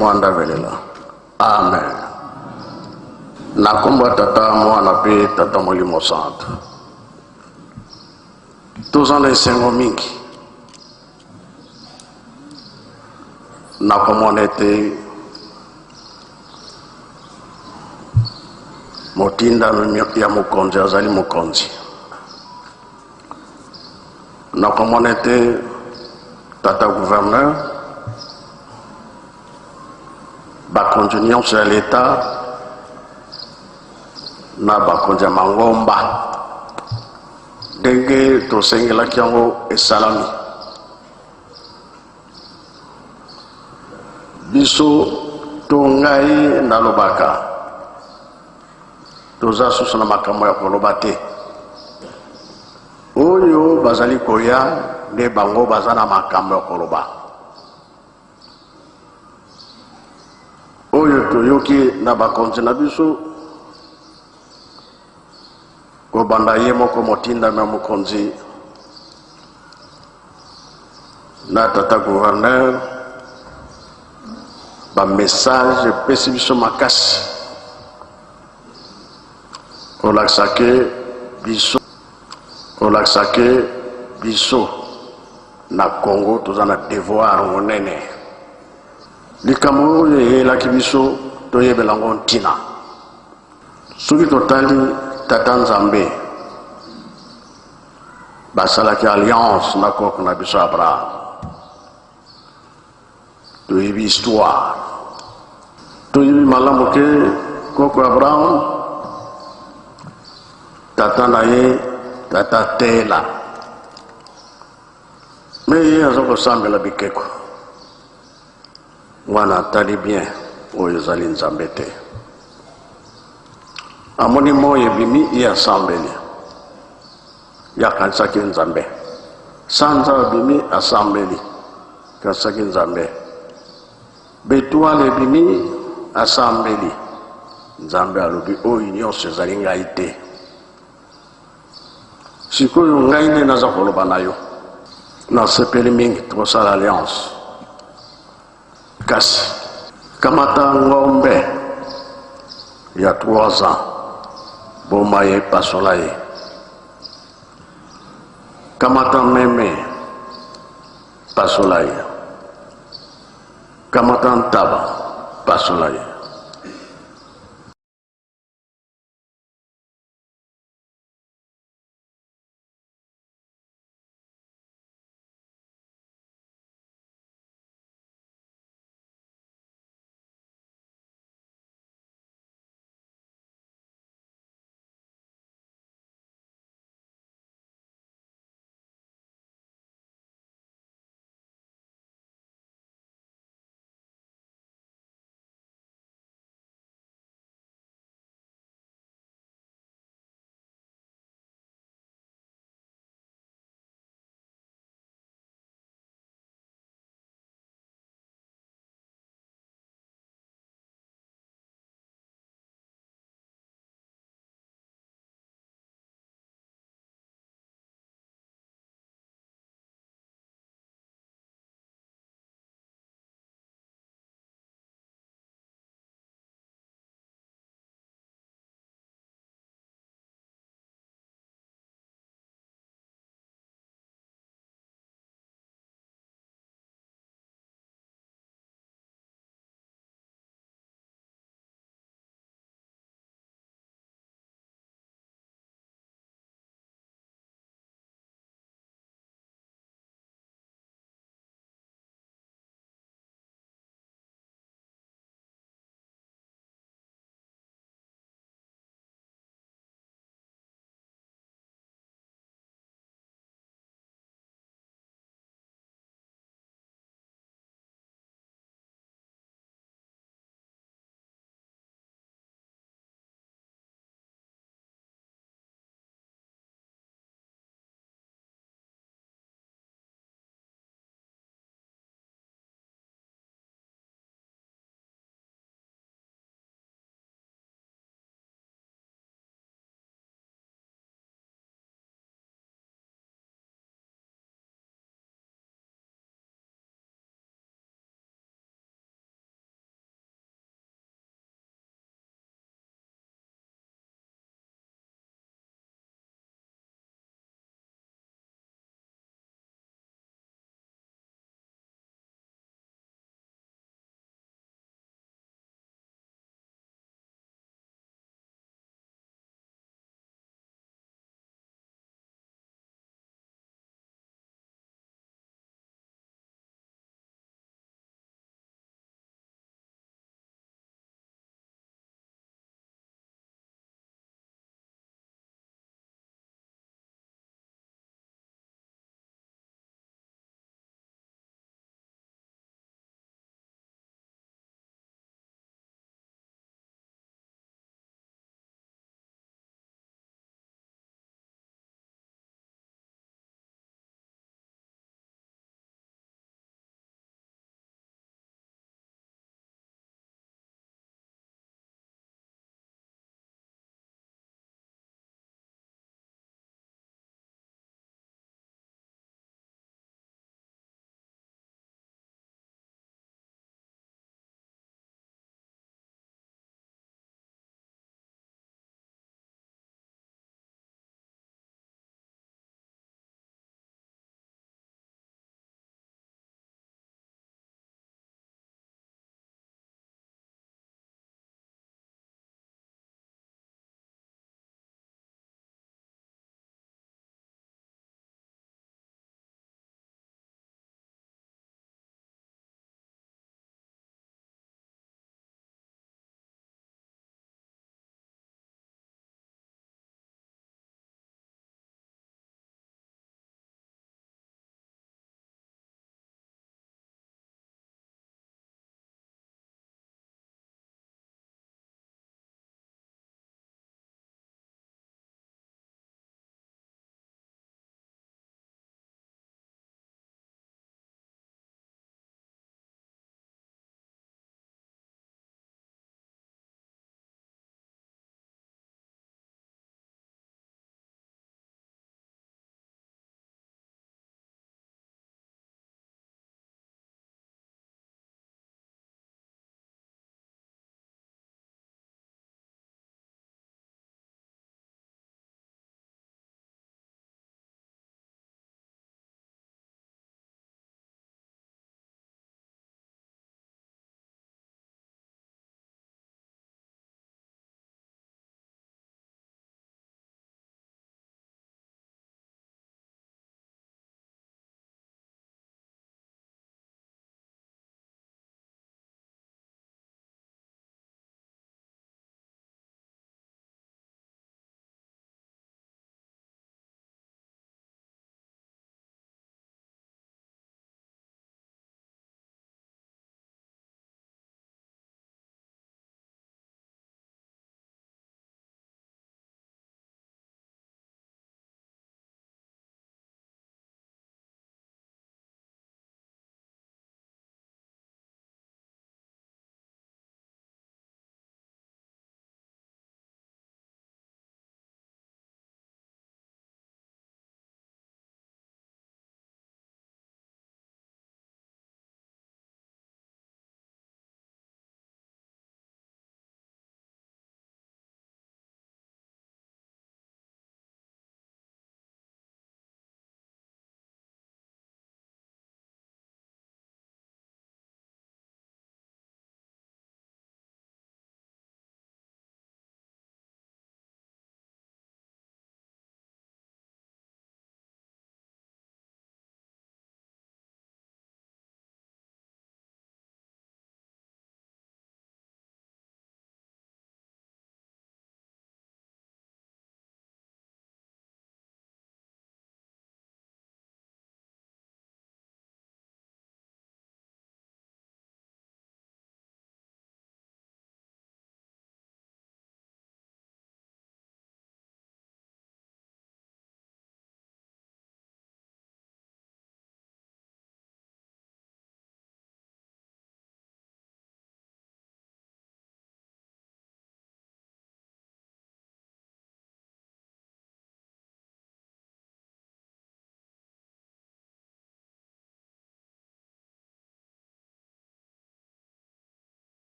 Mwanda Velela. Amen. Na kombo ya Tata, Mwana mpe Tata Molimo Santu. Toza na esengo mingi na komona ete motindami ya mokonzi azali mokonzi. Nakomona ete tata gouverneur, bakonzi nyonso ya leta na bakonzi ya mangomba, ndenge tosengelaki yango esalami. Biso to ngai nalobaka, toza susu na makambo ya koloba te. Oyo bazali koya nde bango baza na makambo ya koloba. Oyo toyoki na bakonzi na biso, kobanda ye moko motindami ya mokonzi na tata gouverneur, ba message epesi biso makasi kolakisa ke biso, kolakisa ke biso na Congo toza na devoir monene. Likambo oyo eyelaki biso toyebela yango ntina. Soki totali tata Nzambe, basalaki alliance na koko na biso Abraham. Toyebi histoire, toyebi malamu ke koko Abraham, tata na ye tata Tela, me ye aza kosambela bikeko. Wana atali bien, oyo ezali Nzambe te. Amoni moi ebimi, ye asambeli, ye akanisaki Nzambe. Sanza abimi, asambeli, akanisaki Nzambe. Betwale ebimi, asambeli. Nzambe alobi, oyo nyonso ezali ngai te. Sikoyo ngai nde naza koloba na yo. Nasepeli mingi tokosala alliance. Kasi kamata ngombe ya 3 ans, boma ye, pasola ye. Kamata meme, pasola ye. Kamata ntaba, pasola ye.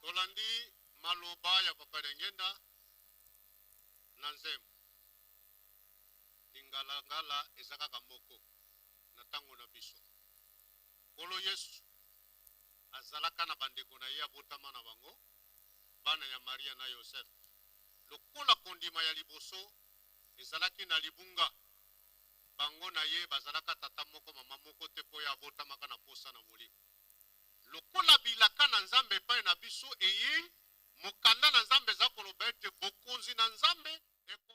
Tolandi maloba ya Papa Diangienda na nzembo. Lingalangala eza kaka moko na tango na biso. Nkolo Yesu azalaka na bandeko na ye abotama na bango, bana ya Maria na Yozefe. Lokola kondima ya liboso ezalaki na libunga, bango na ye bazalaka tata moko mama moko te mpo ye abotamaka na posa na molimo. Lokola bilaka na Nzambe epai na biso eyei, mokanda na Nzambe eza koloba ete bokonzi na Nzambe eko.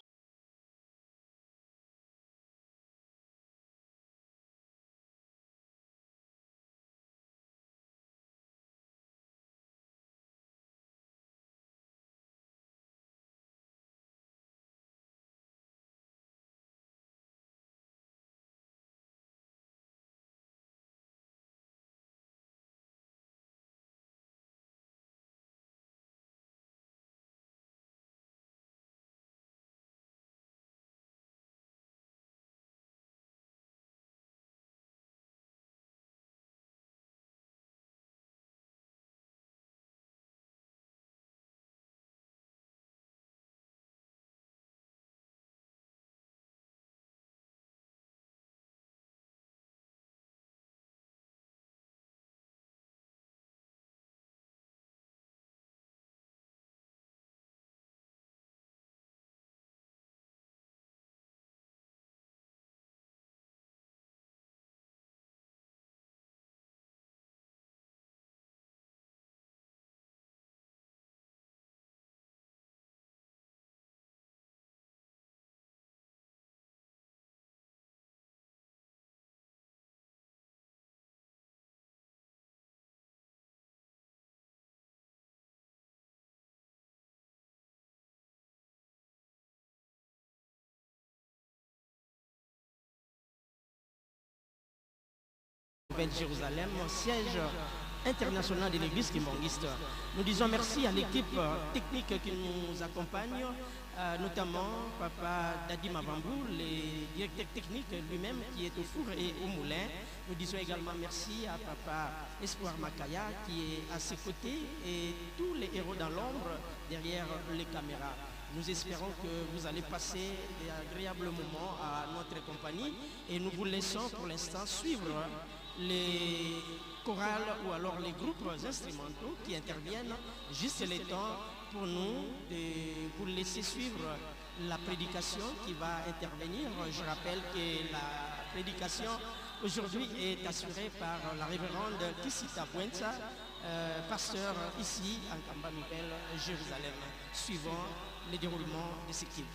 Nouvelle-Jérusalem, siège international de l'église kimbanguiste. Nous disons merci à l'équipe technique qui nous accompagne, notamment Papa Dadi Mavambou, le directeur technique lui-même qui est au four et au moulin. Nous disons également merci à Papa Espoir Makaya qui est à ses côtés et tous les héros dans l'ombre derrière les caméras. Nous espérons que vous allez passer d'agréables moments à notre compagnie et nous vous laissons pour l'instant suivre les chorales ou alors les groupes instrumentaux qui interviennent juste le temps pour nous de vous laisser suivre la prédication qui va intervenir. Je rappelle que la prédication aujourd'hui est assurée par la révérende Kissita Bwenza, pasteur ici en Kamba Nouvelle, Jérusalem, suivant le déroulement de ce culte.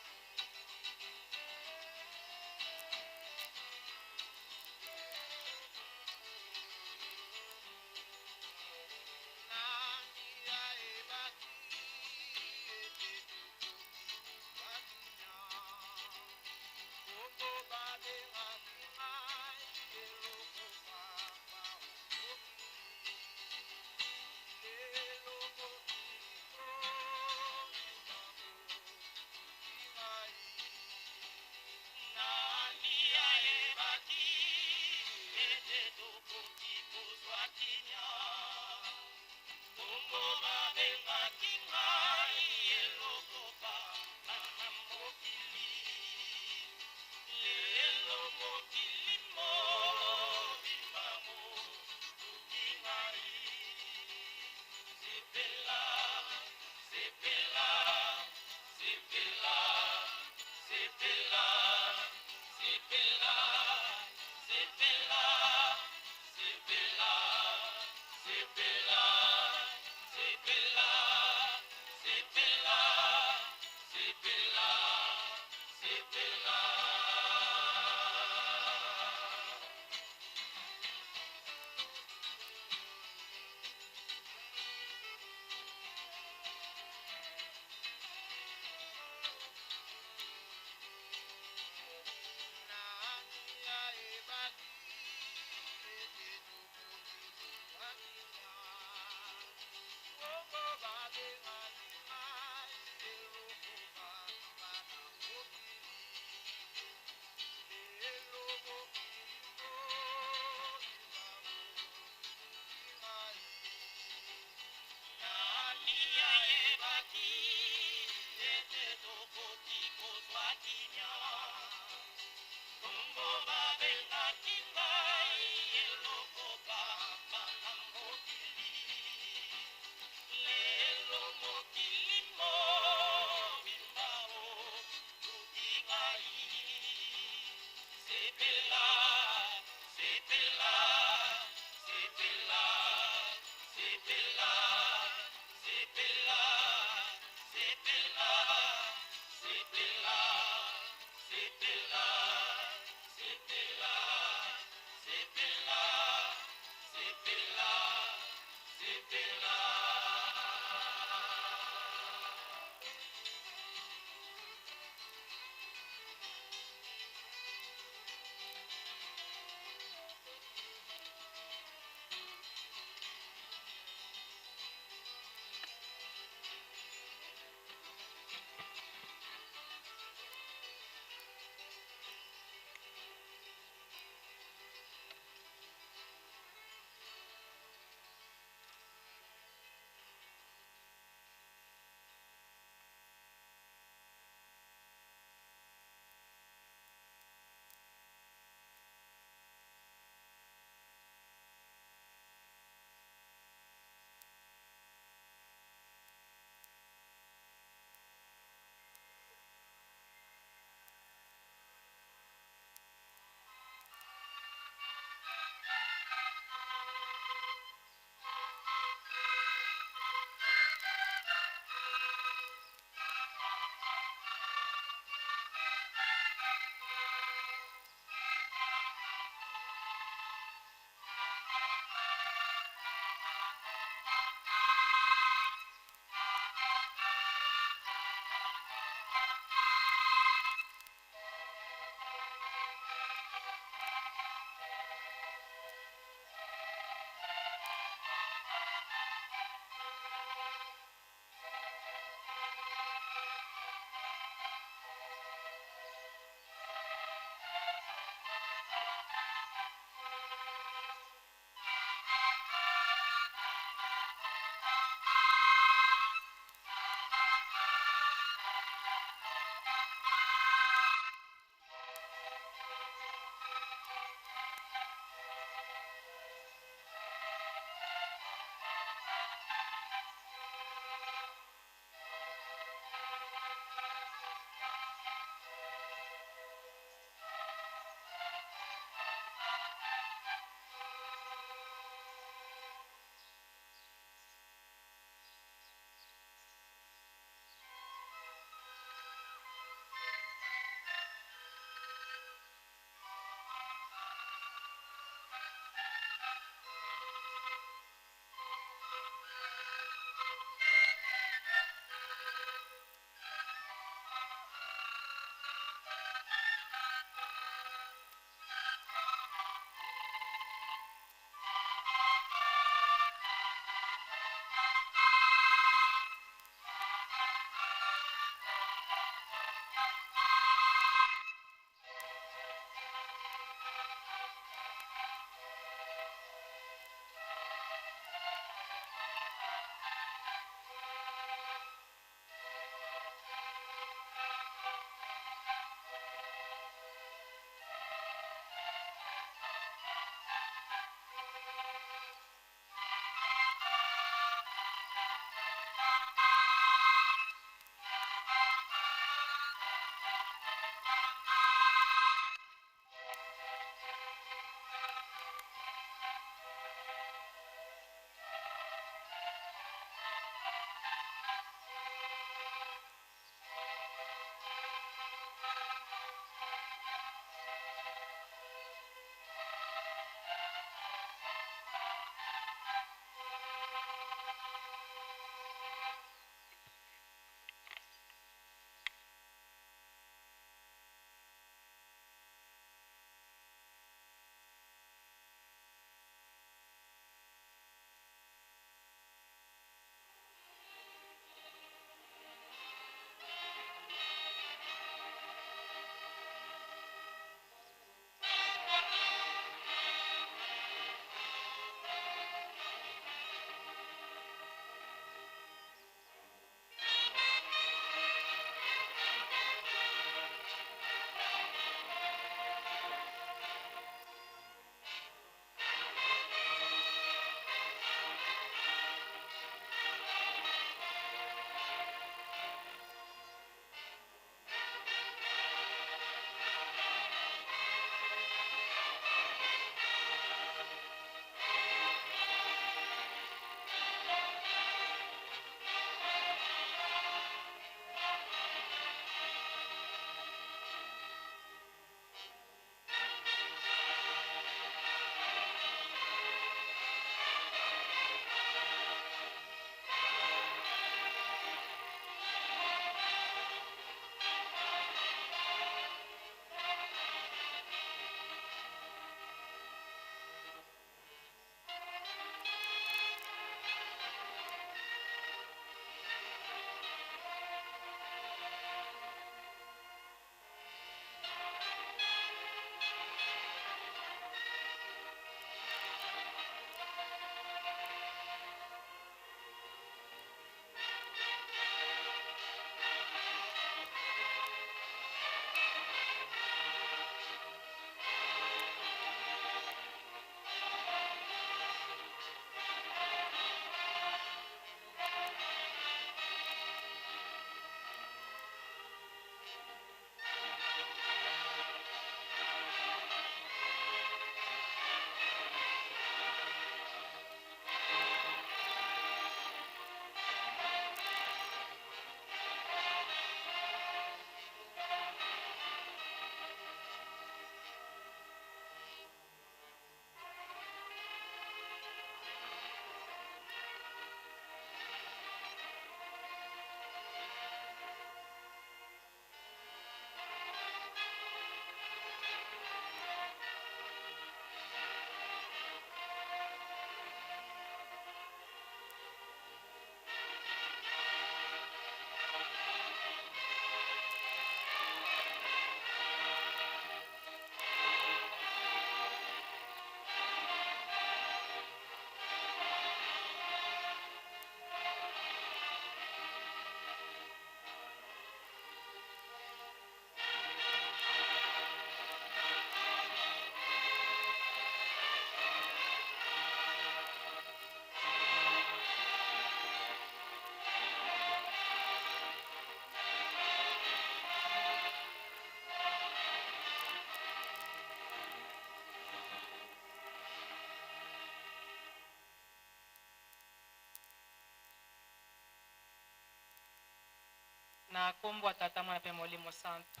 Na nkombo ya Tata, Mwana mpe Molimo Santu.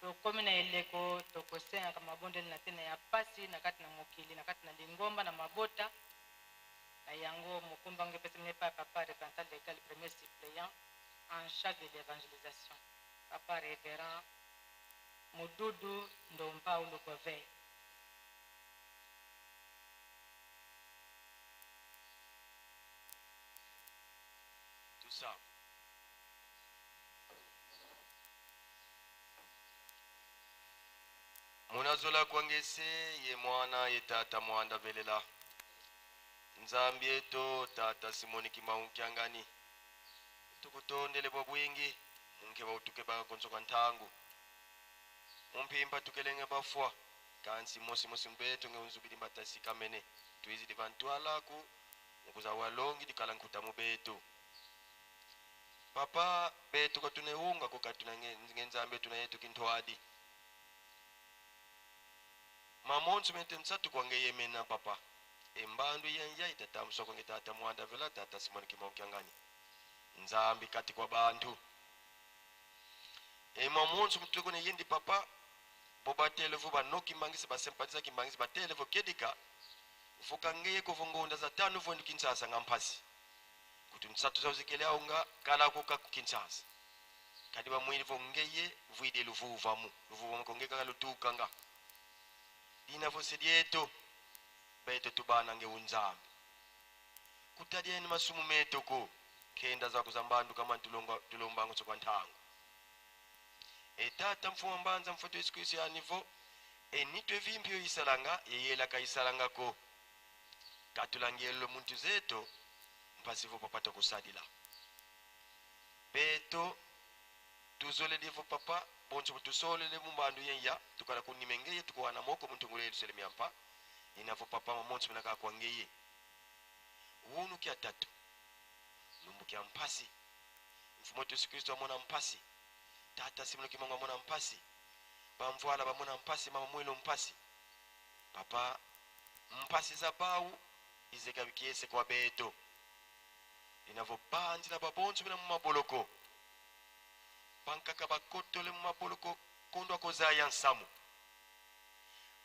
Tokomi na eleko tokosengaka mabondeli na ntina ya pasi na kati na mokili, na kati na lingomba, na mabota. Na yango mokumba yango epesami epai ya Papa représentant légal, premier suppléant en charge de l'évangélisation, Papa Révérend Mududu Ndombau Lugove. Tout ça. Munazola kwangese ye mwana ye tata mwanda velela Nzambi eto tata Simoni Kimbangu Kiangani tukutondele bwa bwingi munke bautuke bakakonsoka ntangu mumpimpa tukelenge bafwa kansi mosi mosi mbeto nge unzubili mbatasi kamene tuizili bantwalaku mukuza walongi dikala nkuta mubeto papa beto katunehunga kokatuna nge nzambe tuna yetu kintwadi mamonso mente nsatu kwange yemena papa embandu yenya itatambusa kwange tata mwanda vela tata Simoni Kimbangu Kiangani nzambi kati kwa bantu emamonso mtuko ne yendi papa bobatelevo banoki mbangisi basempatisa kimbangisi batelevo kedika vukangeye kovongonda za tano voendu Kinshasa nga mpasi kuti nsatu zauzikele aunga kala kuka ku Kinshasa kadi bamwili vongeye vuide luvuvamu luvuvamu kongeka kalutukanga dina vosedieto beto tubana nge unzambi kutadieni masumu metoko kenda za kuzambandu kama tulombango sokwa ntango etata mfumo mbanza mfoto Yesu Kristo ya nivo enitwe vimpyo isalanga yeyela kaisalanga ko katulangelo muntu zeto mpasivo papa tokusadila beto tuzole devo papa bonso tusolele mumbandu yenya tukala kunimengeye tukuwana moko muntu ngule Yerusalemu yampa inavo papa mamonso minaka kwangeye wunu kya tatu lumbu kya mpasi mfumo Yesu Kristo amona mpasi tata Simoni Kimbangu amona mpasi bamvwala bamona mpasi mama mwelo mpasi papa mpasi za bau izeka bikiese kwa beto inavo banzila babonso bina mumaboloko bankaka bakotole mumaboloko kondo akozaya nsamu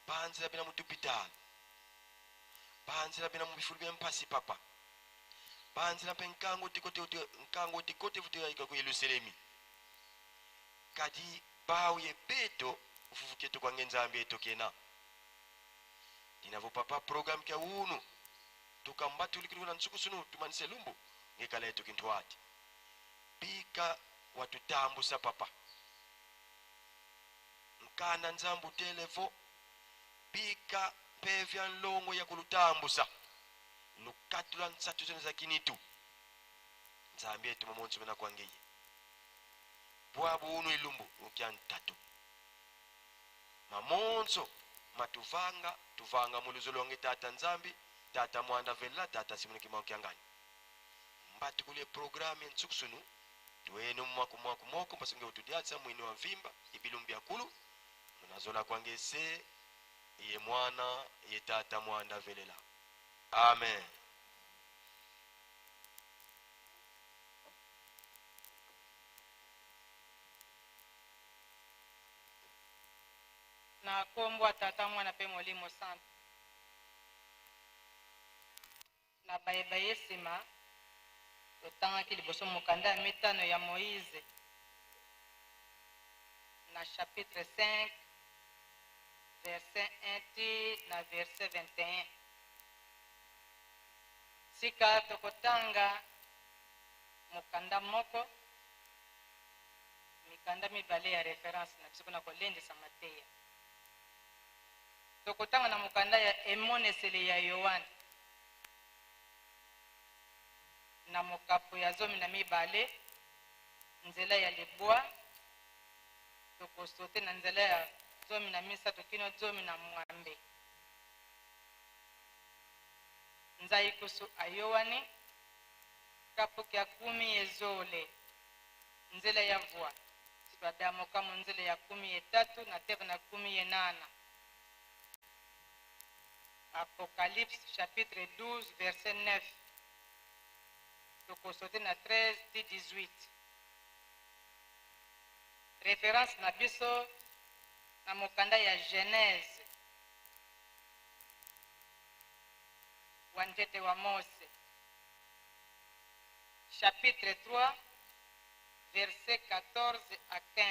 banzila bina mutupitala banzila bina mubifulu bya mpasi papa banzila mpe nkango tikote nkango tikote vutoyaika ku Yerusalemi kadi bawu ye beto ufufuketo kwa ngenzambi etokena dinavo papa program kya unu tukambatu likiluna nsukusunu tumanise lumbu ngekala yetu kintwati bika watutambusa papa nkana nzambu televo bika pevya nlongo ya kulutambusa lukatula nsatu zeno za kinitu nzambi yetu mamonso mena kwangeye bwabu unu ilumbu ukya ntatu mamonso matuvanga tuvanga muluzolonge tata nzambi tata mwanda vela tata Simoni Kimbangu Kiangani mbatu kule programu nsukusunu tuenu mwaku mwaku moko mpasinge utudiatsa mwini wa mvimba ibilumbi yakulu munazola kwangese ye mwana ye tata mwanda velela amen. Na kombo ya Tata, Mwana mpe Molimo Santu. Na bayeba ye nsima totangaki liboso mokanda ya mitano ya Moïse na chapitre 5 verset 1 ti na verset 21. Sika tokotanga mokanda moko mikanda mibale ya référence na biso mpona kolendisa mateya. Tokotanga na mokanda ya Emoniseli ya Yohane na mokapo ya 12 nzela ya libwa tokosote na nzela ya 13 kino 18. Nzai kusu ayowani kapuki ya 10 ezole nzela ya vwa sitwadamoka mu nzela ya 13 na teve na 18. Apocalypse chapitre 12 verset 9 tokosote na 13 ti 18. Reference na biso na mokanda ya Genèse wa ntete wa Mose chapitre 3 verset 14 à 15.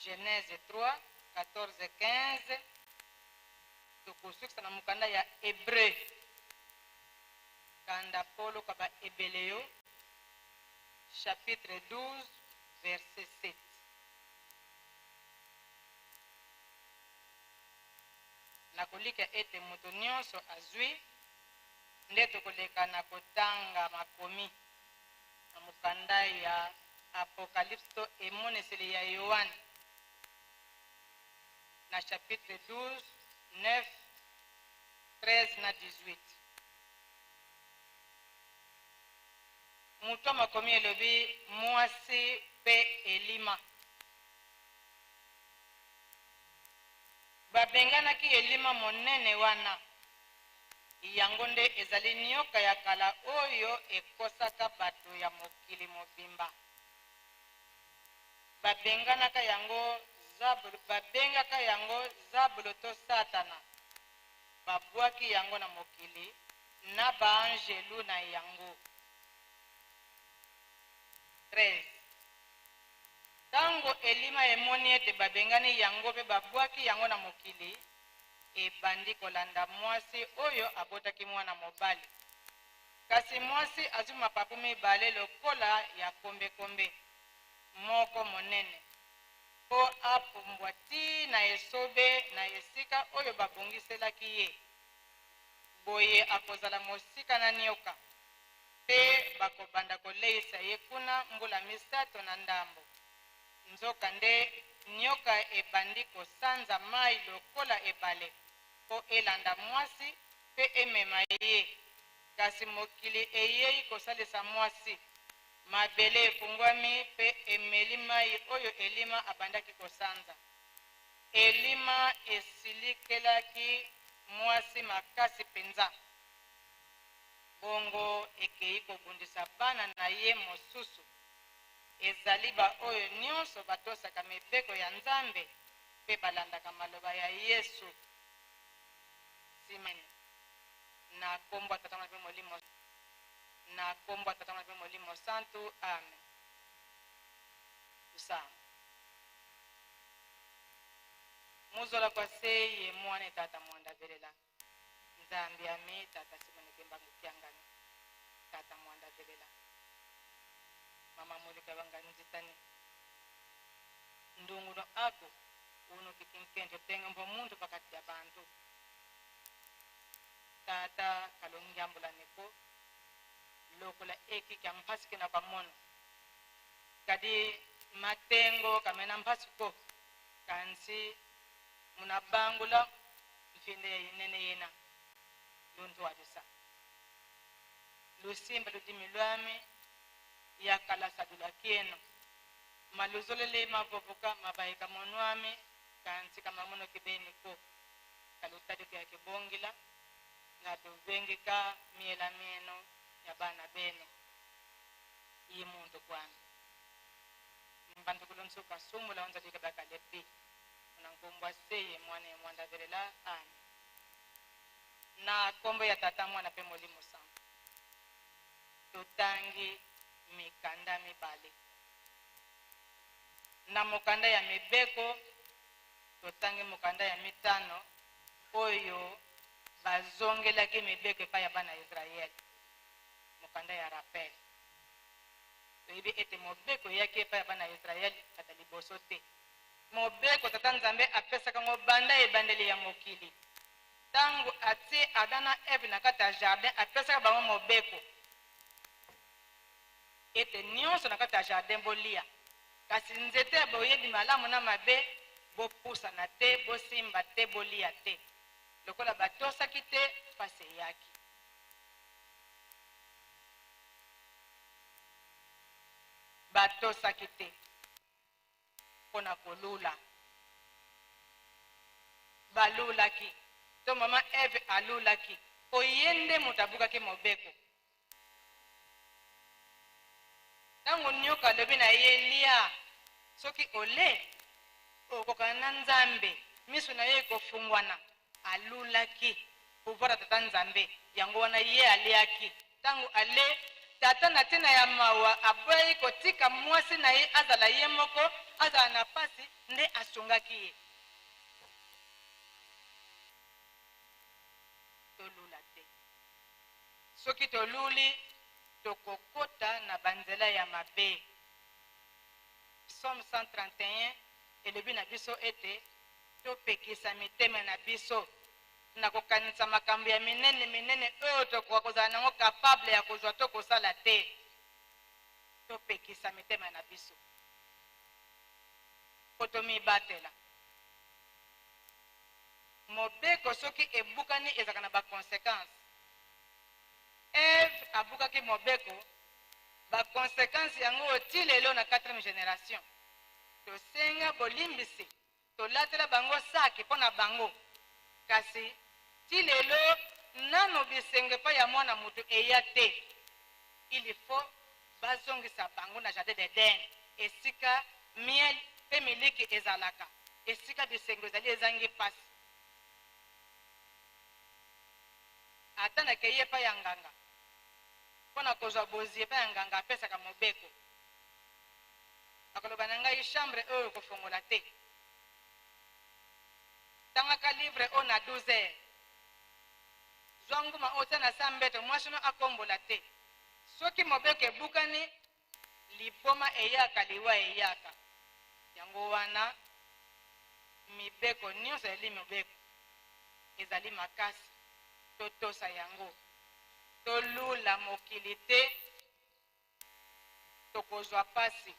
Genèse 3 14 15 tokosukisa na mokanda ya Hébreu kanda polo ka ba Ebeleo chapitre 12 verset 7. Nakolika ete moto nyonso azwi nde tokoleka na kotanga makomi na mokanda ya Apocalypse to emoniseli ya Yoane na chapitre 12, 9, 13 na 18. Moto ya makomi elobi mwasi mpe elima. Babenganaki elima monene wana. Yango nde ezali nyoka ya kala oyo ekosaka bato ya mokili mobimba. Babenganaka yango zabolo, babengaka yango zabolo to Satana. Babwaki yango na mokili na baanjelu na yango. 13. Ntango elima emoni ete babengani yango mpe babwaki yango na mokili, ebandi kolanda mwasi oyo abotaki mwana mobali. Kasi mwasi azwi mapapu mibale lokola ya kombekombe, moko monene, mpo apumbwa tii na esobe na esika oyo babongiselaki ye. Boye akozala mosika na nyoka, mpe bakobanda koleisa ye kuna mbula misato na ndambo. Nzokande, nyoka ebandi kosanza mai lokola ebale mpo elanda mwasi mpe emema ye. Kasi mokili eyei kosalisa mwasi. Mabele efungwami mpe emeli mai oyo elima abandaki kosanza. Elima esilikelaki mwasi makasi mpenza. Bongo ekei kobundisa bana na ye mosusu. Ezali baoyo nyonso batosaka mibeko ya Nzambe mpe balandaka maloba ya Yesu. Simene. Na kombo ya Tata Mwana mpe Molimo Na kombo ya Tata Mwana mpe Molimo Santu. Amen. Tusamba. Muzola kwa se ye mwana tata mwanda velela. Nzambi ami tata Simone Kimbangu Kiangani. Tata mwanda velela. Mama mulika banga nzitani. Ndunguno aku uno kikinkente tenge mbo muntu pakati ya bantu. Tata kalongiambula neko lokola eki kya mpasi kina kwa mono. Kadi matengo kamena mpasi ko kansi munabangula mfinde ya inene yena luntwalisa lusimba ludimi lwami yakalasadula kieno maluzolele mavovoka mabayeka monwami kansi kamamono kibeni ko kalutadiko ya kibongila ngatuvengeka miela mieno ya bana beno iyi muntu kwami mbantu kulonsuka sumula onzalika bakalepi unankumbwa seye mwana ya mwanda velela amen na kombo ya tata mwana pe molimo santu totangi mikanda mibale na mokanda ya mibeko totangi mokanda ya mitano oyo bazongelaki mibeko epai ya bana ya Israele mokanda ya rappel toyebi ete mobeko eyaki epai ya bana ya Israele kata liboso te mobeko tata Nzambe apesaka ngo banda ebandeli ya mokili ntango atie Adam na Eve na kati ya jardin apesaka bango mobeko ete nyonso na kati ya jardin bolia kasi nzete ya boyebi malamu na mabe bopusana te bosimba te bolia te lokola batosaki te pasi eyaki batosaki te mpo na kolula balulaki to mama Eve alulaki mpo ye nde moto abukaki mobeko. Ntango nyoka alobi na ye, Lia, soki ole, okokana na Nzambe, miso na yo ekofungwana. Alulaki pouvoir ya Tata Nzambe, yango wana ye aliaki. Ntango ale, Tata na ntina ya mawa aboyaki kotika mwasi na ye azala ye moko, azala na pasi, nde asungaki ye. Tolula te. Soki toluli, tokokota na banzela ya mabe. Psaume 131 elobi na biso ete topekisa mitema na biso na kokanisa makambo ya minene minene oyo tokoka kozala nango capable ya kozwa to kosala te. Topekisa mitema na biso mpo tomibatela. Mobeko soki ebukani ezalaka na ba consequences. Eve abukaki mobeko, ba consequences yango oyo ti lelo na quatrième generation. Tosenga bolimbisi, tolatela bango sac mpo na bango, kasi ti lelo nanu bisengo epai ya mwana mutu eya te. Il faut bazongisa bango na jardin d'Eden esika miel mpe miliki ezalaka, esika bisengo ezali ezangi pasi. Ata nakeyi epai ya nganga mpo na kozwa bozwi epai ya nganga apesaka mobeko. Akoloba na ngai chambre oyo kofongola te. Tangaka livre oyo na 12 heures. Zwa nguma oyo tia na sa mbeto mwasi no akombola te. Soki mobeko ebukani liboma eyaka liwa eyaka. Yango wana mibeko nionso ezali mibeko. Ezali makasi totosa yango. Tolula mokili te. Tokozwa pasi.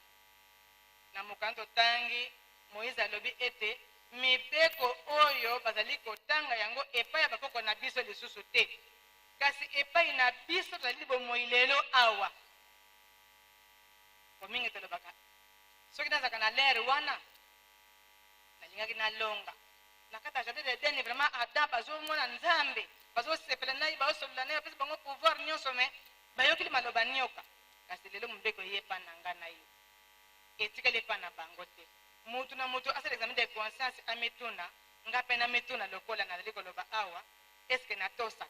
Na mokanda totangi, Moize alobi ete mibeko oyo bazali kotanga yango epai ya bakoko na biso lisusu te, kasi epai na biso tozali bomoi lelo awa. Po mingi tolobaka, soki nazalaka na lere wana, nalingaki nalonga. Na kati ya jardin d'Eden, vraiment Adam bazomona Nzambe, bazosepela na ye, bazosolola na ye, bapesi bango pouvoir nyonso, mais Bayokeli maloba nioka, kasi lelo mobeko eye epa na nga na yo. Etikali epa na bango te. Mutu na mutu asala examen de conscience amituna, nga pe namituna lokola nazali koloba awa, est ce que natosaka?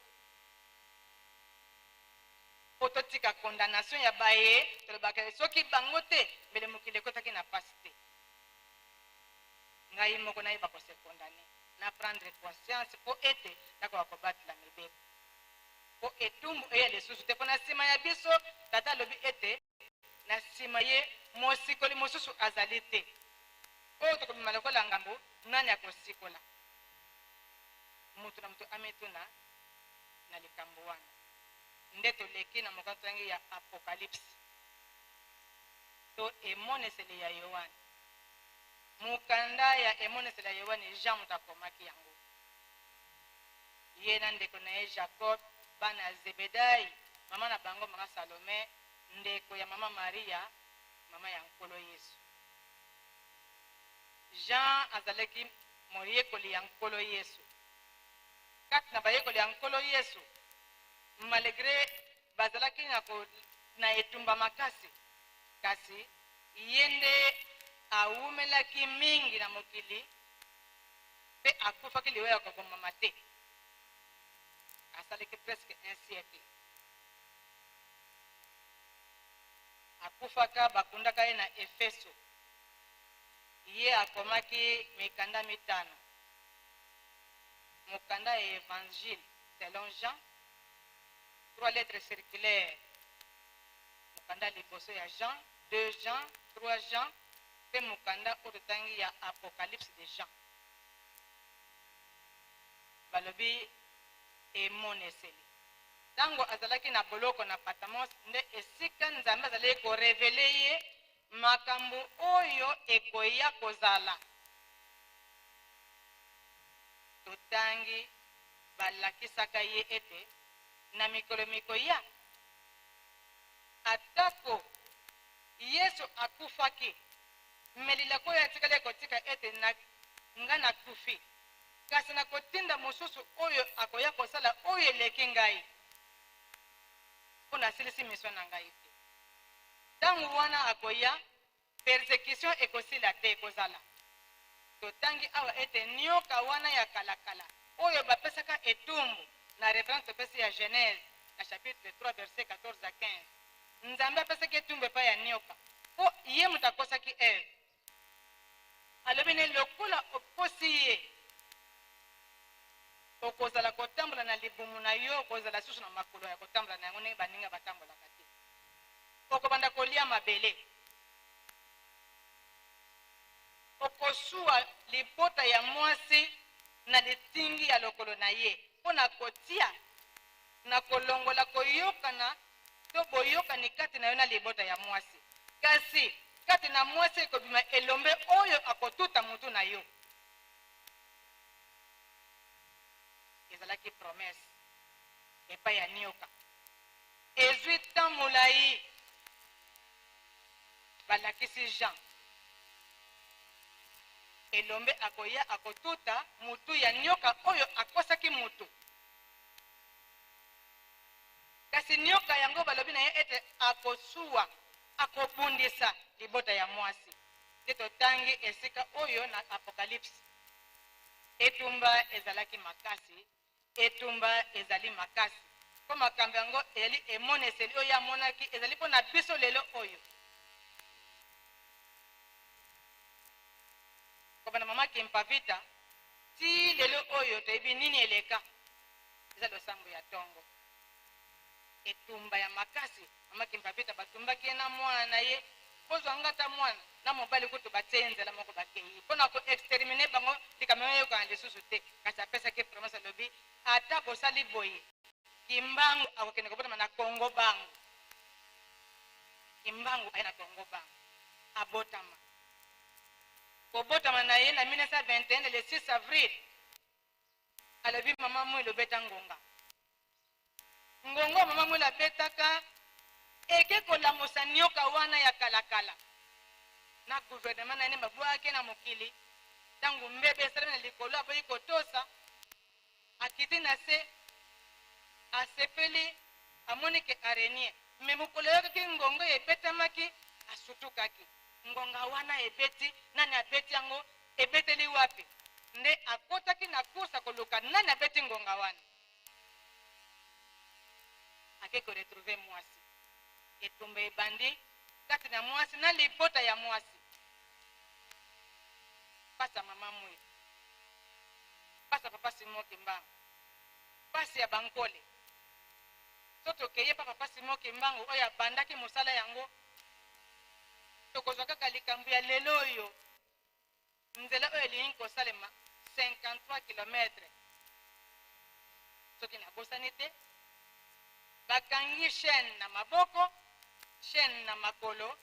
Po totika condamnation ya baye tolobaka soki bango te mbele mokili ekotaki na pasi te. Ngai moko nayeba ko se condamner, na prendre conscience po ete nakoka kobatela mibeko. Mpo etumbu eya lisusu te. Mpo na nsima ya biso, Tata alobi ete, na nsima ye, mosikoli mosusu azali te. Oyo tokobima lokola ngambo, nani akosikola? Moto na moto amituna na likambo wana. Nde toleki na mokanda totangi ya Apocalypse, to Emoniseli ya Yoane. Mokanda ya Emoniseli ya Yoane, Jean moto akomaki yango. Ye na ndeko na ye Jakob, bana ya Zebedai, mama na bango mama Salome, ndeko ya mama Maria, mama ya Nkolo Yesu. Jean azalaki moyekoli ya Nkolo Yesu. Kati na bayekoli ya Nkolo Yesu, malgre bazalaki na, ko, na etumba makasi, kasi ye nde awumelaki mingi na mokili mpe akufaki liwa ya kobomama te. Asalaki presque un siècle. Akufaka, bakundaka ye na Efeso. Ye akomaki mikanda mitano. Mokanda ya Evangile selon Jean, trois lettres circulaires, mokanda ya liboso ya Jean, deux Jean, trois Jean, mpe mokanda oyo totangi ya Apocalypse de Jean. Balobi emoneseli. Ntango azalaki na boloko na Patmos nde esika Nzambe azalaki ko reveler ye makambo oyo ekoya kozala. Totangi balakisaka ye ete na mikolo mikoya, atako Yesu akufaki, me lilako oyo atikalaki kotika ete, Na, ngai nakufi, kasi nakotinda mosusu oyo akoya kosala oyo eleki ngai, mpo nasilisi mission na ngai te. Ntango wana akoya, persecution ekosila te, ekozala. Totangi awa ete nioka wana ya kalakala oyo bapesaka etumbu na reference topesi ya Genèse na chapitre 3 verset 14 à 15. Nzambe apesaki etumbu epai ya nioka mpo ye moto akosaki Eve. Alobi ne lokola okosi ye, okozala kotambola na libumu na yo, okozala susu na makolo ya kotambola na yango ndenge baninga batambolaka te. Okobanda kolia mabele. Okosuwa libota ya mwasi na litingi ya lokolo na ye mpo na kotia na kolongola koyokana to boyokani kati na yo na libota ya mwasi. Kasi kati na mwasi ekobima elombe oyo akotuta mutu na yo. Ezalaki promesse epai ya nioka. Ezwi temps molayi. Balakisi Jean. Elombe akoya akotuta mutu ya nioka oyo akosaki mutu. Kasi nioka yango balobi na ye ete akosuwa, akobundisa libota ya mwasi. Nde totangi esika oyo na Apocalypse. Etumba ezalaki makasi, etumba ezali makasi. Mpo makambo yango ezali emoneseli oyo ye amonaki, ezali mpo na biso lelo oyo. Kobanda mama Kimpavita ti lelo oyo toyebi nini eleka. Eza losambo ya tongo. Etumba ya makasi. Mama Kimpavita batumbaki ye na mwana na ye. Bozwa nga ata mwana na mobali kutu batie ye nzela moko bakei mpo na ko exterminer bango, likambo yango eyokana lisusu te. Kasi apesaki promesse, alobi ata bosali boye, Kimbangu akokende kobotama na Congo Bangu. Kimbangu aye na Congo Bangu, abotama. Kobotama na ye na 1921 le 6 avril, alobi mama Mwilu beta ngonga. Ngonga mama Mwilu abetaka eke kolamusa nioka wana ya kalakala na gouvernement na ye nde babwakaki ye na mokili. Ntango mbebe esalemi na likolo, aboyi kotosa, akiti na se, asepeli, amoni ke araignee. Mais mokolo ayokaki ngonga ebetamaki, asutukaki. Ngonga wana ebeti, nani abeti yango, ebeteli wapi? Nde akotaki na course koluka nani abeti ngonga wana. Ake ko retrouver mwasi. Etumba ebandi kati na mwasi na libota ya mwasi. Pasi ya mama Mwilu, pasi ya papa Simon Kimbangu, pasi ya bankole. So tokeye pa papa Simon Kimbangu oyo abandaki mosala yango, tokozwa kaka likambo ya lelo oyo. Nzela oyo elingi kosalema 53 kilomètre, soki nabosani te, bakangi chaîne na maboko, chaîne na makolo,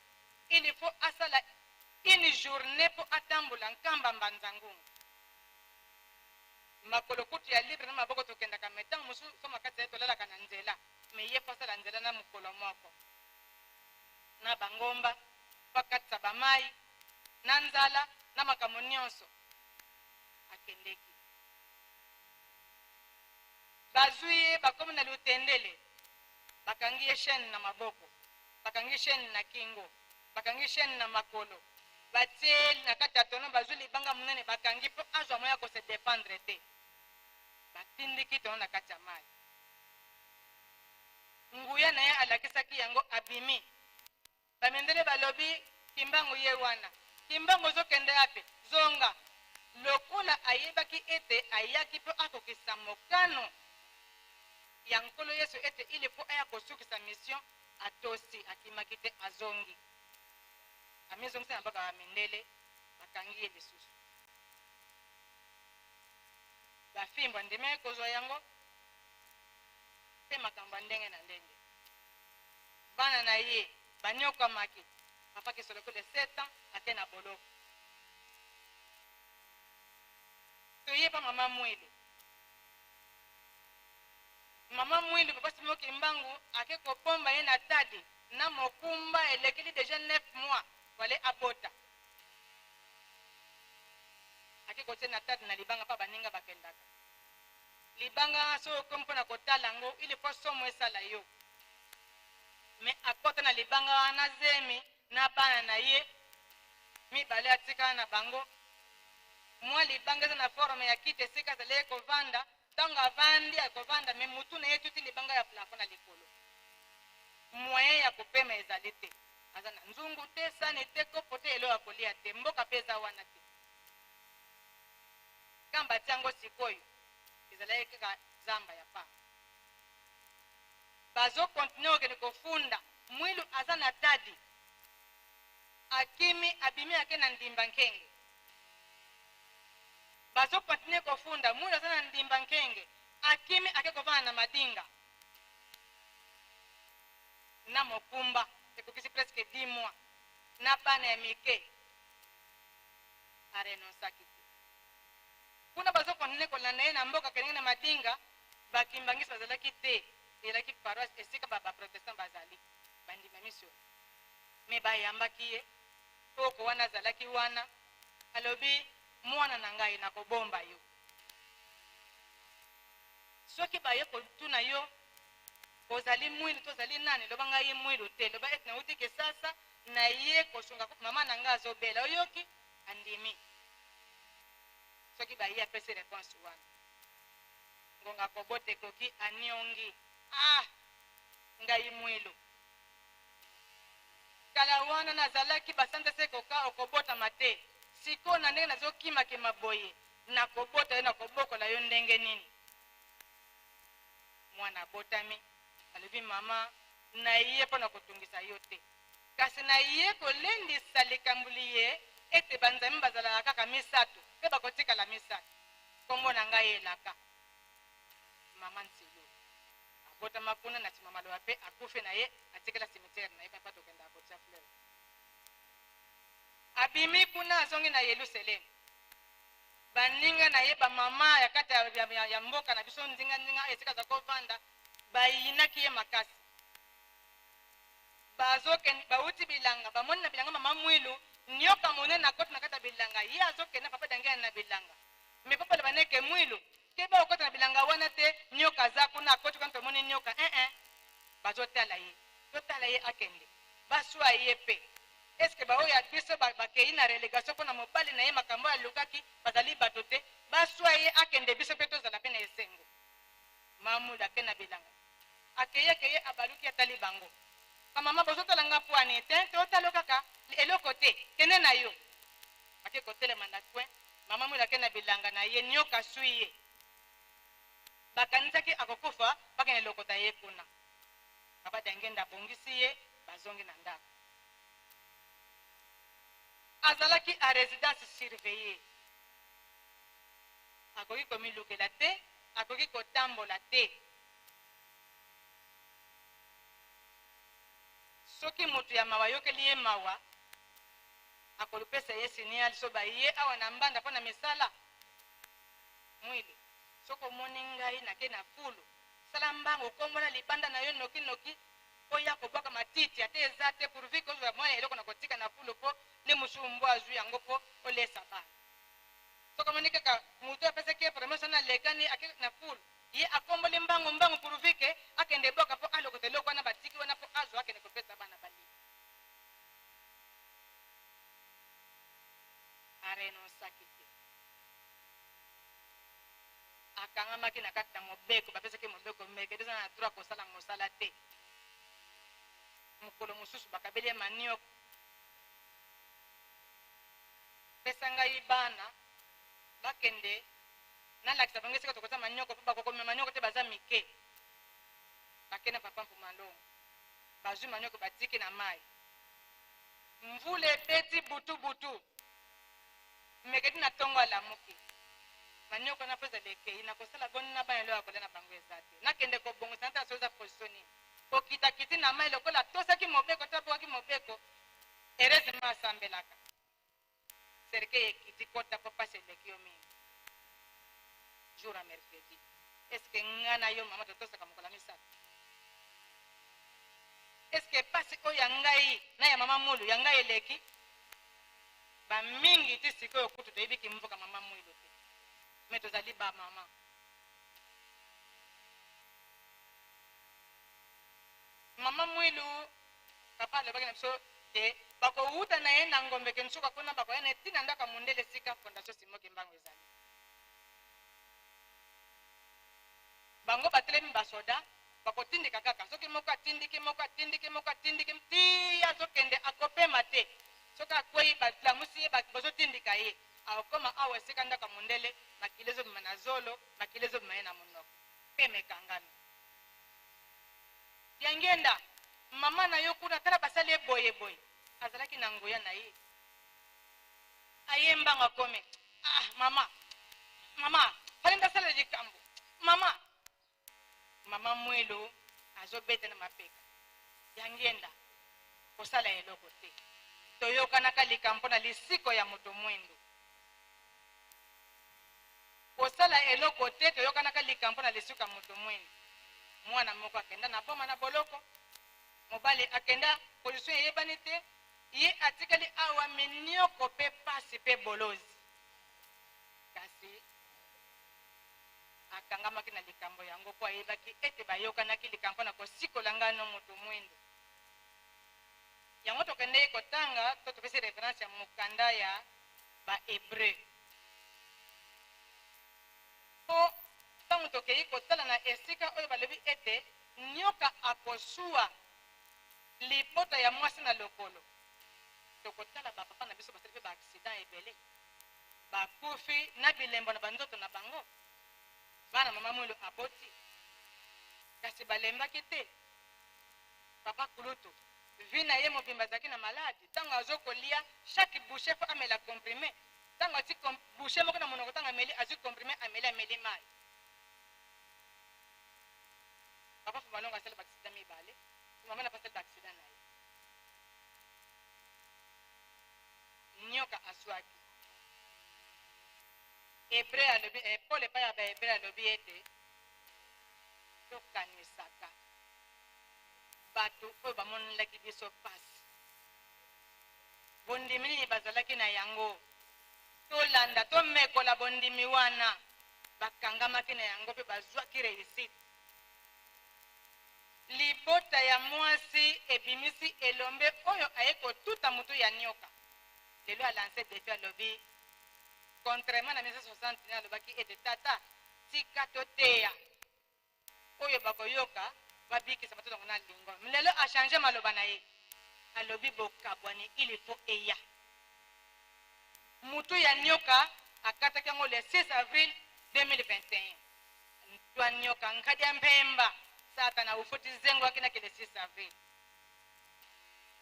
il faut asala une journée po atambola Nkamba Mbanza Ngungu. Makolo kutu ya libre na maboko tokendaka, mais tango mosusu so makasi ya tolalaka na nzela, mais ye faut asala nzela na mokolo moko na bangomba, po akatisa ba mayi na nzala na makambo nionso. Akendeki, bazui ye, bakomi na Lutendele, bakangi ye chaine na maboko, bakangi chaine na kingo, bakangi chaine na makolo, batie na kati ya tonneau, bazui libanga monene bakangi po azwa moyen ya ko se defendre te. Batindiki tonneau na kati ya mayi. Nguya na ye alakisaki yango, abimi. Ba mindele balobi Kimbangu ye wana. Kimbangu ozo kende wapi? Zonga. Lokola ayebaki ete ayaki po akokisa mokano ya Nkolo Yesu ete il faut aya kosukisa mission, atosi, akimaki te, azongi. Amizongisi na mboka ba mindele, bakangi ye lisusu. Ba fimbo andimaki kozwa yango pe makambo ya ndenge na ndenge. Bana na ye banyokwamaki. Papa Kisolokele 7 ans ake na boloko. Toye pa mama Mwilu. Mama Mwilu, papa Simon Kimbangu ake kobomba ye na Tadi na mokumba elekeli deja 9 mois wale abota. Ake kotia na Tadi na libanga pa baninga bakendaka. Libanga soki okomi mpona kotala yango, il faut somo esala yo. Mais akota na libanga wana zemi na bana na ye mibale atikala na bango. Mwa libanga eza na forme ya kiti esika azalaki kovanda. Ntango avandi akovanda, mais mutu na ye etuti libanga ya plafond na likolo. Moyen ya kopema ezali te. Aza na nzungu te, sani te, kopo te, eloko ya kolia te. Mboka pe eza wana te. Kamba atia yango sikoyo ezalaki kaka zamba ya pamba. Bazo continuer kokende kofunda. Mwilu aza na Tadi. Akimi, abimi ake na Ndimba Nkenge. Bazo continuer kofunda. Mwilu aza na Ndimba Nkenge. Akimi ake kovanda na Madinga. Na mokumba ekokisi presque 10 mois. Na bana ya mike. A renoncaki te. Kuna bazo continuer kolanda ye na mboka akendeki na Madinga. Ba kimbanguiste bazalaki te. Ezalaki paroisse esika ba protestants bazali. Bandima misio. Mais bayambaki ye. Koko wana azalaki wana. Alobi, mwana na ngai nakobomba yo. Soki baye kotuna yo ozali mwilu to ozali nani, loba ngai mwilu te, loba ete nauti Kisasa, naye kosunga mama na ngai azobela. Oyoki? Andimi. Soki baye apesi reponse wana. Ngonga kobota ekoki, aniongi. Ah! Ngai mwilu. Kala wana nazalaki basanza se ekoka okobotama te. Sikoyo na ndenge nazokimakima boye, nakobota yo, nakobokola yo ndenge nini? Mwana abotami, alobi mama, naye mpo na kotungisa yo te, kasi naye kolendisa likambo liye ete banzambe bazalaka kaka misato mpe bakotikala misato. Nkombo na ngai Elaka. Mama Nsilu abotama kuna na nsima maloba mpe akufi na ye atikala cimetière na ye papa tokendaka kotia fleur. Abimi kuna azongi na Yelusalemi. Baninga na ye bamama ya kati ya, ya, ya, ya mboka na biso nzinganzinga esika aza kovanda bayinaki ye makasi. Bazokende bauti bilanga bamoni na bilanga mama Mwilu nioka monene akoti na kati ya bilanga ye azokende papa Dangela na bilanga me papa loba neke Mwilu keba okota na bilanga wana te nioka aza kuna akoti kuna tomoni nioka eh eh bazotala ye totala ye akende baswa ye pe eske baoyo ya biso bakei na relegation mpo na mobali na ye makambo oyo alukaki bazali bato te baswa ye akende biso mpe tozala mpe na esengo. Mamulu ake na bilanga akei akei abaluki atali bango ba mama bozotala nga pwani te totalo kaka eloko te kende na yo ake kotelema na coin mama Mwilu ake na bilanga na ye nioka aswi ye bakanisaki akokufa bakende lokota ye kuna papa Diangienda abongisi ye bazongi na ndako azalaki a residence surveillée akoki komilukela te akoki kotambola te soki moto ya mawa ayokeli ye mawa akolopesa ye signal so baye awa na mbanda mpo na misala Mwilu soki omoni ngai nake na fulu sala mbangu okombola libanda na yo noki noki oya kobwaka matiti ata eza te pourvu que ozwa mwa eloko na kotika na fulu mpo nde mosusu mbwa azwi yango mpo olesa bana. Soki omoni kaka moto apesaki ye promotion na alekani ake na fulu ye akomboli mbangu mbangu pourvu que akende bwaka mpo alokota eloko wana batiki wana mpo azwa akende kopesa bana balia. Arenonsaki te. Akangamaki na kati na mobeko, bapesaki mobeko meke eza na droit kosala mosala te. Mokolo mosusu bakabeli ye manioko. Pesa ngai bana bakende nalakisa bango esika tokotia manioko mpo bakokomema manioko te baza mike. Bakende papa Mpumalongo bazwi manioko batiki na mai. Mvula ebeti butu butu. Mekedi na tongo alamuki. Manioko na feza ekei nakosala boni na bana eloko ya kolia na bango eza te. Nakende kobongisa natala soki eza position nini. Kokita kiti na mai lokola atosaki mobeko to abokaki mobeko heureusement asambelaka. Cercueil ekiti kota po pasi eleki yo mingi. Jour ya mercredi. Est ce que nga na yo mama totosaka mokolo ya misato? Est ce que pasi oyo ya ngai na ya mama Mulu ya ngai eleki? Ba mingi ti sikoyo kutu toyebi kimvuka mama Mwilu te. Mais tozali ba mama. Mama Mama Mwilu, papa alobaki na biso ke bakowuta na ye na Ngombe ke nsuka kuna bakoya na ye ti na ndako ya mundele esika Fondation Simon Kimbangu ezali. Bango batelemi ba soda bakotindika kaka soki moko atindiki moko atindiki moko atindiki ti azokende akopema te soki akweyi balamusi ye bazotindika ye akokoma awa esika ndako ya mundele makila ezobima na zolo makila ezobima ye na monoko pema ekangami. Diangienda, mama na yo kuna tala basali ye boye boye. Azalaki na nguya na ye. Aye mbango akomi. Ah, mama. Mama, fallait ndasala likambo. Mama. Mama Mwilu azobeta na mapeka. Diangienda, kosala eloko te. Toyokanaka likambo na lisiko ya moto mwindu. Kosala eloko te toyokanaka likambo na lisuka moto mwindu. Mwana moko akenda na boma na boloko, mobali akenda position eyebani te, ye atikali awa minioko pe pasi pe bolozi. Kasi akangamaki na likambo yango po ayebaki ete bayokanaki likambo na kosikola ngano moto mwindu. Yango tokendeki kotanga to topesi reference ya mokanda ya ba Hebreu. Mpo ntango tokei kotala na esika oyo balobi ete nyoka akosua libota ya mwasi na lokolo, tokotala ba papa na biso basali mpe ba accident ebele, bakufi na bilembo na banzoto na bango, bana mama Mwilu aboti, kasi balembaki te. Papa kulutu vie na ye mobimba azalaki na malade, ntango azo kolia chaque bouchee faut amela comprime. Tango ati bouchee moko na monoko tango ameli azui comprime ameli ameli mayi. Papa Fumalongo asali ba accident mibale, mama na pe asali ba accident na ye. Nioka aswaki. Hebreu alobi eh, Paul epai ya ba Hebreu alobi ete tokanisaka bato oyo bamonelaki biso pasi. Bondimi nini bazalaki na yango? Tolanda, tomekola bondimi wana. Bakangamaki na yango mpe bazwaki reusite. Libota ya mwasi ebimisi elombe oyo aye kotuta mutu ya nioka. Lelo a lancer defi alobi, contrairement na 1969 alobaki ete tata tika toteya. Oyo bakoyoka babikisa bato yango na lingo. Lelo a changer maloba na ye. Alobi bokabwani il faut eya. Mutu ya nioka akataki yango le 6 avril 2021. Ntwa nioka nkadia mpemba satana ufuti zengo akinaki le 6 avril.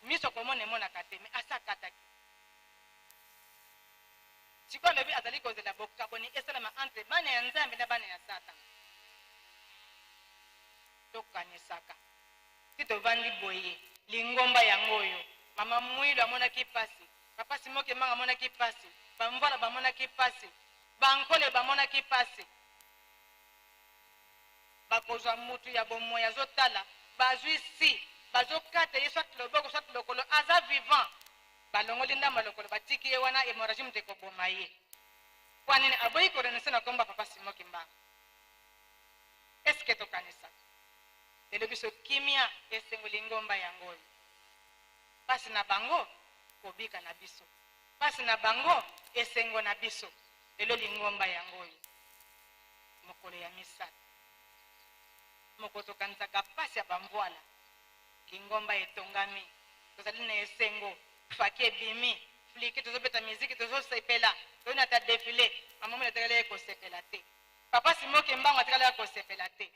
Miso komona emonaka te mais asa akataki. Sikoyo alobi azali kozela bokabwani esalama entre bana ya Nzambe na bana ya Satana. Tokanisaka ti tovandi boye, lingomba yango oyo mama Mwilu amonaki pasi, papa Simon Kimbangu amonaki pasi, ba Mvuala bamonaki pasi, ba Nkole bamonaki pasi. Bakozwa mutu ya bomoi azotala, bazwi si bazokata ye soit loboko soit lokolo, aza vivant. Balongoli ndambo ya lokolo batiki ye wana hemorragie moto ekoboma ye. Mpo nini aboyi ko renoncer na kombo ya papa Simon Kimbangu? Est ce que tokanisaka? Lelo biso kimia, esengo lingomba yango oyo. Pasi na bango kobika na biso. Pasi na bango esengo na biso. Lelo lingomba yango oyo. Mokolo ya misato. Mokolo tokanisaka pasi ya ba mvuala. Lingomba etongami, tozali na esengo, faki ebimi, fliki, tozobeta miziki, tozosepela, toyini ata defile. Mama Mwinda atikali kosepela te. Papa Simon Kimbangu atikali kosepela te.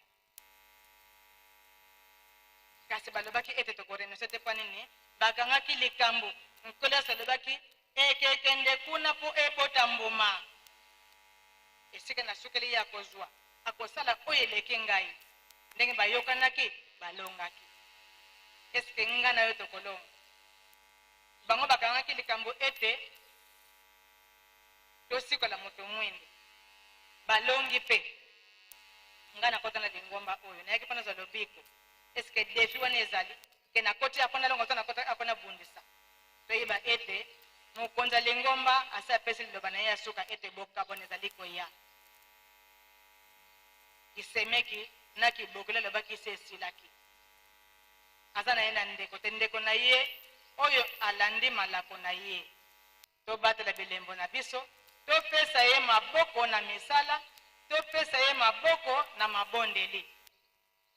Kasi balobaki ete tokorenonse te mpo nini? Bakangaki likambo. Nkolo Yesu alobaki ekekende kuna mpo ebota mbuma. Esika nasukeli ye akozwa, akosala oyo eleki ngai. Ndenge bayokanaki, balongaki. Eske nga na yo tokolonga? Bango bakangaki likambo ete tosikola moto mwindo. Balongi mpe. Nga nakota na lingomba oyo, nayaki mpo nazwa lobiko. Eske defi wana ezali ke nakoti apo nalonga to nakota apo nabundisa? Toyeba ete mokonzi ya lingomba asi apesi liloba na ye ya suka ete bokabwani ezali koya. Kisemeki na kibokeli alobaki se esilaki. Aza na ye na ndeko te, ndeko na ye oyo alandi malako na ye. Tobatela bilembo na biso, topesa ye maboko na misala, topesa ye maboko na mabondeli.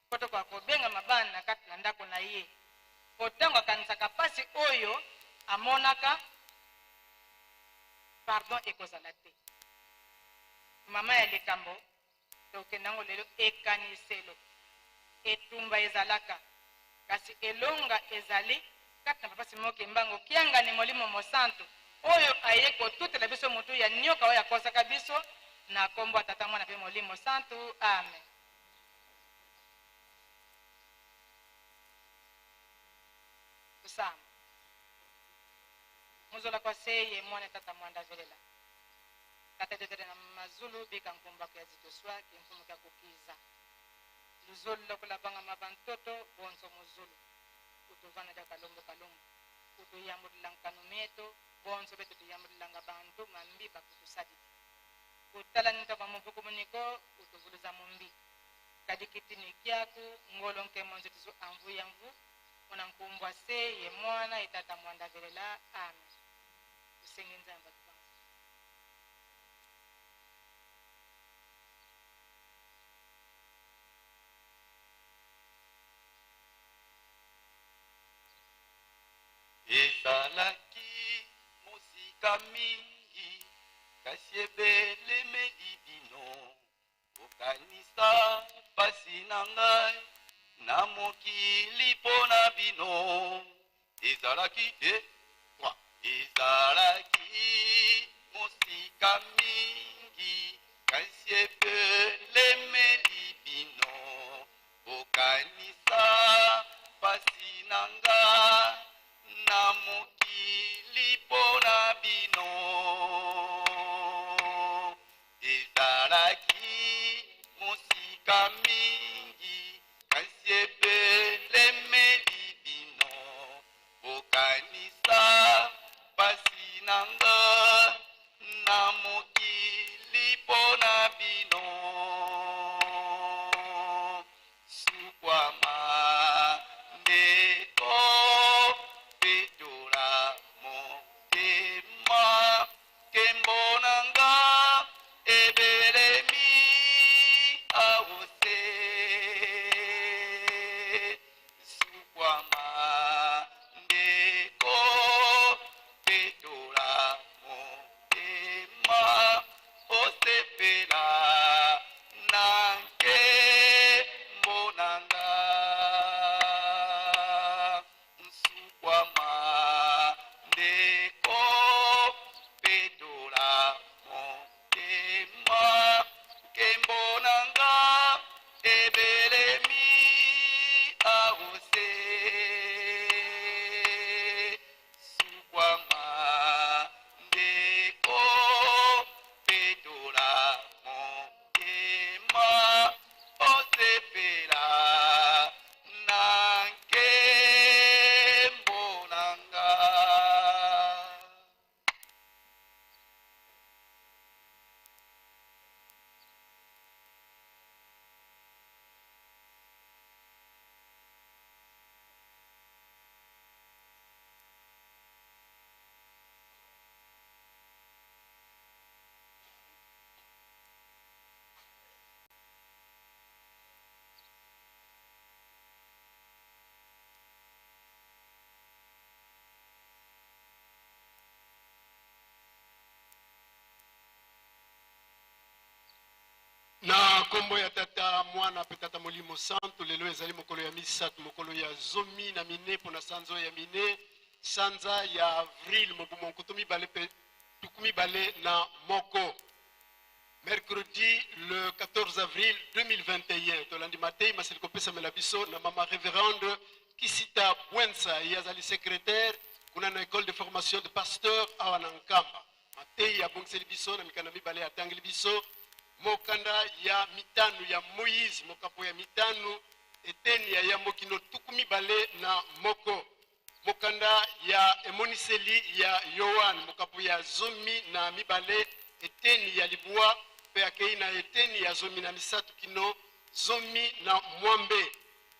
Mpo tokoka kobengama bana kati na ndako na ye. Mpo ntango akanisaka mpasi oyo amonaka, pardon ekozala te. Mama ya likambo tokende yango lelo ekaniselo. Etumba ezalaka, kasi elonga ezali kati na Papa Simon Kimbangu Kiangani Molimo Mosantu oyo aye kotutela biso mutu ya nioka oyo akosaka biso na kombo ya Tata Mwana pe Molimo Santu. Amen. Tusamba. Muzola kwa seye mwana tata mwanda velela. Tata tetere na mazulu bika nkumba ya zitoswa kimfumu kya kukiza. Luzolo lokola banga mabantoto bonso muzulu. Utuvana ja kalombo kalombo. Utuyambulila nkanu mieto bonso betu tuyambulilanga bantu mambi bakutusadidi. Kutala nita kwa muvuku muniko utuvuluza mumbi. Kadikiti ni kyaku ngolo nkemo nzetizu anvu yanvu. Mwana nkumbwa se ye mwana etata mwanda velela. Amen. Tusengi Nzambe atupanza. Ezalaki mosika mingi, kasi ebelemeli bino. Bokanisa pasi na ngai na mokili mpo na bino. Ezalaki de trois. Ezalaki mosika mingi, kasi ebelemeli bino. Bokanisa pasi na ngai na mokili mpo na bino. Ezalaki mosika mingi, kasi ebelemeli bino. Bokanisa pasi na ngai na mokili mpo na bino. Sukwama ndeko, petola motema, nkembo na nga ebelemi awose. Sukwama ndeko, petola motema, osepela na nkembo na nga. Nsukwama ndeko, petola motema, nkembo na nga ebelemi awose. Sukwama ndeko, petola motema, osepela na nkembo na nga. Na kombo ya Tata, Mwana pe Tata Molimo Santu, lelo ezali mokolo ya misato, mokolo ya zomi na mine pona sanza oyo ya mine, sanza ya avril mobu monkoto mibale pe tuku mibale na moko. Mercredi le 14 avril 2021, tolandi matei masili kopesamela biso na mama Reverende Kisita Bwensa, ye azali secrétaire kuna na école de formation de pasteur awa na Nkamba. Matei abongiseli biso na mikanda mibale, atangeli biso mokanda ya mitano ya Moïse, mokapo ya mitano eteni ya yambo kino tuku mibale na moko, mokanda ya emoniseli ya Yoane mokapo ya zomi na mibale eteni ya libwa mpe akei na eteni ya zomi na misato kino zomi na mwambe.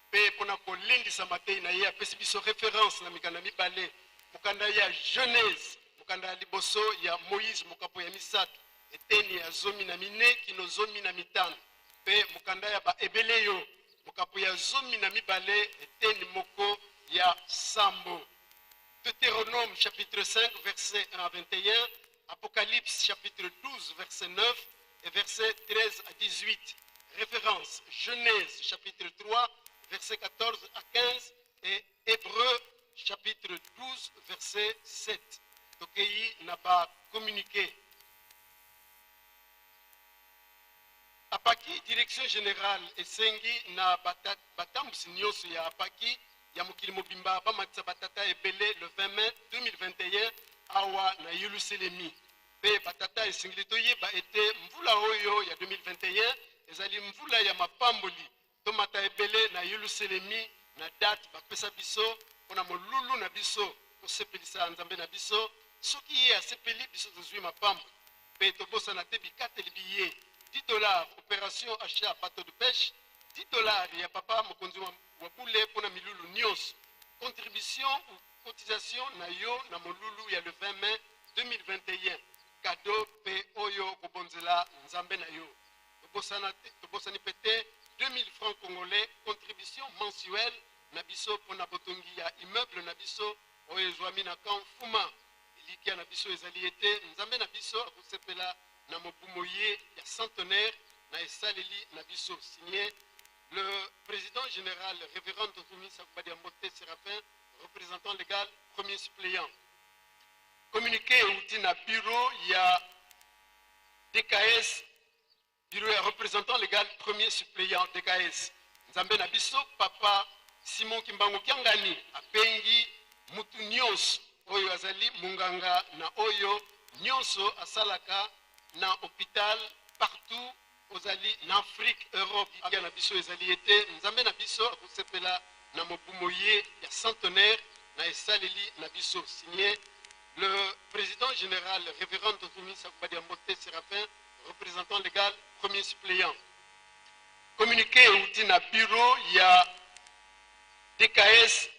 Mpe mpo na kolendisa mateyi na ye, apesi biso reference na mikanda mibale, mokanda ya Genese, mokanda ya liboso ya Moïse, mokapo ya misato, eteni ya 14 kino 15, mpe mokanda ya Baebeleyo, mokapo ya 12, eteni moko ya sambo. Deutéronome chapitre 5 verset 1 à 21, Apocalypse chapitre 12 verset 9 et verset 13 à 18. Référence Genèse chapitre 3 verset 14 à 15 et Hébreux chapitre 12 verset 7. Tokei na ba communiqué. Apaki direction générale esengi na batambusi nyonso ya apaki ya mokili mobimba bamatisa batata ebele le 20 mai 2021 awa na Yelusalemi. Mpe batata, esengeli toyeba ete mvula oyo ya 2021 ezali mvula ya mapamboli. Tomata ebele na Yelusalemi na date bapesa biso mpo na molulu na biso, tosepelisa Nzambe na biso. Soki ye asepeli, biso tozwi mapamboli. Mpe tobosana te bikateli biye: 10 dollars opération achat bateau de pêche, 10 dollars ya papa mokonzi wa bule mpo na milulu nyonso. Contribution ou cotisation na yo na molulu ya le 20 mai 2021, cadeau mpe oyo kobonzela Nzambe na yo. Tobosani mpe te 2000 francs congolais contribution mensuelle na biso mpo na botongi ya immeuble na biso oyo ezwami na camp Fuma. Elikya na biso ezali ete Nzambe na biso akosepela na mobumo ye ya centenaire na esaleli na biso. Signé le président général, révérend Totumi Sakubadiambote Séraphin, représentant légal, premier suppléant. Communiqué euti na bureau ya DKS, bureau ya représentant légal, premier suppléant DKS. Nzambe na biso papa Simon Kimbangu Kiangani abengi mutu nyonso oyo azali monganga na oyo nyonso asalaka na hôpital partout ozali na Afrique, Europe. Ya na biso ezali ete Nzambe na biso akosepela na mobumo ye ya centenaire na esaleli na biso. Signé le président général, révérend Totumi Sakubadiambote Séraphin, représentant légal, premier suppléant. Communiqué euti na bureau ya DKS,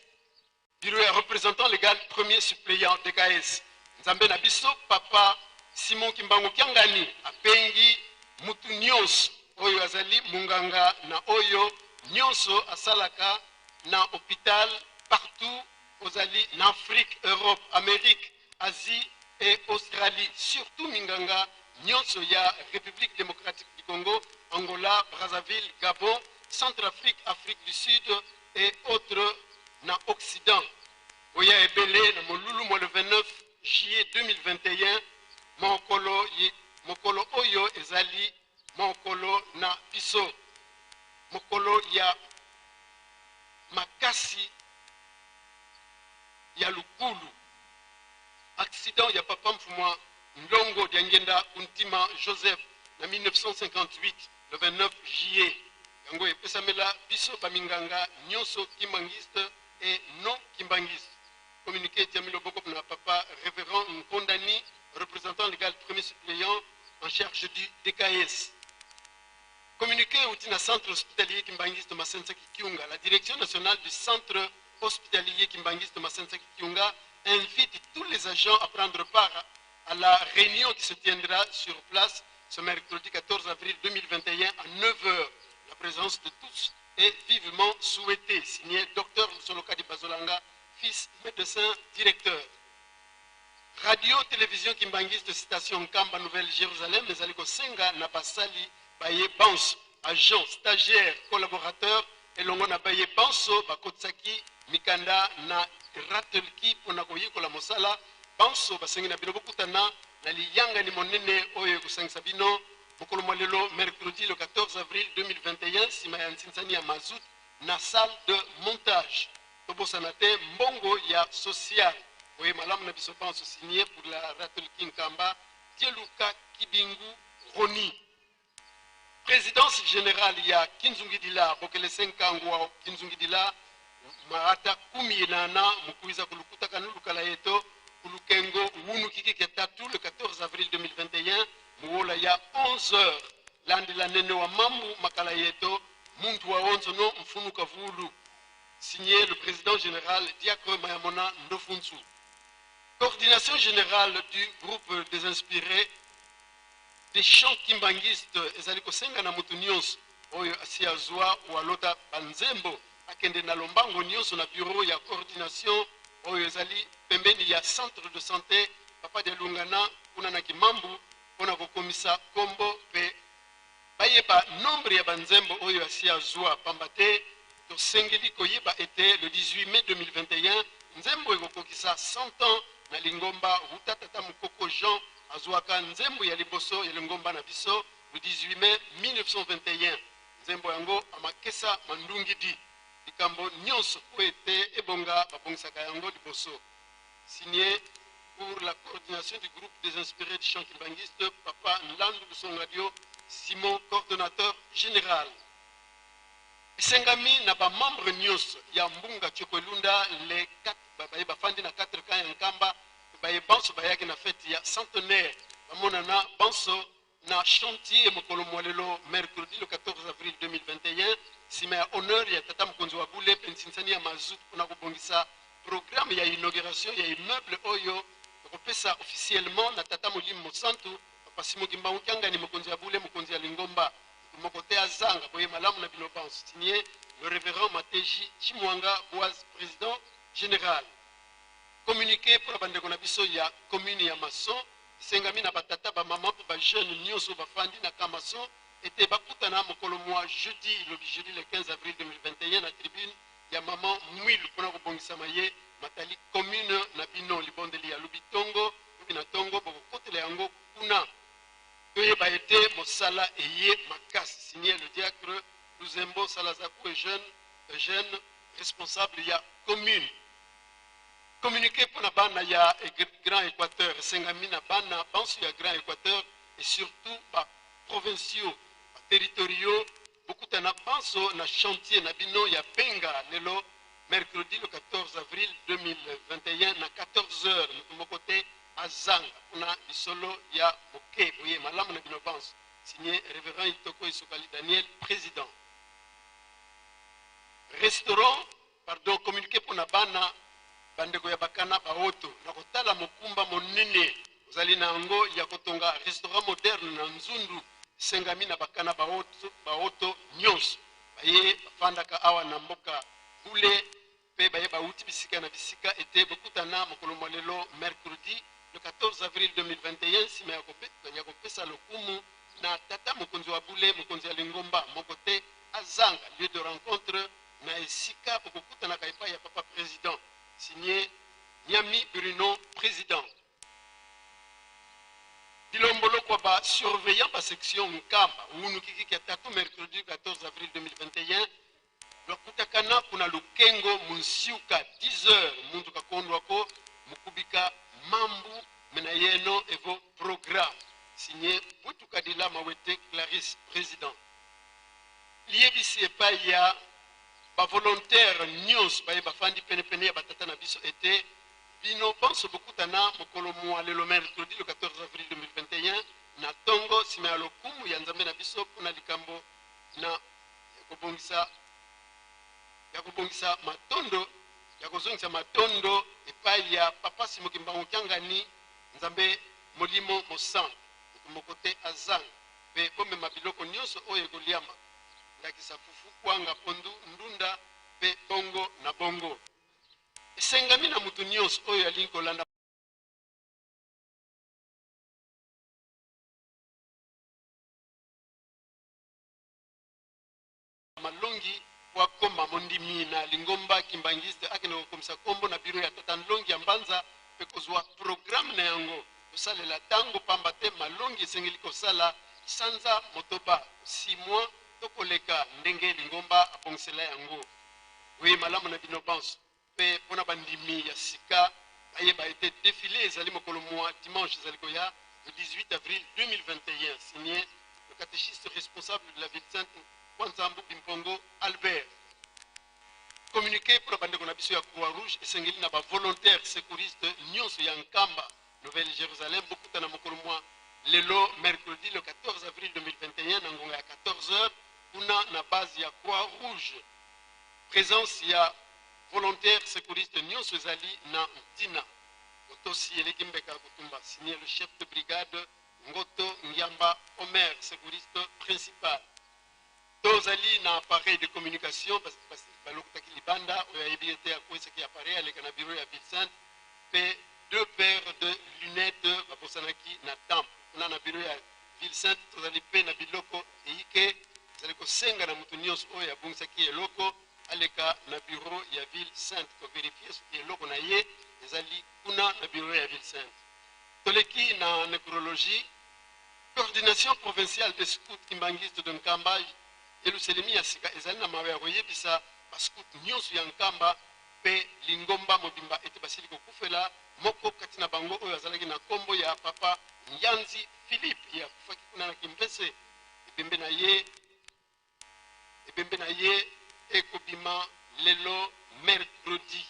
bureau ya représentant légal, premier suppléant DKS. Nzambe na biso papa Simon Kimbangu Kiangani abengi mutu nyonso oyo azali monganga na oyo nyonso asalaka na hôpital partout ozali na Afrique, Europe, Amérique, Asie et Australie, surtout minganga nyonso ya République démocratique du Congo, Angola, Brazzaville, Gabon, Centrafrique, Afrique du Sud et autres na Occident. Oya ebele na molulu mwa le 29 juillet 2021, mokolo, mokolo oyo ezali mokolo na biso, mokolo ya makasi ya lukulu. Accident ya papa Mfumwa Ndongo Diangenda Kuntima Joseph na 1958 le 29 juillet, yango epesamela biso baminganga nyonso kimbangiste et non kimbangiste. Communiqué etiami loboko na papa révérend Nkondani, représentant légal, premier suppléant en charge du DKS. Communiqué outi na centre hospitalier kimbangiste Masenza Kikiunga. La direction nationale du centre hospitalier kimbangiste Masenza Kikiunga invite tous les agents à prendre part à la réunion qui se tiendra sur place ce mercredi 14 avril 2021 à 9h. La présence de tous est vivement souhaitée. Signé Dr Solokadi Bazolanga, fils médecin directeur. Radio Télévision Kimbangiste Station Nkamba Nouvelle Jérusalem ezali kosenga na basali baye banso, agent, stagiaire, collaborateur, elongo na baye banso bakotisaki mikanda na ratelki mpona koyekola mosala banso, basengi na bino bokutana na liyangani monene oyo ekosangisa bino mokolo mwa lelo mercredi le 14 avril 2021 nsima ya nsinsani ya mazut na salle de montage. Tobosana te mbongo ya social. Oye malamu na biso banso. Signé pour la ratelki Nkamba, Tieluka Kibingu Roni. Présidence générale ya Kinzungidila, bokelese nkangu wa Kinzungidila maata kumi nana mukuiza kulukuta kanu lukala yeto kulukengo wunu kiki kia tatu le 14 avril 2021 muwola ya 11 heures. Landela nene wa mambu makala yeto. Muntu wa onzo no mfunuka vulu. Signé le président général Diacre Mayamona Ndofunsu. Coordination générale du groupe des inspirés des chants kimbanguistes ezali kosenga na moto nyonso oyo asi azwa walota banzembo akende na lombango nyonso na bureau ya coordination oyo ezali pembeni ya centre de santé Papa de Lungana kuna na Kimambu mpona kokomisa kombo mpe bayeba nombre ya banzembo oyo asi azwa, pamba te tosengeli koyeba ete le 18 mai 2021 nzembo ekokokisa 100 ans na lingomba wuta tata mokoko Jean azwaka nzembo ya liboso ya lingomba na biso le 18 mai 1921. Nzembo yango amakesa mandungidi likambo nyonso po ete ebonga babongisaka yango liboso. Signé pour la coordination du groupe des inspirés du chant kimbanguiste, Papa Nlandu Lusongadio Simon, coordonnateur général. Esengami na ba membre nyonso ya Mbunga Tshoko-Elunda les quatre baye bafandi na 4 camps ya Nkamba baye banso bayaki na fete ya centenaire bamonana banso na chantier mokolo mwa lelo mercredi le 14 avril 2021 nsima ya honneur ya tata mokonzi wa bule mpe nsinsani ya mazut mpona kobongisa programme ya inauguration ya immeuble oyo ekopesa officiellement na tata molimo mosantu Papa Simon Kimbangu Kiangani, mokonzi ya bule, mokonzi ya lingomba. Moto moko te azanga boye malamu na bino banso. Signé le révérend Mateji Chimwanga Boaz, président général. Communiqué pour bandeko na biso ya commune ya Mason esengami na batata, bamama mpe bajeune nyonso bafandi na camp Mason ete bakutana mokolo mwa jeudi, lobi jeudi le 15 avril 2021 na tribune ya mama Mwilu mpona kobongisama ye matali commune na bino. Libondeli ya lobi tongo, lobi na tongo bokokotela yango kuna. Toyeba ete mosala eye makasi. Signé le diacre Luzembo Salazaku Eugène, Eugène responsable ya commune. Communiqué mpona bana ya Grand Équateur esengami na bana banso ya Grand Équateur et surtout ba provinciaux, ba territoriaux bokutana banso na chantier na bino ya Benga lelo mercredi le 14 avril 2021 na 14 heures. Moto moko te azanga mpona lisolo ya moke boye malamu na bino banso. Signé révérend Itoko Isokali Daniel, président. Restaurant, pardon, communiqué mpona bana bandeko ya bakana baoto na kotala mokumba monene ozali na yango ya kotonga restaurant moderne na Nzundu. Esengami na bakana baoto, baoto nyonso baye bafandaka awa na mboka bule mpe baye bauti bisika na bisika ete bokutana mokolo mwa lelo mercredi le 14 avril 2021 nsima ya kopesa lokumu na tata mokonzi wa bule, mokonzi ya lingomba. Moko te azanga. Lieu de rencontre na esika bokokutanaka epai ya papa président. Signé Nyami Bruno, président. Bilombolo kwa ba surveillant ba section Nkamba wunukiki kia tatu mercredi 14 avril 2021 lwakutakana kuna lukengo munsiuka 10 heures muntu kakondwako mukubika mambu mena yeno evo programme. Signé Butukadila Mawete Clarisse, président. Liyebisi epai ya bavolontaire nyonso baye bafandi penepene ya batata na biso ete bino banso bokutana mokolo mwa lelo mercredi le 14 avril 2021 na tongo nsima ya lokumu ya Nzambe na biso mpona likambo na ya kobongisa matondo ya kozongisa matondo epai ya Papa Simon Kimbangu Kiangani, Nzambe Molimo Mosantu. Moto moko te azanga mpe bomema biloko nyonso oyo ekoliama, ndakisa fufu, kwanga, pondu, ndunda mpe bongo na bongo. Esengami na moto nyonso oyo alingi kolanda malongi po akoma mondimi na lingomba kimbanguiste akende kokomisa kombo na biro ya tata Nlongi ya Mbanza mpe kozwa programme na yango. Kosalela tango pamba te malongi esengeli kosala sanza motoba, 6 mois, to koleka ndenge lingomba abongisela yango. Boye malamu na bino banso. Mpe mpona bandimi ya sika bayeba ete defile ezali mokolo mwa dimanche ezali koya le 18 avril 2021. Signé le catéchiste responsable de la ville sainte Kwanzambu Bimpongo Albert. Communiqué mpona bandeko na biso ya Croix Rouge esengeli na bavolontaire secouriste nyonso ya Nkamba Nouvelle Jérusalem bokutana mokolo mwa lelo mercredi le 14 avril 2021 na ngonga ya 14 heures. kuna na base ya Croix Rouge. Presence ya volontaire secouriste nyonso ezali na ntina. Botosi eleki mbeka ya kotumba. Signé le chef de brigade Ngoto Ngiamba Omer, secouriste principal. Tozali na appareil de communication balokotaki libanda, oyo ayebi ete akwesaki appareil aleka na bureau ya ville sainte, mpe deux paires de lunettes babosanaki na temple. Kuna na bureau ya ville sainte tozali mpe na biloko eyike, ezali kosenga na moto nyonso oyo abungisaki eloko aleka na bureau ya ville sainte koverifier soki eloko na ye ezali kuna na bureau ya ville sainte. Toleki na necrologie. Coordination provinciale des scouts kimbanguistes de Nkamba, Yelusalemi ya sika ezali na mawa ya koyebisa ba scouts nyonso ya Nkamba mpe lingomba mobimba ete basili kokufela moko kati na bango oyo azalaki na kombo ya Papa Nyanzi Philippe. Ye akufaki kuna na Kimpese. Ebembe na ye Ebembe na ye ekobima lelo mercredi.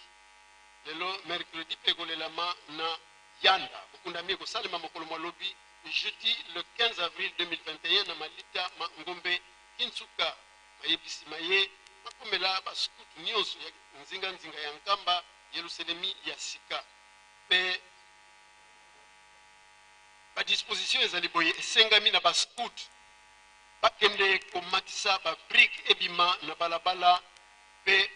Lelo mercredi mpe ekolelama na Yanda. Bokundami ekosalema mokolo mwa lobi jeudi le 15 avril 2021 na malita ma Ngombe Kinsuka. Mayebisi maye makomela ba scout nionso ya nzinga nzinga ya Nkamba, Yeluselemi ya sika mpe ba dispositions ezali boye esengami na ba scout Bakende komatisa ba briques ebima na balabala pe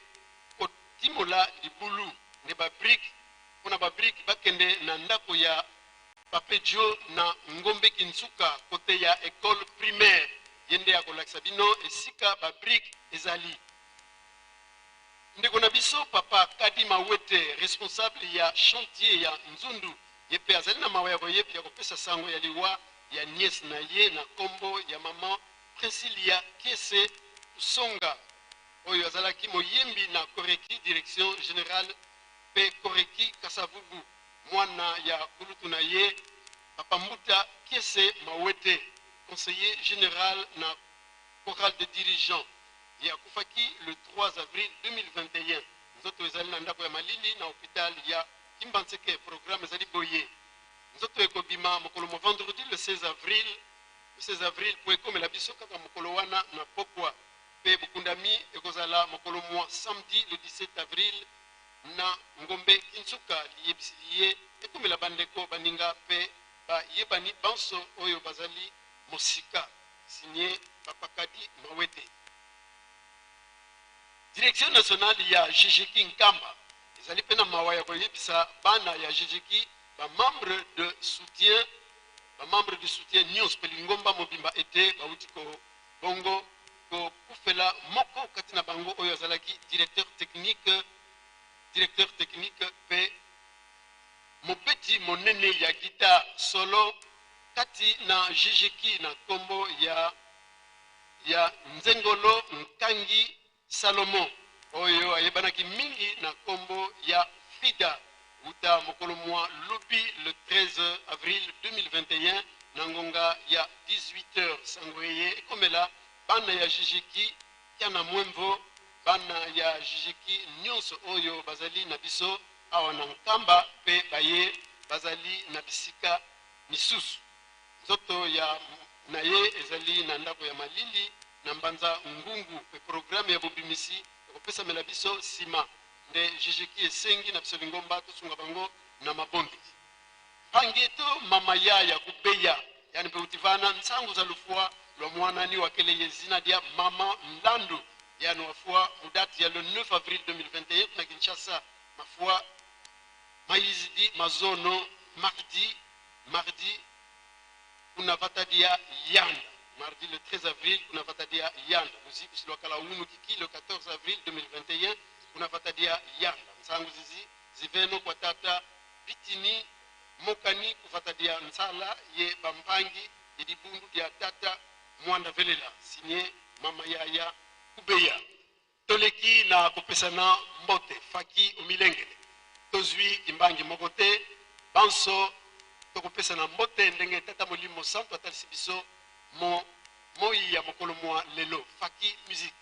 kotimola libulu nde ba briques pona ba briques bakende na ndako ya Pape Djo na Ngombe Kinsuka cote ya ecole primaire ye nde akolakisa bino esika ba briques ezali. Ndeko na biso Papa Kadi Mawete responsable ya chantier ya Nzundu ye pe azali na mawa ya kopesa sango ya liwa ya nièce na ye na kombo ya maman Princilia Kiese Kusonga oyo azalaki moyembi na Koreki direction generale pe Koreki Kasavubu, mwana ya kulutu na ye Papa Mbuta Kiese Mawete, conseiller general na chorale des dirigeants. Ye akufaki le 3 avril 2021. Nzoto ezali na ndako ya malili na hopital ya Kimbanseke. Programme ezali boye. Nzoto ekobima mokolo mwa vendredi le 16 avril, le 16 avril, mpo ekomela biso kaka mokolo wana na pokwa, mpe bokundami ekozala mokolo mwa samedi le 17 avril na Ngombe Kinsuka. Liyebisi liye ekomela bandeko, baninga mpe bayebani banso oyo bazali mosika. Signé Papa Kadi Mawete. Direction nationale ya JJK Nkamba ezali mpe na mawa ya koyebisa bana ya JJK, ba membres de soutien, ba membres de soutien nyonso mpe lingomba mobimba ete bawuti ko bongo kokufela moko kati na bango oyo azalaki directeur technique, directeur technique mpe mobeti monene ya guitare solo kati na JJK na nkombo ya ya Nzengolo Nkangi Salomon, oyo ayebanaki mingi na nkombo ya Frida, wuta mokolo mwa lobi le 13 avril 2021 na ngonga ya 18 heures. Sango eye ekomela bana ya Jijiki Kiana Mwemvo, bana ya Jijiki nionso oyo bazali na biso awa na Nkamba mpe baye bazali na bisika misusu. Nzoto ya na ye ezali na ndako ya malili na Mbanza Ngungu mpe programme ya bobimisi ekopesamela biso sima. Nde JJQ esengi na biso lingomba tosunga bango na mabondeli. Mpangi eto mama yaya kubeya yani mpe utivana nsangu za lufua lwa mwanani wakele ye zina dia mama Nlandu yani wafua mu date ya le 9 avril 2021 kuna Kinshasa mafua mayizidi mazono mardi mardi kuna vatadia yanda mardi le 13 avril kuna vatadia yanda luziku silwakala unu kiki le 14 avril 2021 kuna vatadia yanda nsangu zizi ziveno kwa tata bitini mokani kuvatadia nsala ye bampangi ye libundu dia tata mwanda velela signé mama yaya kubeya. Toleki na kopesana mbote faki omilengele tozwi kimbangi moko te banso tokopesana mbote ndenge tata molimo santu atalisi biso mo moi ya mokolo mwa lelo faki musique.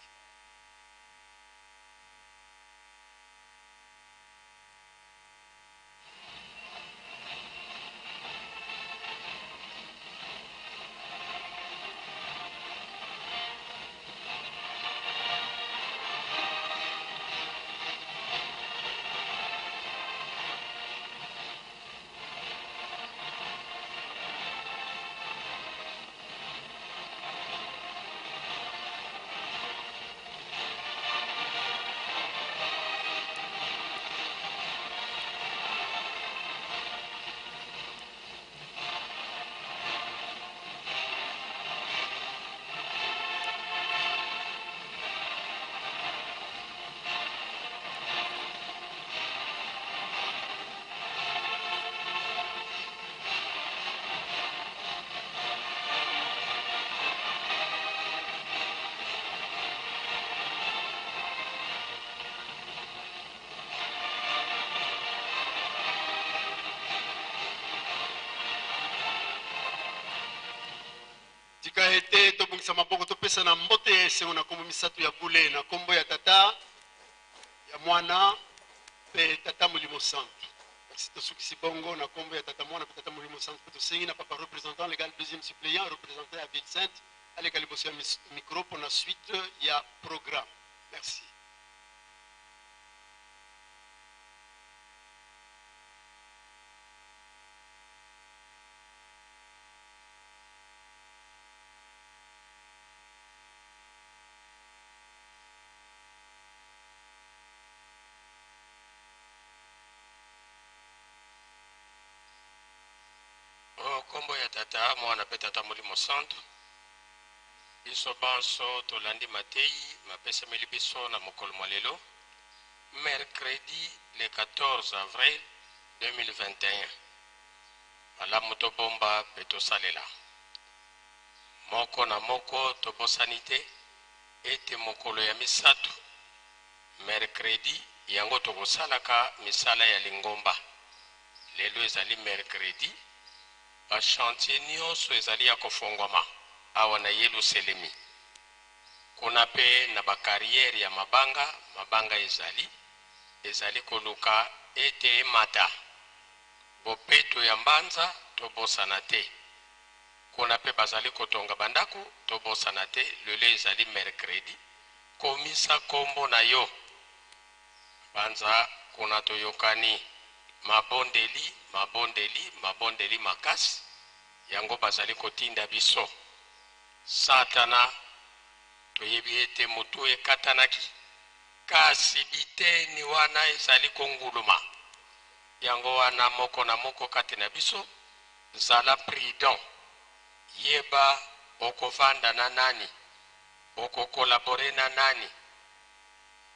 ete tobongisa maboko topesana mbote ya esengo na nkombo misato ya bule, na nkombo ya Tata, ya Mwana mpe Tata Molimo Santu. Kasi tosukisi bongo na nkombo ya Tata, Mwana mpe Tata Molimo Santu, mpe tosengi na Papa représentant légal, deuxième suppléant, représentant ya Ville Sainte, aleka liboso ya micro mpo na suite ya programme. Merci. O nkombo ya Tata, Mwana mpe Tata Molimo Santu, biso banso tolandi mateyi mapesameli biso na mokolo mwa lelo, mercredi le 14 avril 2021. Malamu tobomba mpe tosalela. Moko na moko tobosani te ete mokolo ya misato, mercredi, yango tokosalaka misala ya lingomba. Lelo ezali mercredi, ba chantiers nionso ezali ya kofongwama awa na Yeluselemi. Kuna pe na ba carrières ya mabanga, mabanga ezali, ezali koluka ete emata. Bopeto ya mbanza, tobosana te. Kuna pe bazali kotonga ba ndako, tobosana te, lelo ezali mercredi, komisa kombo na yo. Banza kuna toyokani. Mabondeli, mabondeli, mabondeli makasi, yango bazali kotinda biso. Satana, toyebi ete motu ekatanaki, kasi biteni wana ezali konguluma. Yango wana moko na moko kati na biso, zala prudent. Yeba okovanda na nani, oko collaborer na nani,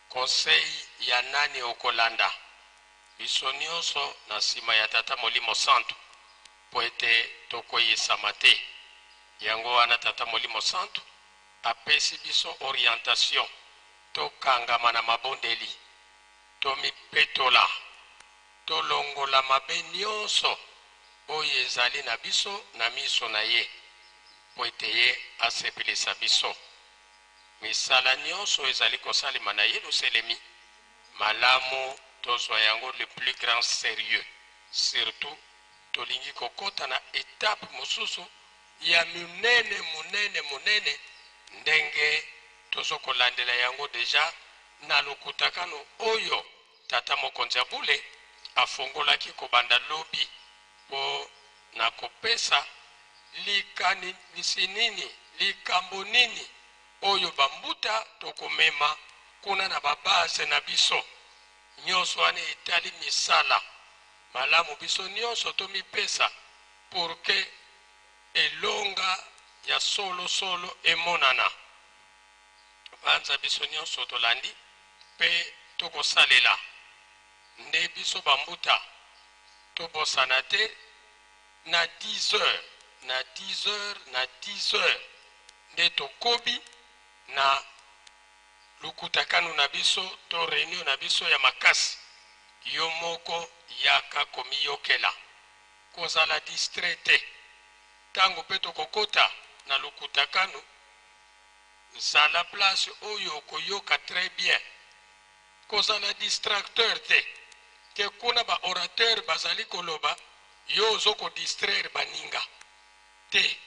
conseil ya nani okolanda. Biso nionso na sima ya Tata Molimo Santu mpo ete tokweyisama te. Yango wana Tata Molimo Santu apesi biso orientation, tokangama na mabondeli, tomipetola, tolongola mabe nionso oyo ezali na biso na miso na ye, mpo ete ye asepelisa biso. Misala nionso ezali kosalema na Yeluselemi, malamu tozwa yango le plus grand serieux, surtout tolingi kokota na etape mosusu ya munene munene munene ndenge tozo kolandela yango dejà na lokutakano oyo Tata mokonzi ya bule afongolaki kobanda lobi po na kopesa likanisi nini, likambo nini oyo ba mbuta tokomema kuna na ba base na biso. Nionso wana etali misala. Malamu biso nionso tomipesa pour que elonga ya solo solo emonana. Banza biso nionso tolandi pe tokosalela. Nde biso ba mbuta tobosana te na 10 heures, na 10 heures, na 10 heures nde tokobi na lukutakanu na biso to reunion na biso ya makasi. Yo moko yaka komiyokela. Kozala distrait te. Tango pe tokokota na lukutakanu, zala place oyo okoyoka très bien. Kozala distracteur te. Ke kuna ba orateurs bazali koloba, yo ozo ko distraire baninga. Te.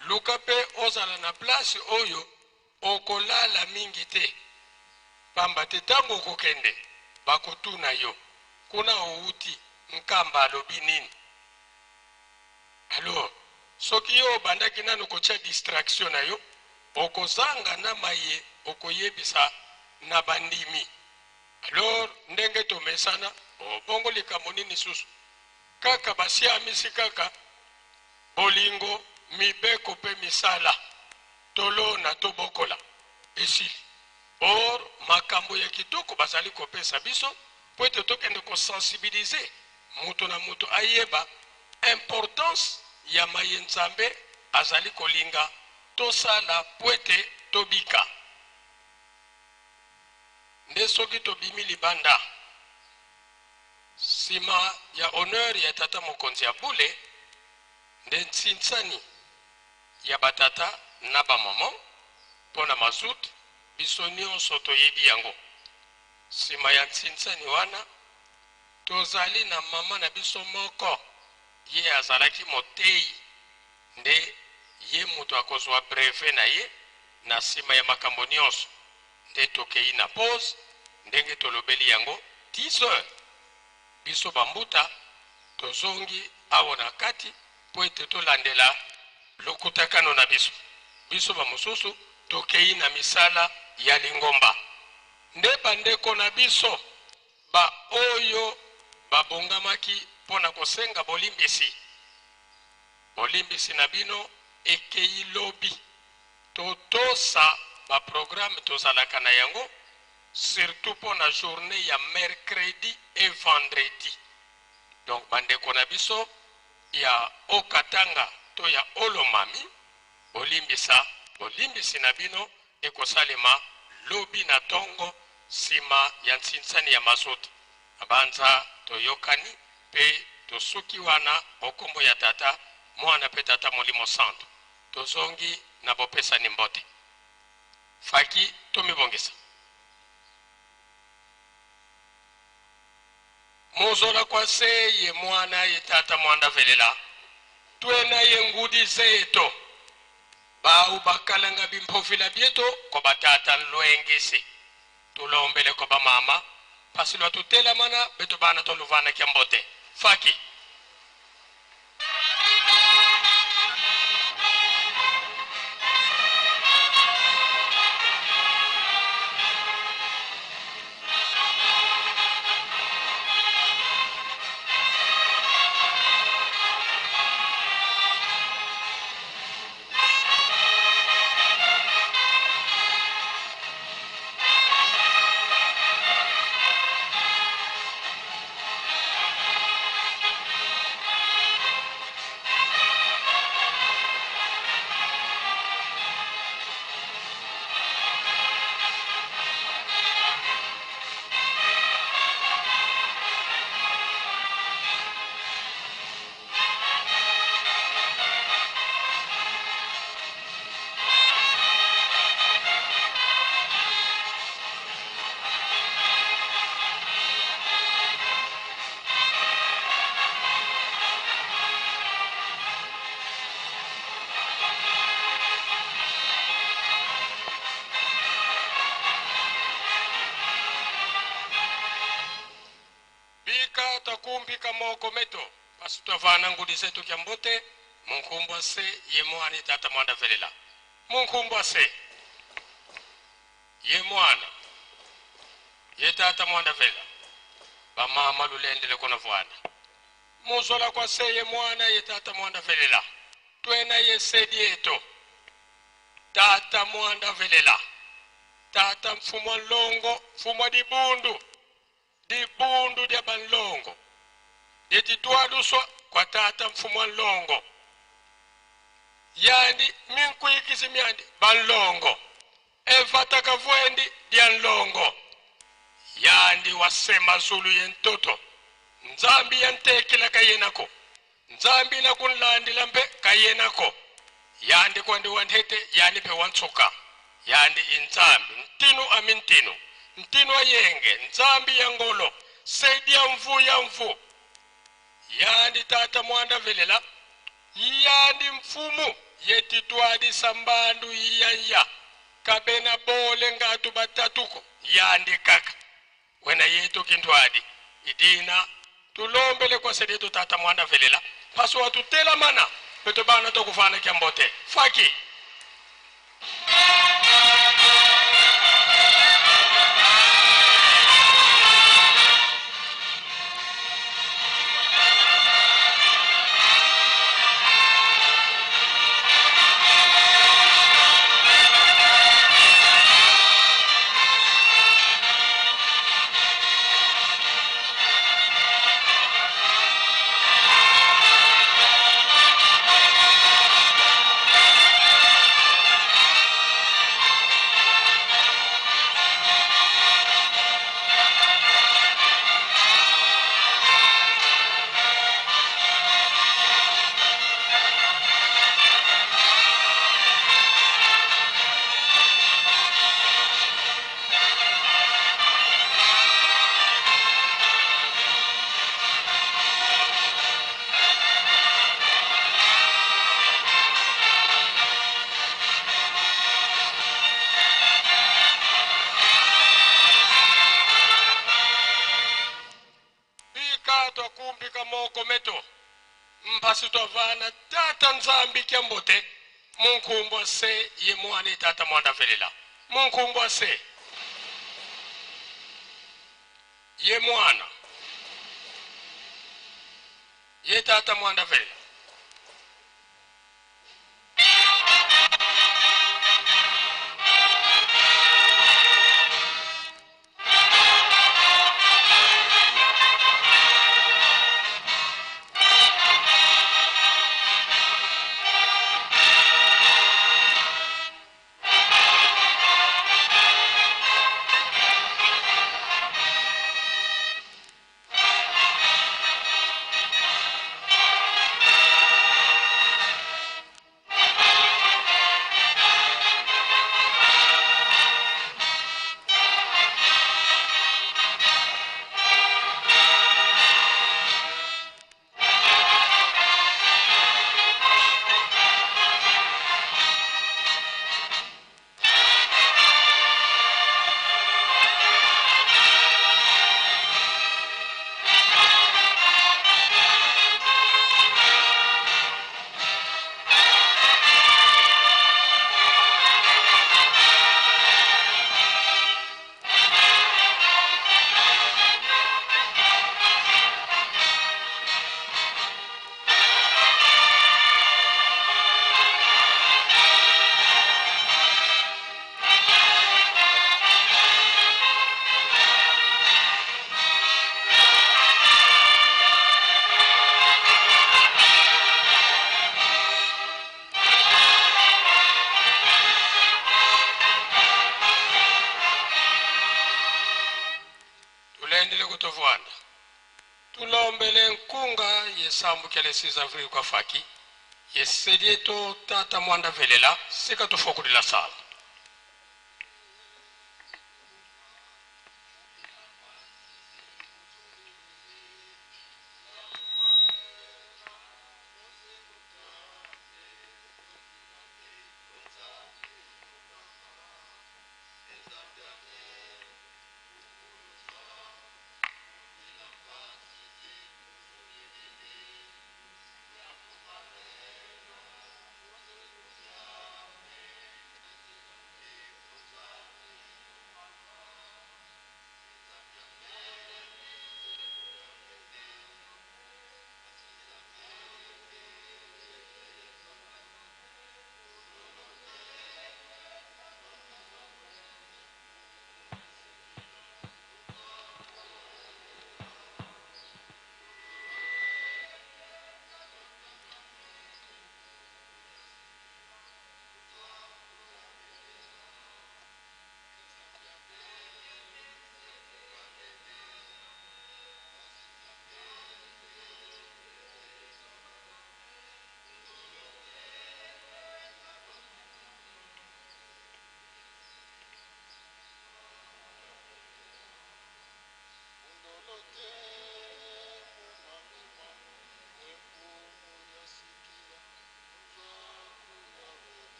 Luka pe ozala na place oyo okolala mingi te. Pamba te tango okokende, bakotuna yo, kuna owuti, Nkamba alobi nini? Alors, soki yo obandaki nanu kotia distraction na yo, okozanga na maye okoyebisa na bandimi. Alors, ndenge tomesana, oh, bongo likambo nini susu? Kaka basiamisi kaka bolingo, mibeko pe misala, tolona tobokola, esili. Or, makambo ya kitoko bazali kopesa biso po ete tokende ko sensibiliser moto na moto ayeba importance ya maye Nzambe azali kolinga tosala po ete tobika. Nde soki tobimi libanda, sima ya honneur ya tata mokonzi ya bule, nde ntsinsani. ya batata na bamama mpo na mazut, biso nyonso toyebi yango. Nsima ya nsinsani wana, tozali na mama na biso moko, ye azalaki motei, nde ye moto akozwa brevet na ye na nsima ya makambo nyonso. Nde tokei na pause, ndenge tolobeli yango 10 heures. Biso bambuta tozongi awa na kati mpo ete tolandela lokutakano na biso. Biso bamosusu tokei na misala ya lingomba. Nde bandeko na biso ba oyo babongamaki mpo na kosenga bolimbisi, bolimbisi na bino ekei lobi. Totosa ba programme tozalaka na yango, surtout mpo na journée ya mercredi et vendredi. Donc bandeko na biso ya Haut-Katanga to ya Haut-Lomami, bolimbisa, bolimbisi na bino ekosalema lobi na tongo nsima ya nsinsani ya mazoto. Banza toyokani mpe tosuki wana okombo ya Tata, Mwana mpe Tata Molimo Santu. Tozongi na bopesani mbote. Faki tomibongisa. Mozola kwa se ye mwana ye tata mwanda velela twena ye ngudi zeto bau bakalanga bimpofila bieto ko batata nlwengisi tulombele ko bamama pasi lwa tutelamana beto bana toluvana kia mbote. Faki. Bika takumbika moko meto pasi twavana ngudi zetu kya mbote munkumbwa se ye mwana tata mwanda velela munkumbwa se ye mwana ye tata mwanda velela bamama lulendele kona vwana muzola kwa se ye mwana ye tata mwanda velela twena ye sedi eto tata mwanda velela tata mfumwa nlongo mfumwa dibundu dibundu dia banlongo dititwaluswa kwa tata mfumwa nlongo yandi minkwikisi myandi banlongo evataka vwendi dia nlongo yandi wasema zulu ye ntoto nzambi ya ntekela kayenako nzambi na kunlandila mpe kayenako yandi kwandi wanthete yandi mpe wantsuka yandi inzambi ntinu ami ntinu ntinu ayenge nzambi ya ngolo sedi ya mvu ya mvu yandi tata mwanda velela yandi mfumu yetitwadisa mbandu iyanya kabena bole ngatu batatuko yandi kaka wena yetu kintwadi idina tulombele kwa sedi tata mwanda velela paso watutelamana peto bana tokufana kya mbote faki. Tukumbika moko meto. Mpasi twavana tata Nzambi kya mbote. Munkumbwa se ye mwana tata mwanda velela. Munkumbwa se ye mwana ye tata mwanda velela. Tulendele kutovwana tulombele nkunga yesambukele 6 avril kwa faki yesedie to tata mwanda velela sika tufokulila sala.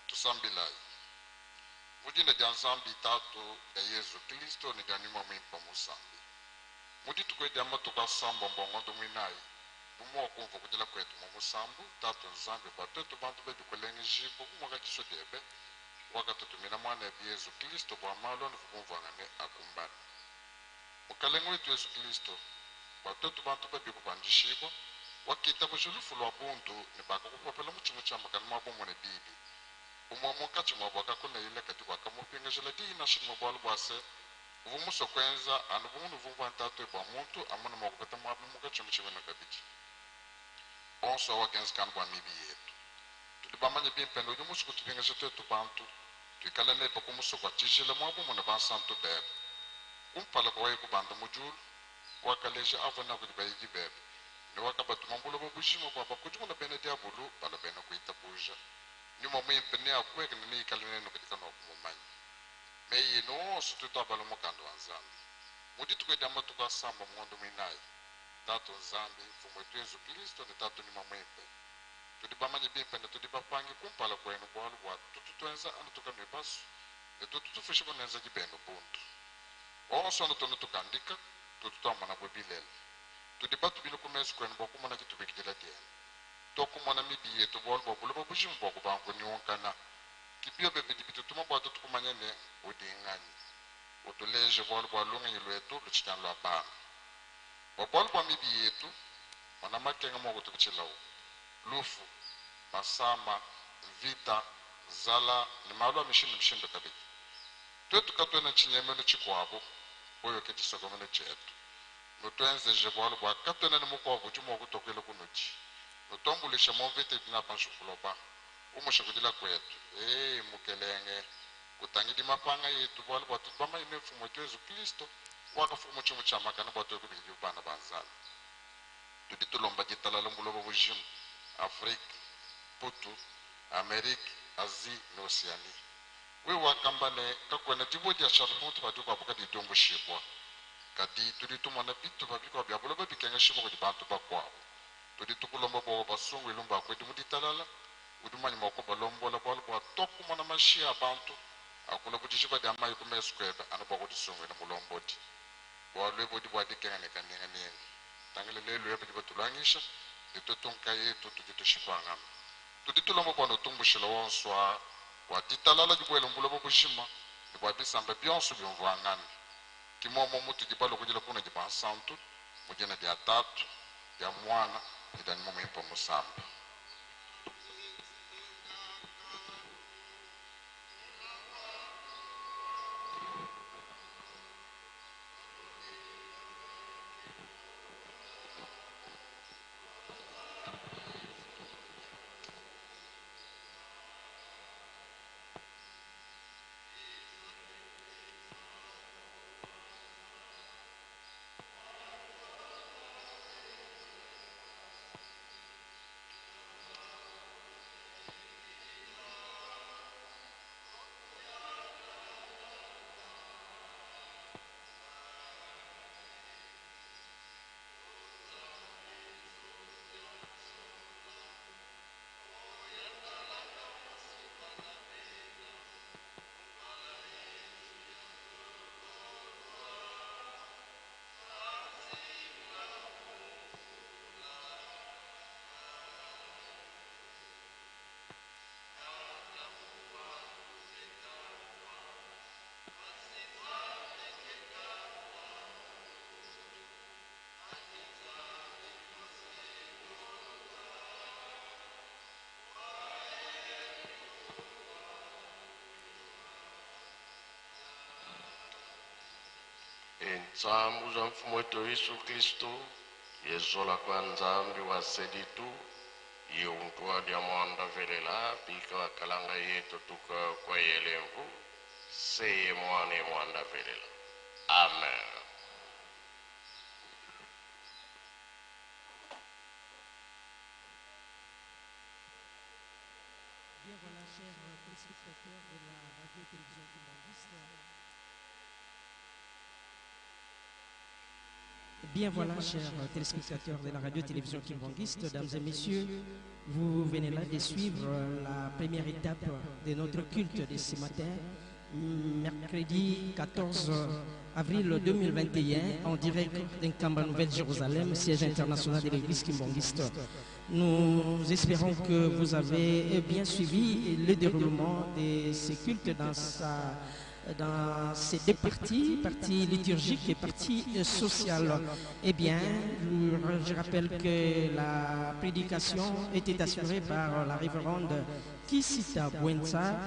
Tusambilayi mu dina dia Nzambi Tatu, dia Yezu Kilisto ne dia Nyuma Muimpe Musambi. Mu dituku edi dia matuku asambombo ngondo muinayi, bu muwakumvua kudila kuetu mu musambu, Tatu Nzambi, bua tuetu bantu bebe kulengejibua bu muakadisua diebe, wakatutumina Muanebe Yezu Kilisto bua malu anuvua bumvuangane akumbane. Mukalenge wetu Yezu Kilisto, bua tuetu bantu babi kupandishibua, wakitabuja lufu lua bundu ne bakakupopela mu tshimue tshiamakane muaba umue ne bibi. Umue munkatshi muabu wakakunayila kadi wakamupingajila diyi nansha dimue bualu bua se, uvua musue kuenza anu bu munuvua ntatu bua muntu amone mua kupeta muaba munkatshi mu tshimuna kabidi. Onso au akenzeka anu bua mibi yetu. Tudi bamanye bimpe ne, udi musue kutupingaja tuetu bantu, tuikale nebe ku musoko wa tshijila muaba umue ne bansantu bebe. Kumpala kua wewe kubanda mu diulu, wakaleja avua nawu kudi bayidi bebe, ne wakabatuma mu buloba bujima bua bakudimune bena diabulu balua bena kuitabuja. Nyuma Muimpe neapueke ne neikale nenu kadi kanuakumumanya. Meyi enu onso tudi tuabala mu Mukanda wa Nzambi. Mu dituku edi dia matuku asambombo mu ngondo muinayi, Tatu Nzambi, Mfumu wetu Yezu Kilisto ne Tatu Nyuma Muimpe, tudi bamanye bimpe ne tudi bapange kumpala kuenu bualu bua tutu tuenza anu tukanue basue ne tutu tufuisha banuenzedi benu bundu. Onso anu tuenu tukandika, tutu tuamona bu bilele. Tudi batubile ku mesu kuenu bua kumona ditubikidila dienu. Tuakumona mibi yetu bualu bua buloba bujima bua kubanga kunyunkana. Ki biobi bidi bitutuma bua tuetu kumanya ne, udi nganyi. Utuleje bualu bua lungenyi luetu lutshidi anu lua bana. Bua bualu bua mibi yetu, mona makenga mua kutupitshilawu, lufu, masama, mvita, nzala ne malu a mishindu mishindu kabidi. Tuetu katuena tshinyemenu tshikuabu, wewe ke tshisokomenu tshietu. Nutuenzeje bualu bua katuena ne mukuabu udi mua kutuakuila kunudi. Nutuambuluishe mu mvita idi nayi panshi buloba. Umushe kudila kuetu, ee Mukelenge, kutangidi mapanga etu, bualu bua tudi bamanye ne Mfumu wetu Yezu Kilisto wakafuka mu tshimu tshiamakane bua tuetu kubikidibua bana ba Nzambi. Tudi tulomba ditalala mu buloba bujima, Afrike, Mputu, Amerike, Asie ne Oceanie. Wewe wakamba ne, Kakuena dibue diashala pa mutu pa dikuabu kadiyi diumbushibua. Kadi tudi tumona bitupa bikuabu bia buloba bikengeshibua kudi bantu bakuabu. Tudi tukulomba bua ubasunguile mbakuidi mu ditalala. Udi mumanye mua kubalombola, bualu bua tuakumona mashi a bantu akula bu dijiba dia mayi ku mesu kuebe anu bua kudisunguila mulombodi. Bualu ebu budi bua dikenga ne kanyinganyinga. Tangila lelu eu badi batuluangisha, ne tuetu nkayetu tudi tushipangana. Tudi tulomba bua nutumbushile onso aa, bua ditalala dibuele mu buloba bujima ne bua bisamba bionso biumvuangane. Ke muomu mutudi balue kudila kunudi bansantu, mu dina dia Tatu, dia Muana ne dia Nyuma Muimpe Musambi. Entsambu za mfumu wetu Yesu Kristo yezola kwa Nzambi wa seditu yeuntua dia mwanda velela bika wa kalanga yetu tuka kwa yelemvu seye mwane mwanda velela. Amen. Bien voilà, chers téléspectateurs de la radio-télévision Kimbanguiste. Bien voilà, chers téléspectateurs de la radio-télévision Kimbanguiste, dames et messieurs, vous venez là de suivre la première étape de notre culte de ce matin, mercredi 14 avril 2021, en direct d'Nkamba Nouvelle-Jérusalem, siège international de l'église Kimbanguiste. Nous espérons que vous avez bien suivi le déroulement de ce culte dans ces deux parties, partie liturgique et partie sociale. Eh bien, je rappelle que la prédication était assurée par la révérende Kisita Buenza,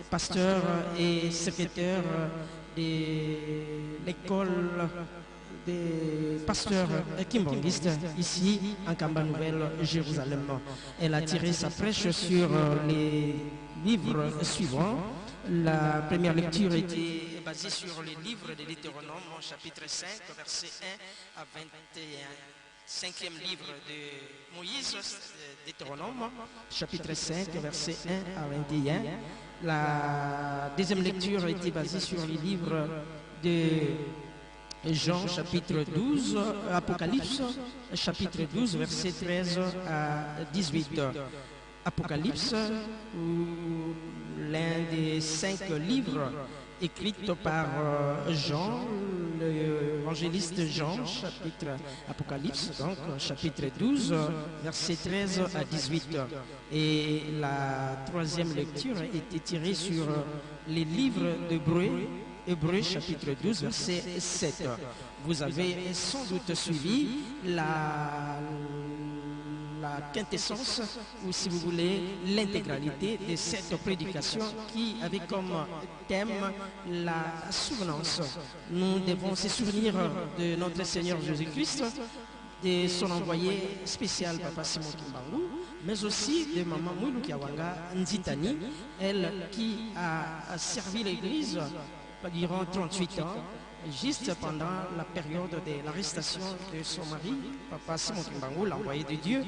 pasteur et secrétaire de l'école des pasteurs kimbanguistes ici en Nkamba Nouvelle Jérusalem. Elle a tiré sa prêche sur les livres suivants. La première lecture était basée sur le livre de Deutéronome, chapitre 5, verset 1 à 21. Cinquième livre de Moïse, Deutéronome, chapitre 5, verset 1 à 21. La deuxième lecture était basée sur le livre de Jean, chapitre 12, Apocalypse, chapitre 12, verset 13 à 18. Apocalypse, ou l'un des 5 livres écrite par Jean, l'évangéliste Jean, chapitre Apocalypse, donc chapitre 12, versets 13 à 18. Et la troisième lecture était tirée sur les livres d'Hébreux, Hébreux chapitre 12, verset 7. Vous avez sans doute suivi la quintessence, ou si vous voulez, l'intégralité de cette prédication qui avait comme thème la souvenance. Nous devons se souvenir de notre Seigneur Jésus-Christ, de son envoyé spécial, Papa Simon Kimbangu, mais aussi de Maman Mwilu Kiawanga Nzitani, elle qui a servi l'Église durant 38 ans, juste pendant la période de l'arrestation de son mari, Papa Simon Kimbangu, l'envoyé de Dieu.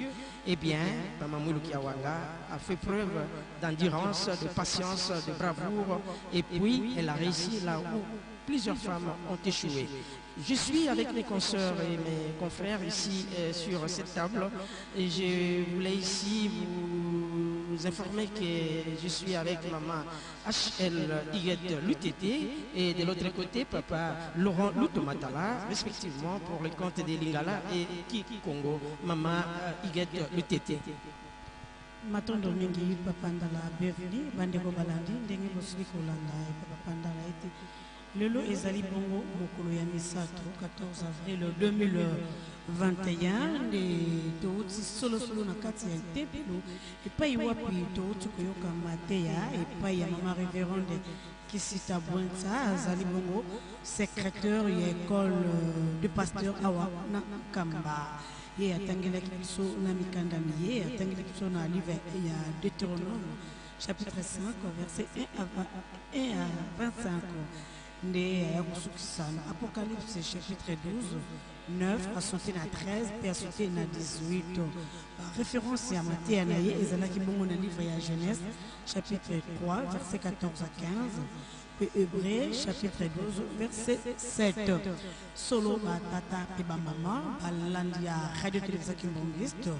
Eh bien, Maman Mwilu Kiawanga a fait preuve d'endurance, de patience, de bravoure, et puis elle a réussi là où plusieurs femmes ont échoué. Je suis avec mes consoeurs et mes confrères ici sur cette table, et je voulais ici vous informer que je suis avec maman HL Huguette Lutete et de l'autre côté papa Laurent Lutomatala, respectivement pour le compte de Lingala et Kikongo, maman Huguette Lutete. Matondo mingi papa Ndala Beverly, bandeko balandi ndenge bosili kolanda papa Ndala ete lelo ezali bongo mokolo ya misato 14 avril 2021 nde touti solosolo na kati ya tempelo epai wapi touti koyoka mateya epai ya mama révérende Kisita Bwensa, azali bongo secrétaire ya école de pasteur awa na Nkamba. Ye atangelaki biso na mikanda miye, atangelaki biso na livre ya Deutéronome chapitre 5 verset 1 à 25 nde ya kosukisa na Apocalypse chapitre 12 9 asote na 13 pe asote na 18. Référence ya mateya na ye ezalaki bongo na livre ya Genèse chapitre 3 verset 14 à 15 pe Hébreux chapitre 12 verset 7. Solo ba tata pe ba mama balandi ya radio télévision Kimbanguiste,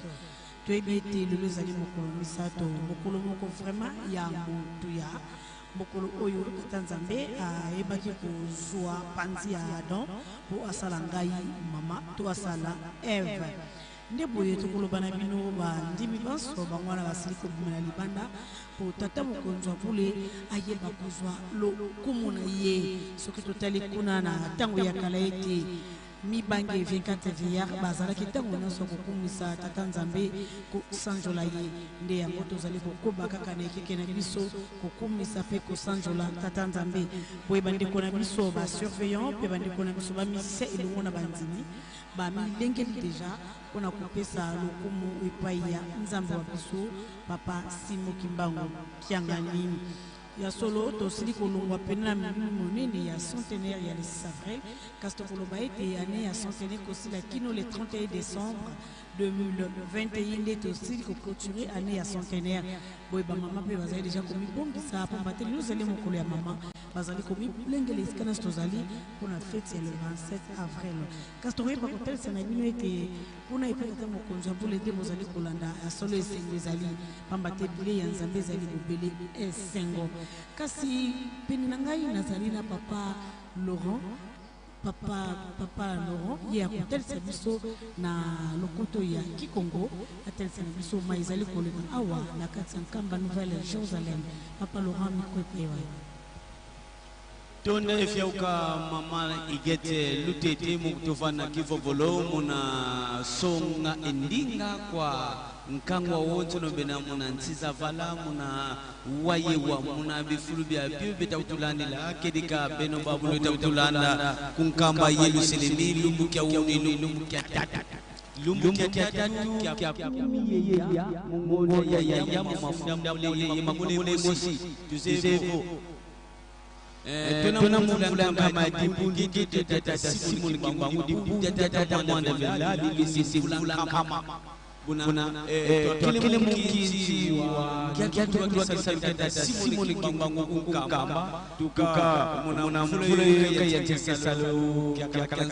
toyebi ete lelo ezali mokolo misato, mokolo moko vraiment ya motuya, mokolo oyo tata Nzambe ayebaki kozwa panzi ya Adam po asala ngai mama to asala Eve. Nde boye tokoloba na bino bandimi banso bango wana basili kobima na libanda po tata mokonzi wa bule ayeba kozwa lokumu na ye. Soki totali kuna na ntango ya kala ete mibange 24 vieillard bazalaki ntango nyonso kokumisa tata Nzambe, kosanjola ye. Nde yango tozali kokoba kaka na ekeke na biso kokumisa mpe kosanjola tata Nzambe. Boye bandeko na biso ba surveillant mpe bandeko na biso ba musicien elongo na bandimi bamilengeli deja mpona kopesa lokumu epai ya Nzambe wa biso Papa Simon Kimbangu Kiangani. Ya solo tosili kolongwa pene na milulu monene ya centenaire ya le 6 avril, kasi tokoloba ete année ya centenaire kosila kino le 31 décembre 2021 nde tosili koclôturer année ya centenaire. Boye bamama mpe bazali deja komibongisa pamba te lelo ezali mokolo ya mama, bazali komilengela esika nyonso tozali mpona fete ya le 27 avril. Kasi tokoyeba kotalisa na bino ete kuna epai tata mokonzi ya bule nde bozali kolanda ya solo esengo ezali, pamba te bilei ya Nzambe ezali bobele esengo. Kasi pene na ngai nazali na papa Laurent, papa Laurent ye akotalisa biso na lokoto ya Kikongo, atalisa na biso mai ezali koleka awa na kati ya Nkamba Nouvelle Jérusalem. Papa Laurent, micro epewa. Tonda efyauka mama Igete Lutete mukutofana kivovolo muna songa endinga kwa nkangwa wonse nobena muna ntsiza vala muna wayewa muna bifulu bya bio bitakutulandela kedika beno babulo itakutulanda kunkamba Yerusalemi lumbu kya uni lumbu kya tatu lumbu kya tatu kya miyeya mungola ya ya mafunda mule mamule mosi tuzevo tona mvula kama dibu tata Simon Kimbangu dibu tata mwanda vela lisi mvula kama Buna twakele mukinzi wa kiakulu wa kisalu tata Simoni Kimbangu kunkamba tuka muna mvula yoka ya kisalu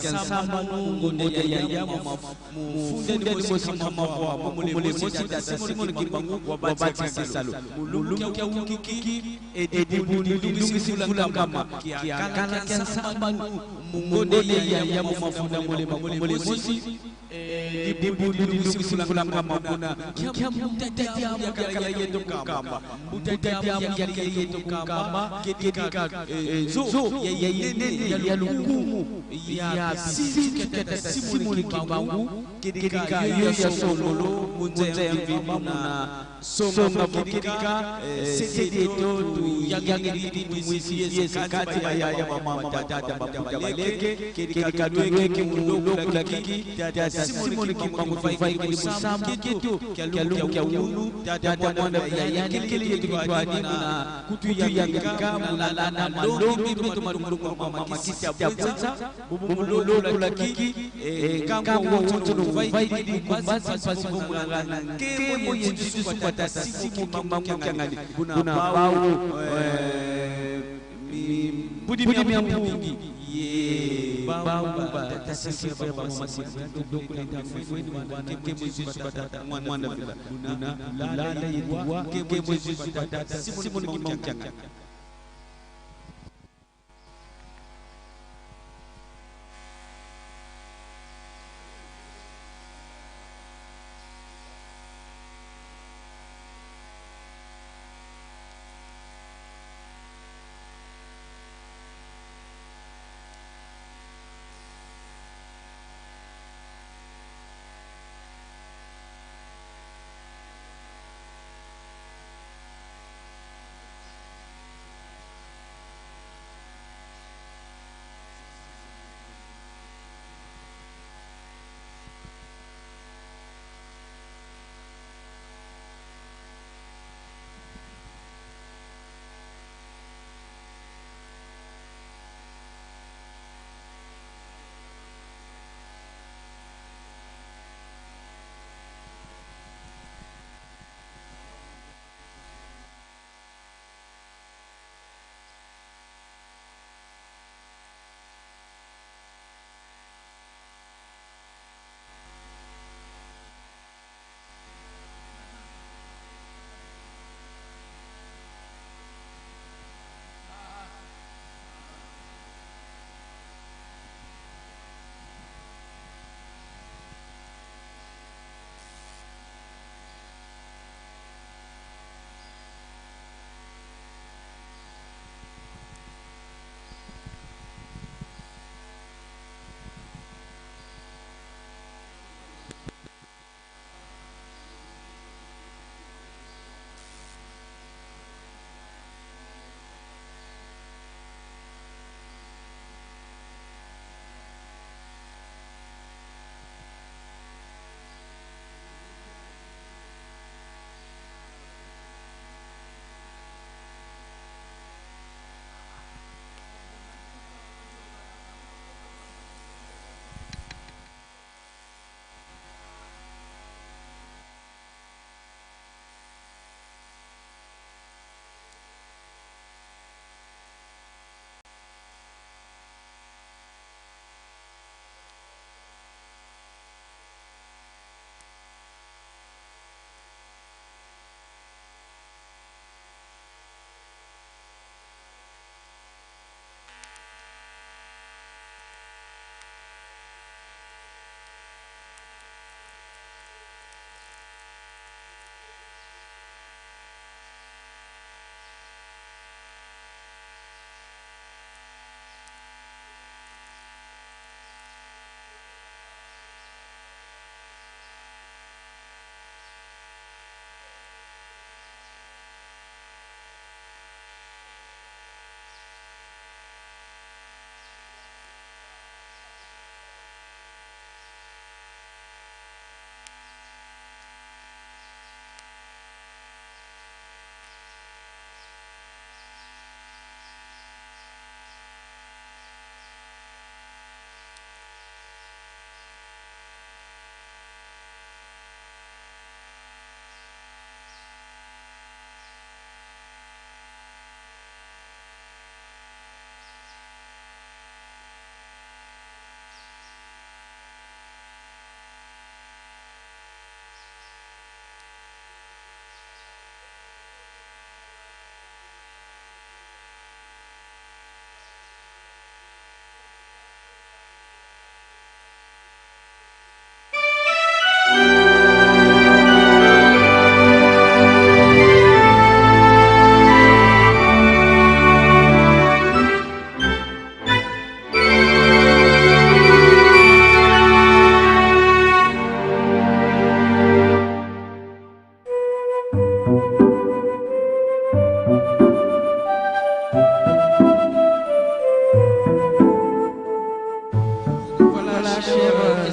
kiansamba ngonde ya ya mufunda ni mosi kama wa mule mosi tata Simoni Kimbangu wa bati kisalu mulungu kiki edibuni lungisi mvula kama kiakala kiansamba ngonde ya ya mufunda mule mule mosi Simoni Kimbangu tuvaikili musambu ketu kyalungu kya unu tata mwana ya kele yetu kitwani na kutu ya ngika mulala malongi meto malungu mama kisita bwenza bumulolo lakiki kango wote tuvaikili kumbazi pasi mulala kemo yetu kwa tata Simoni Kimbangu kyangali kuna bawo budi miambu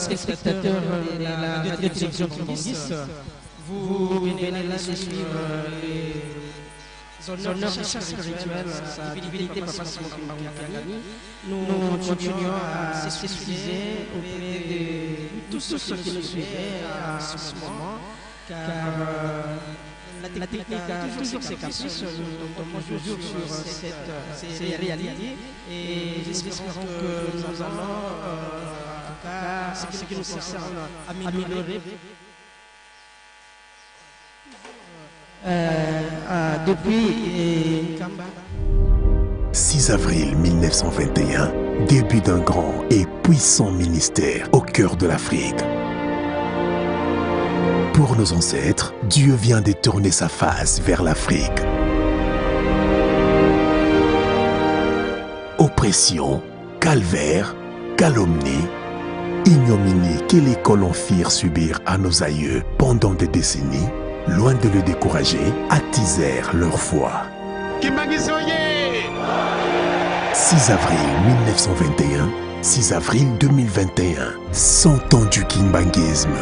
Téléspectateurs de la radio-télévision Kimbanguiste, vous venez là de suivre les honneurs du chef spirituel, sa divinité Papa Simon Kimbangu Kiangani. Nous continuons à s'excuser auprès de tous ceux qui nous suivaient à ce moment, car la technique a toujours ses caprices. Nous tombons toujours sur ces réalités et nous espérons que nous allons, en tout cas, ce qui nous concerne, améliorer. Depuis Nkamba. 6 avril 1921, début d'un grand et puissant ministère au cœur de l'Afrique. Pour nos ancêtres, Dieu vient de tourner sa face vers l'Afrique. Oppression, calvaire, calomnie, ignominie que les colons firent subir à nos aïeux pendant des décennies, loin de le décourager, attisèrent leur foi. 6 avril 1921, 6 avril 2021, 100 ans du kimbanguisme.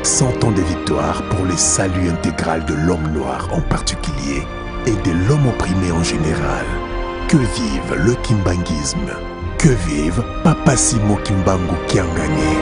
100 ans de victoire pour le salut intégral de l'homme noir en particulier et de l'homme opprimé en général. Que vive le kimbanguisme! Que vive Papa Simon Kimbangu Kiangani!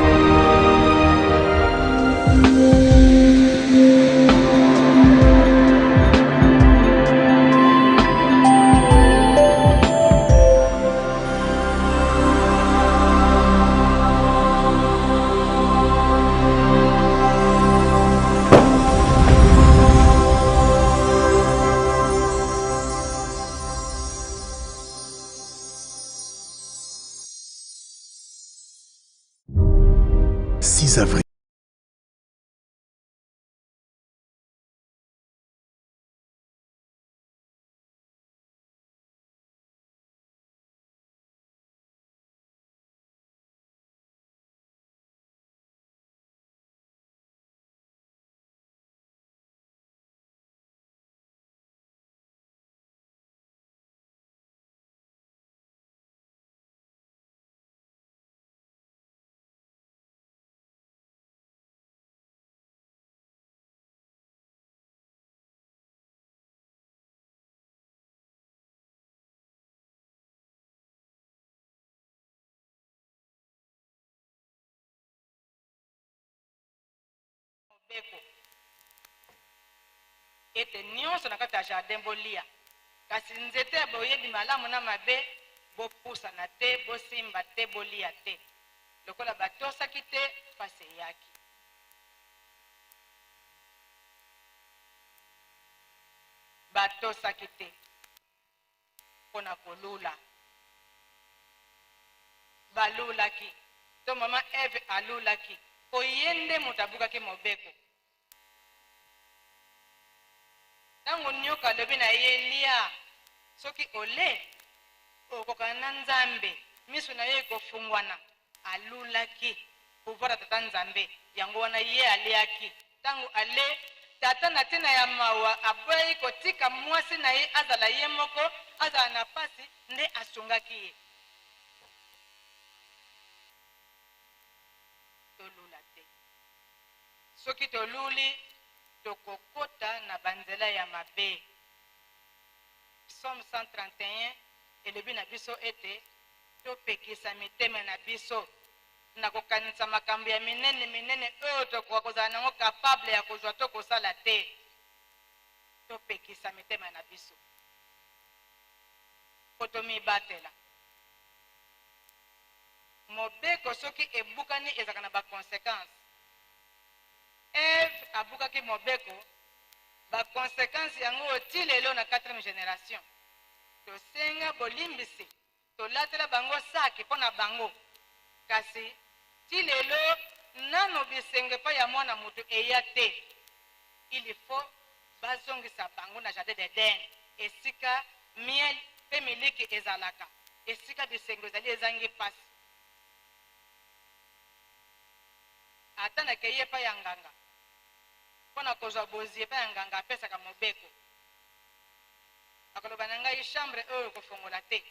6 avril. Mobeko ete nyonso na kati ya jardin bolia, kasi nzete ya boyebi malamu na mabe bopusana te, bosimba te, bolia te. Lokola batosaki te, pasi eyaki. Batosaki te mpo na kolula. Balulaki, to mama Eve alulaki, mpo ye nde moto abukaki mobeko. Ntango nyoka alobi na ye, Lia, soki ole, okokana na Nzambe, miso na yo ekofungwana. Alulaki pouvoir ya Tata Nzambe, yango wana ye aliaki. Ntango ale, Tata na ntina ya mawa aboyaki kotika mwasi na ye azala ye moko, azala na pasi, nde asungaki ye. Tolula te. Soki toluli, tokokota na banzela ya mabe. Psaume 131 elobi na biso ete topekisa mitema na biso na kokanisa makambo ya minene minene oyo tokoka kozala nango capable ya kozwa to kosala te. Topekisa mitema na biso mpo tomibatela. Mobeko soki ebukani ezalaka na ba consequences. Eve abukaki mobeko, ba consequences yango oyo ti lelo na quatrième generation. Tosenga bolimbisi, tolatela bango saki mpo na bango, kasi ti lelo nanu bisengo epai ya mwana mutu eya te. Il faut bazongisa bango na jardin d'Eden esika miel pe miliki ezalaka, esika bisengo ezali ezangi pasi. Ata nakeyi epai ya nganga mpo na kozwa bozwi epai ya nganga apesaka mobeko. Akoloba na ngai chambre oyo kofongola te.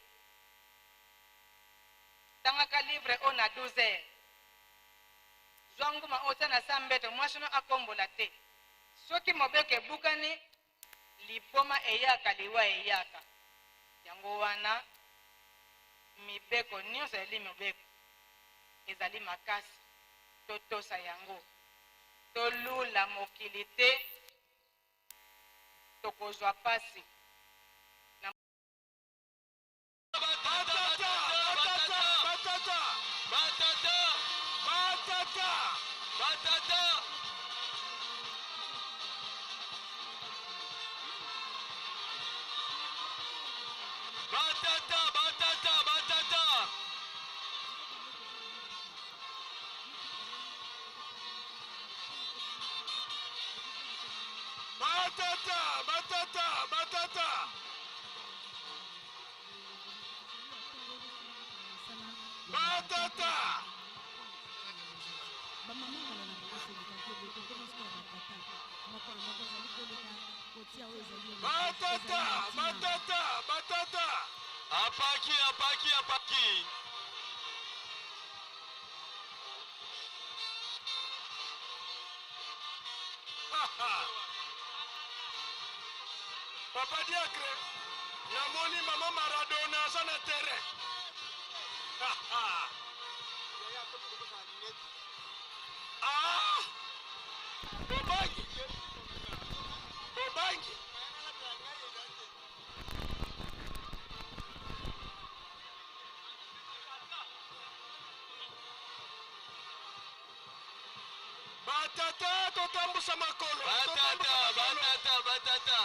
Tangaka livre oyo na 12 heures. Zwa nguma otia na sa mbeto, mwasi no akombola te. Soki mobeko ebukani, liboma eyaka, liwa eyaka. Yango wana mibeko nyonso ezali mibeko, ezali makasi, totosa yango. Tolula mokili te, tokozwa pasi. Na Batata, batata, batata, batata, batata, batata. Batata, batata, batata. Batata, batata, batata. Batata. Batata, batata, batata. Apaki, apaki, apaki. Papa Diacre, namoni mama Maradona aza na terrain. Ah! Bobangi. Bobangi. Batata totambusa makolo. Batata, batata, batata.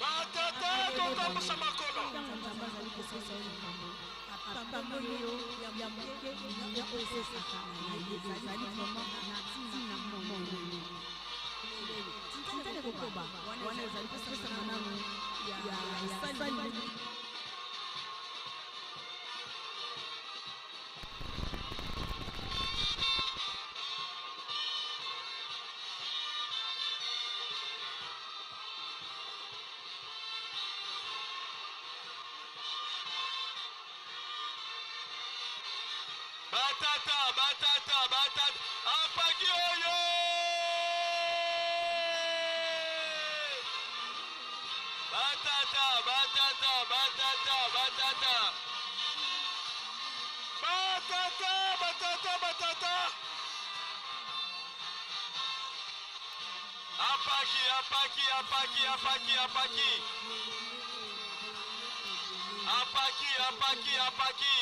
Batata totambusa makolo. Apamboli yo ya moke ya oyo esesaka na ye ezali vraiment na ntina monene. Tintane kokoba wana ezali kopesama nanu ya esali. Batata, batata, batata. Apaki oyo! Batata, batata, batata, batata. Batata, batata, batata. Apaki, apaki, apaki, apaki, apaki. Apaki, apaki, apaki.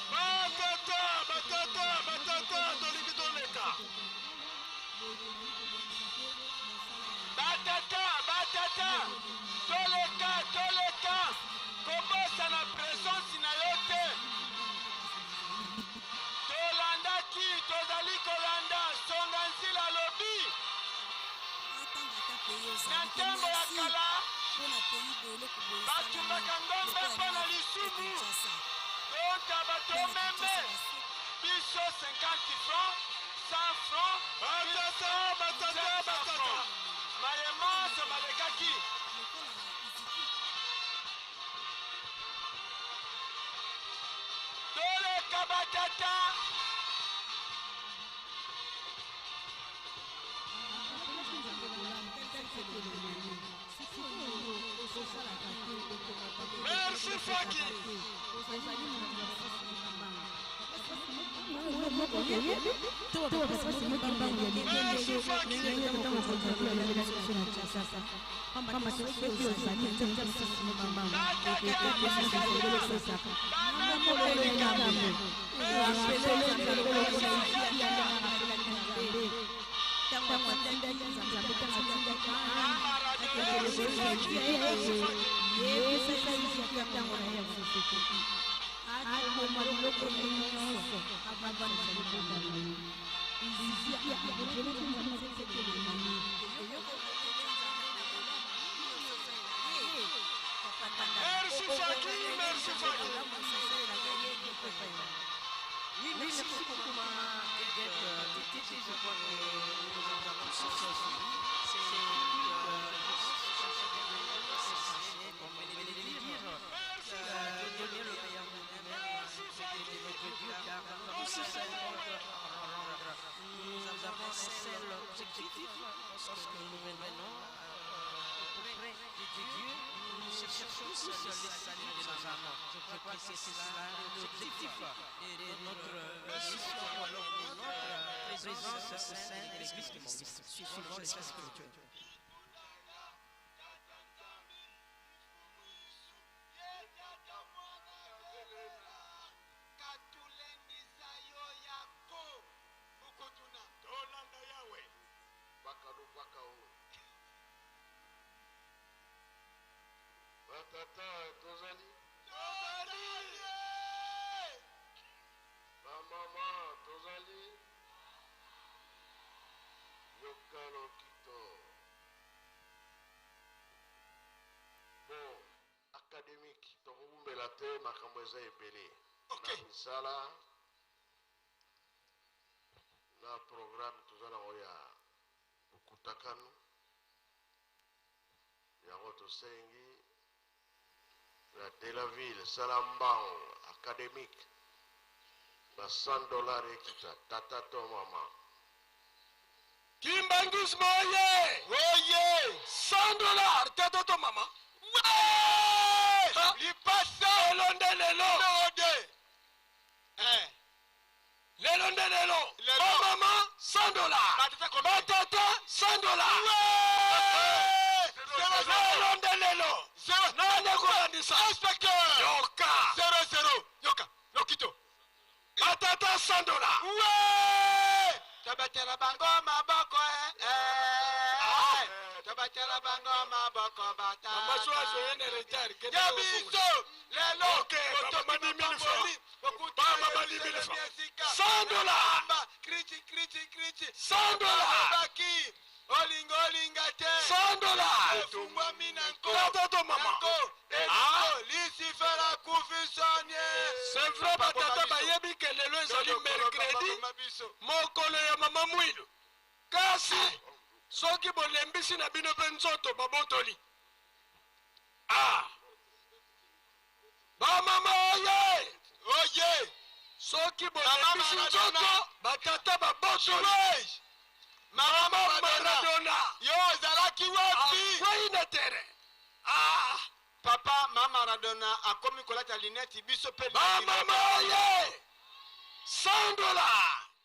Batata, batata, batata, tolingi toleka. Batata, batata. Toleka, toleka. Kobosana presence na yo te. Tolandaki, tozali kolanda songa nzila lobi. Na ntango ya kala, batumbaka ngombe mpo na lisumu. Tontaba tomeme biso 50 francs, 100 francs, Batata, batata, batata. Maye manso balekaki. Toleka batata. Merci Faki. Akoma biloko nyonso avandisa libota na ye. Merci Faki, merci Faki. Oui, merci beaucoup, ma Huguette Tété. Je crois que nous avons tous suivi. C'est comme on venait de le dire, donner le meilleur de nous-mêmes. cherchons tous le salut de nos âmes. Je crois que c'est cela l'objectif de notre mission ou alors de notre présence au sein de l'église kimbanguiste, suivant l'esprit spirituel. Tolanda yawe. Bakalubaka o. Batata tozali. Bamama tozali. Yoka lokito. Bon, académique tokokumbela te, makambo eza ebele na misala na programme toza nango ya bokutakanu. Yango tosengi na de la ville sala mbango académique ba $100 ekita tata to mama. Kimbanguisme oye! Oye! $100 tata to mama. Lipasa! Lelo nde lelo. Numéro 2. Lelo nde lelo. Lelo. Ba mama $100. Batata combien? Batata $100. Zéro. Lelo nde lelo. Zéro. Nani akolandisa? Inspecteur. Yoka. Zéro, zéro. Yoka. Lokito. Batata $100. Ouais! Tobatela bango maboko, eh, eh. Tobatela bango maboko, bata. Mama so azoye na retard. Kende Ya na biso lelo. Ok, mama 10 000 francs. Ba mama 10 000 francs. $100. Kriti, kriti, kriti. $100. Baki. Olinga, olinga te. $100. Efungwami na nko. Tata to mama. Na nko. Ah. Lucifer akufi sonie. C'est vrai, batata bayebi ke lelo ezali mercredi, mokolo ya mama Mwilu. Kasi soki bolembisi na bino mpe nzoto babotoli. Ah! Bamama oye! Oye! Soki bolembisi Mama Maradona. nzoto, batata babotoli. Mama Mama Maradona. Yo ozalaki wapi? Akwei na terrain. Ah! Papa, mama Maradona akomi kolata lunette, biso pe Bamama oye! $100.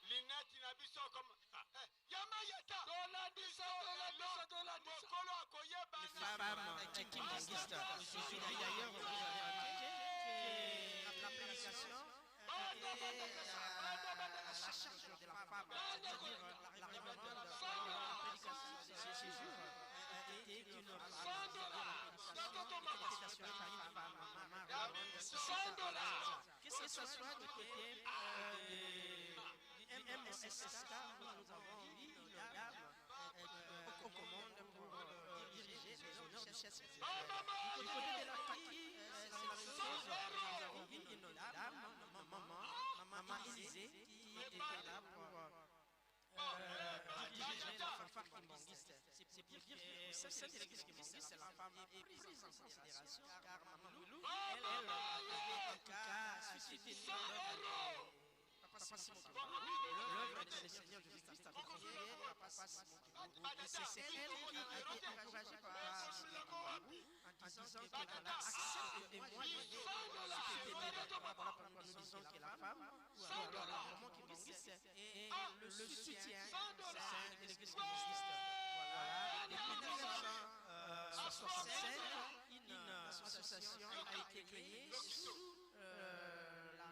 Lunette na biso comme yama yata. Tolandisa, tolandisa, tolandisa. Mokolo akoyeba Les femmes kimbanguistes. Aujourd'hui d'ailleurs, vous avez remarqué que la prédication était à la charge de la femme, c'est-à-dire la révérende, la prédication de ce jour était une femme, c'est-à-dire la prédication était assurée par une femme, maman révérende. Que ce soit du côté du MSSK, où nous avons mis une dame aux commandes pour diriger les honneurs du chef spirituel. Du côté de la Faki, c'est la même chose. Nous avons mis une dame, maman, maman Élisée, qui était là pour diriger la fanfare kimbanguiste. C'est pour dire qu'au sein de l'église kimbanguiste, la femme est prise en considération, car Maman Loulou, elle avait en tout cas suscité l'œuvre de Papa Simon Kimbangu. L'œuvre de Seigneur Jésus-Christ avait créé Papa Simon Kimbangu. Et c'est elle qui a été encouragée par Papa Simon Kimbangu en disant que voilà, accepte et moi je vais soutenir. Voilà pourquoi nous disons que la femme, ou alors la maman kimbanguiste, est le soutien au sein de l'église kimbanguiste. Voilà, depuis 1965, une association a été créée sous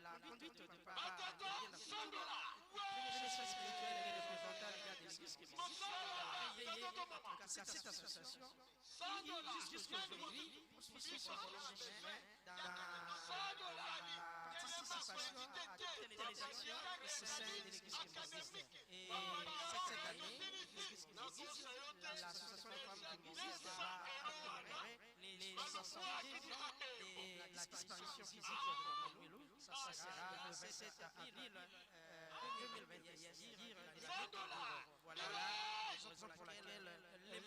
la conduite de Papa Adrien Nakutu, premier chef spirituel et représentant légal de l'église kimbanguiste, a créé en tout cas cette association qui, jusqu'aujourd'hui, poursuit son chemin dans la participation à toutes les actions au sein de l'église kimbanguiste. Et cette année, l'église kimbanguiste, l'association des femmes kimbanguistes va commémorer les 70 ans de la disparition physique de Maman Mwilu. Ça sera le 27 avril 2021, c'est-à-dire l'année dernière. Voilà la raison pour laquelle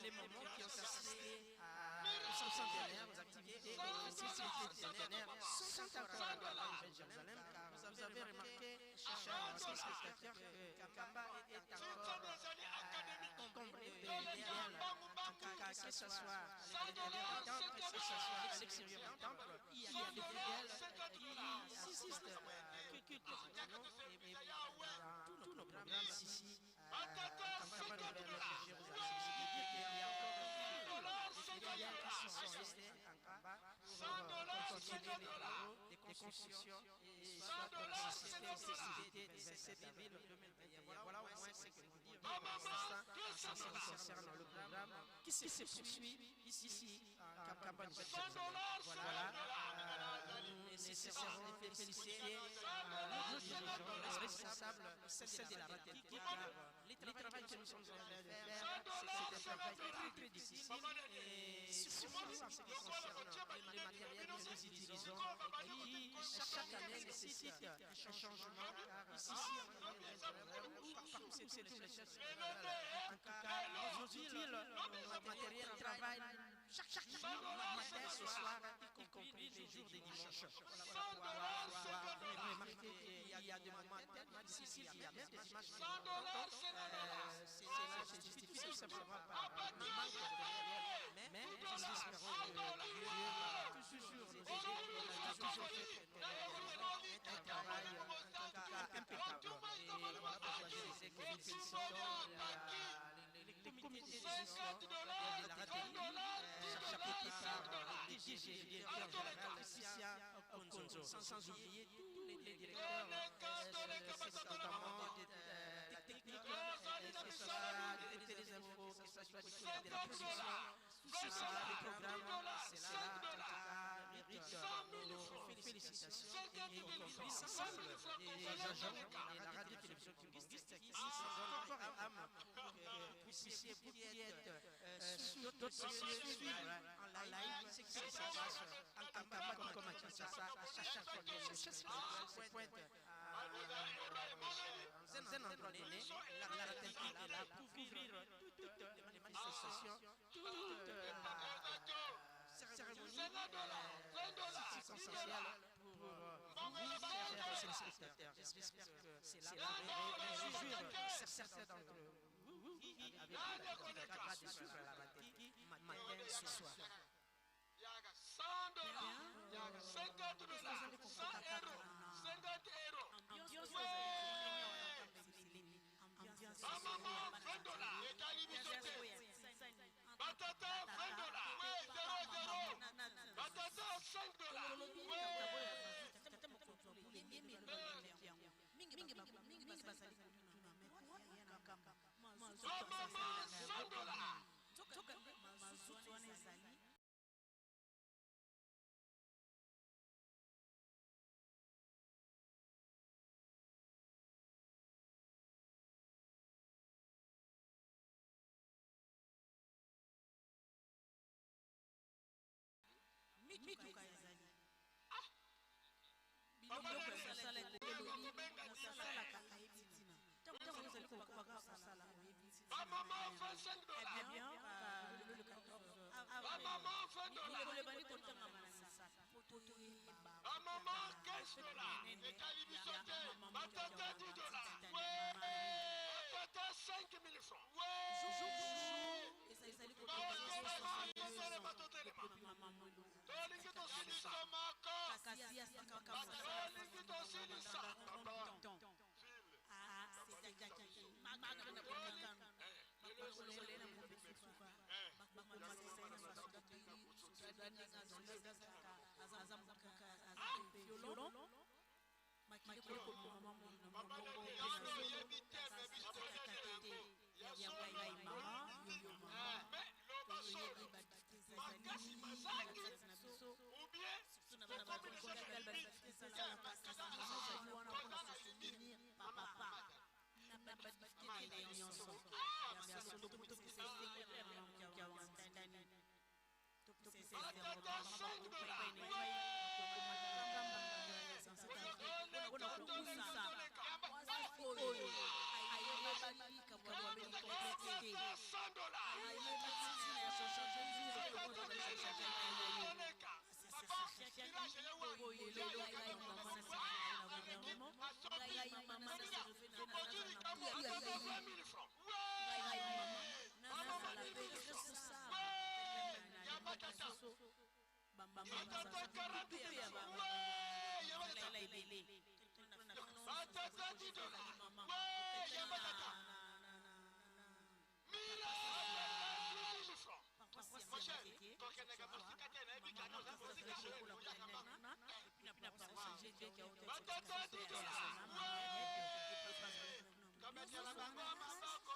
les mamans qui ont assisté au centenaire, aux activités et aux festivités du centenaire sont encore à la Jérusalem, car vous avez remarqué, chers spectateurs, que Kamba est encore encombré de lianes. En tout cas, que ce soit à l'intérieur du temple, que ce soit à l'extérieur du temple, il y a des fidèles qui assistent culte et dans tous nos programmes ici, à Campagne de Jérusalem. Ce qui veut dire qu'il y a encore des fidèles qui sont restés en Kamba pour continuer les travaux, les constructions et soit pour assister aux festivités du 27 avril 2021. Voilà au moins ce que nous dire pour l'instant en ce qui concerne le programme qui se poursuit ici à Campagne de Jérusalem. Voilà, nous nécessairement féliciter nos dirigeants, les responsables, celle de la RATP, car le travail que nous sommes en train de faire, c'est un travail très, très difficile et surtout en ce qui concerne le matériel que nous utilisons qui chaque année nécessite un changement, car ici, partout se trouvent les chefs. En tout cas, nos outils, le matériel travaille chaque jour, matin et soir, y compris les jours des dimanches. Voilà pourquoi remarquez qu'il y a des moments tellement difficiles, il y a même des images qui cela se justifie tout simplement par le manque de matériel. Mais nous espérons que Dieu va toujours nous aider. On a toujours fait un travail en tout cas impeccable. Et voilà pourquoi je disais que nous félicitons le comité de gestion de la RATP, chapeauté par le DG, le directeur général Christian Konzo, sans oublier tous les directeurs, notamment techniques, que ce soit du des infos, que ce soit du de la production, tout cela, les programmes, cela, en tout cas, mérite nos félicitations et y compris l'ensemble des agents de la radio-télévision kimbanguiste qui se donnent corps et âme pour que vous puissiez, vous qui êtes sous d'autres cieux, suivre en live ce qui se passe en Kamba comme à Kinshasa, à chaque fois que le chef se pointe dans un endroit donné, la RATP est là pour couvrir toutes les manifestations, toutes cérémonies circonstancielles pour vous, chers téléspectateurs. J'espère que cela réjouir certains d'entre vous qui avez la grâce de suivre la RATP matin et soir. 100 dollars, 50 dollars, 100 euros, 50 euros. Bamama 20 dollars. Batata 20 dollars. Ouais, 0 0. Batata 5 dollars. Bamama 100 dollars. Mituka ezali biloko kosala osalaka ayebi ntina ntango ozali kokoka kosala oyebi Bamama 25 dollars. Bamama 20 dollars. mikolo ebandi kotangama na misala po toyeba Bamama 15 dollars. Etali biso te. Batata 10 dollars. Ouais. Batata 5000 francs. Ouais. ezali Totelema, totelema. Tolingi tosilisa moko. Tolingi tosilisa. Makasi mazangi ou bien Batata 5 dollars. Oyo ayebaki Batata 100 dollars. Batata 40 000 francs. Ouais, ya batata. Batata 10 dollars. Ouais, ya batata. Mille francs. Mon cher, tokendeka mosika te, nayebi kaka oza mosika, oyaka mbangu. Batata 10 dollars. Ouais. Tobetela bango maboko.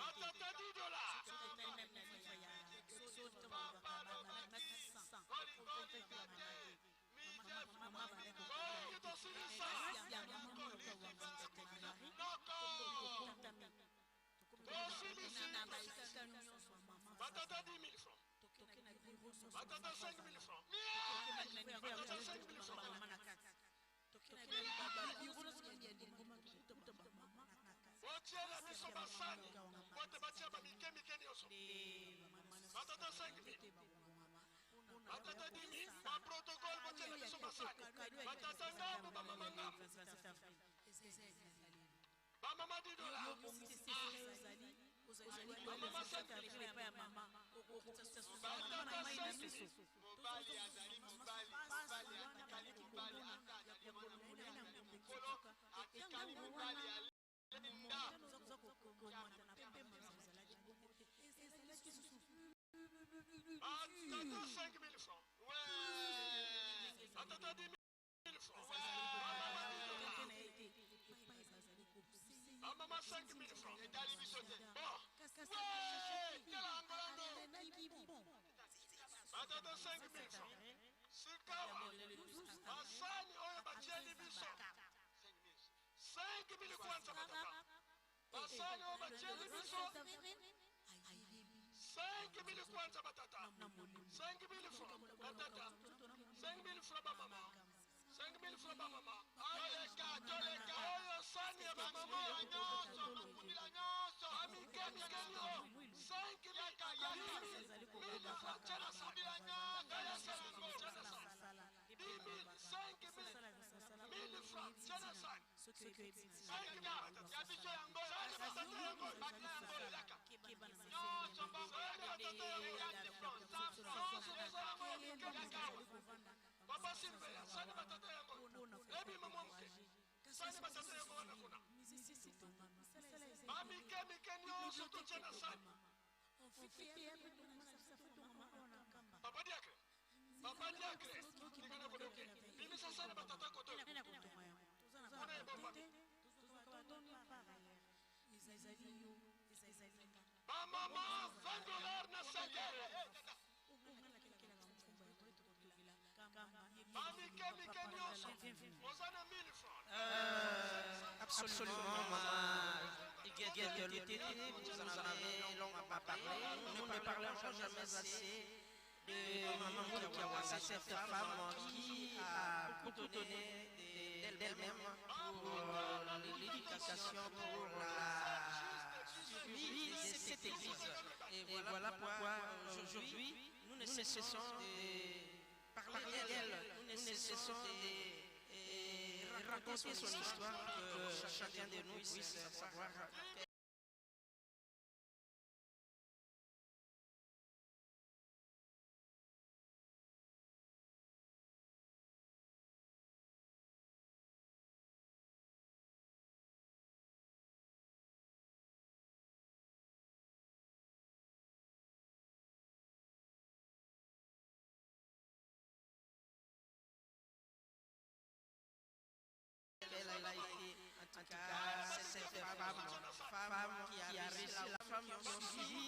Batata 10 dollars. Batata 10 000 francs. Batata 5 000 francs. Batata 5 000 francs. Botiela biso basani bote batia bamike mike nyonso. Batata 5 000. Batata 10 000. Baprotocole botiela biso basani. Batata ngambo, bamama ngambo. Bamama 10 dollars. Bamama 5 000. Batata 5 000. Mobali azali mobali, mobali atikali mobali, ata azali mwana monene, azali mokolo, atikali mobali alinda. Batata 5 000 francs. Ouais. Batata 10 000 francs. Bamama 10 dollars. Bamama 5 000 francs. Etali biso te. Bon. Ouais. Tala Angolando. Batata 5 000 francs. Sikawa. Basani oyo batieli biso. 5 000 kwanza batata. Basani oyo batieli biso. 5 000 kwanza batata. 5 000 francs batata. 5 000 francs bamama. 5 000 francs bamama. Toleka, toleka. Oyo sani ya bamama nyonso, makundila nyonso. Bamike mike nyo. 5 000 1000 francs tia na sani. Tala sango tia na sani. 10 000, 5 000, 1000 francs tia na sani. 5 000 batata. Ya biso yango, sani batata yango, batata yango yaka. Nyonso mbongo yaka batata yango. 100 francs, 100 francs. Nyonso yango mike mike. Papa Sylvain, sani batata yango. Ebi mama moke. Sani batata yango wana kuna. Bamike mike nyonso totia na sani. Papa Diacre. Papa Diacre. Tikana kodoke. Bimisa sani batata koto. Kuna ebomba. Bamama 20 dollars na saki. Bamike mike nyonso. Oza na 1000 francs. Absolument, maman Huguette Lutete, vous en avez longuement parlé. Nous ne parlerons jamais assez de Maman Kiawanga, cette femme qui a beaucoup donné d'elle-même pour l'éducation, pour la survie de cette église. Et voilà pourquoi aujourd'hui, nous ne cessons de parler d'elle, nous ne cessons de raconter son histoire, que chacun de nous puisse savoir. Elle a été, en tout cas, cette femme qui a réussi, la femme qui ont suivi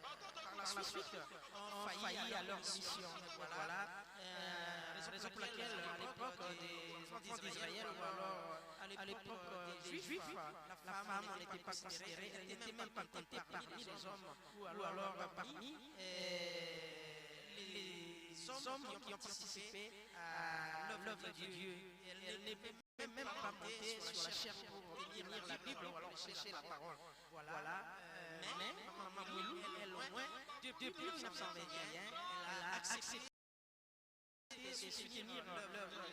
par la suite, ont failli à leur mission. Voilà, raison pour laquelle à l'époque des enfants d'Israël ou alors à l'époque des Juifs, la femme n'était pas considérée, elle n'était même pas comptée parmi les hommes ou alors parmi les hommes qui ont participé à l'œuvre de Dieu. Elle ne peut même pas monter sur la chaire pour lire la Bible ou alors prêcher la parole. Voilà. Mais Maman Mwilu, elle au moins, depuis 1921, elle a accepté de soutenir l'œuvre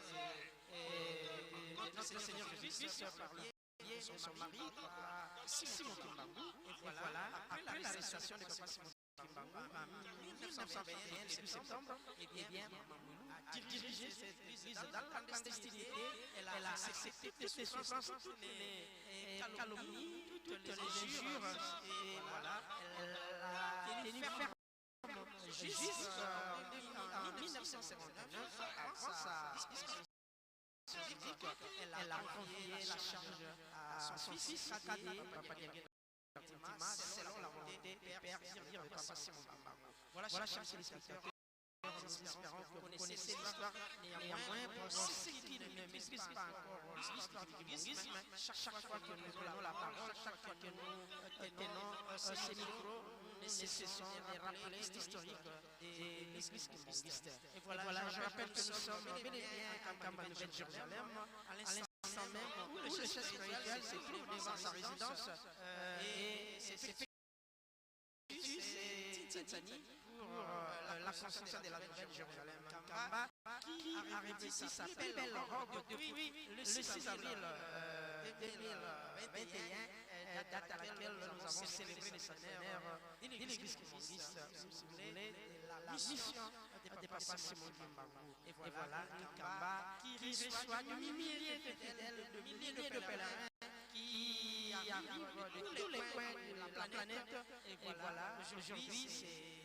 notre Seigneur Jésus-Christ par le biais de son mari, Papa Simon Kimbangu. Et voilà, après l'arrestation de Papa Simon Kimbangu en 1921, début septembre, eh bien, Maman Mwilu a dirigé cette église dans la clandestinité. Elle a accepté toutes les souffrances, toutes les calomnies, toutes les injures. Et voilà, elle a tenu ferme jusqu'en 1959, avant sa disparition physique, elle a confié la charge à son fils, cadet, Papa Diangienda Kuntima, selon la volonté du Père de Papa Simon Kimbangu. Voilà, chers téléspectateurs, nous espérons que vous connaissez l'histoire. Néanmoins, pour ceux qui ne maîtrisent pas encore l'histoire du kimbanguisme, chaque fois que nous prenons la parole, chaque fois que nous tenons ces micros, nous ne cessons de rappeler l'historique de l'église kimbanguiste. Et voilà, je rappelle que nous sommes bel et bien à Nkamba, Nouvelle-Jérusalem, à l'instant même où le chef spirituel se trouve devant sa résidence et s'effectue Tsani pour la construction de la Nouvelle-Jérusalem. Nkamba qui a revêtu sa plus belle robe depuis le 6 avril 2021, date à laquelle nous avons célébré le centenaire de l'église kimbanguiste, si vous voulez, de la mission de Papa Simon Kimbangu. Et voilà Nkamba qui reçoit de milliers de fidèles, de milliers de pèlerins qui arrivent de tous les coins de la planète. Et voilà, aujourd'hui, c'est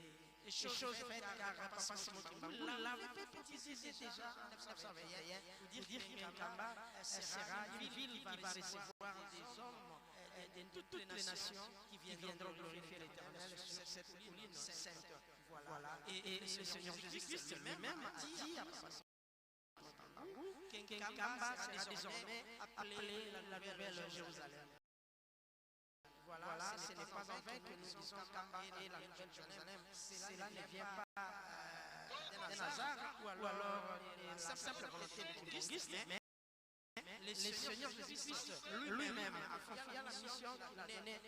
chose faite car Papa Simon Kimbangu l'avait précisé déjà en 1921 pour dire que Nkamba sera une ville qui va recevoir des hommes de toutes les nations qui viendront glorifier l'Éternel sur cette colline sainte. Voilà. Et le Seigneur Jésus-Christ lui-même a dit à Papa Simon Kimbangu que Nkamba sera désormais appelée la Nouvelle Jérusalem. Voilà, ce n'est pas en vain que nous disons Nkamba est la Nouvelle Jérusalem. Cela ne vient pas d'un hasard ou alors de la simple volonté du kimbanguiste, mais le Seigneur Jésus-Christ lui-même a confié la mission qu'il a donnée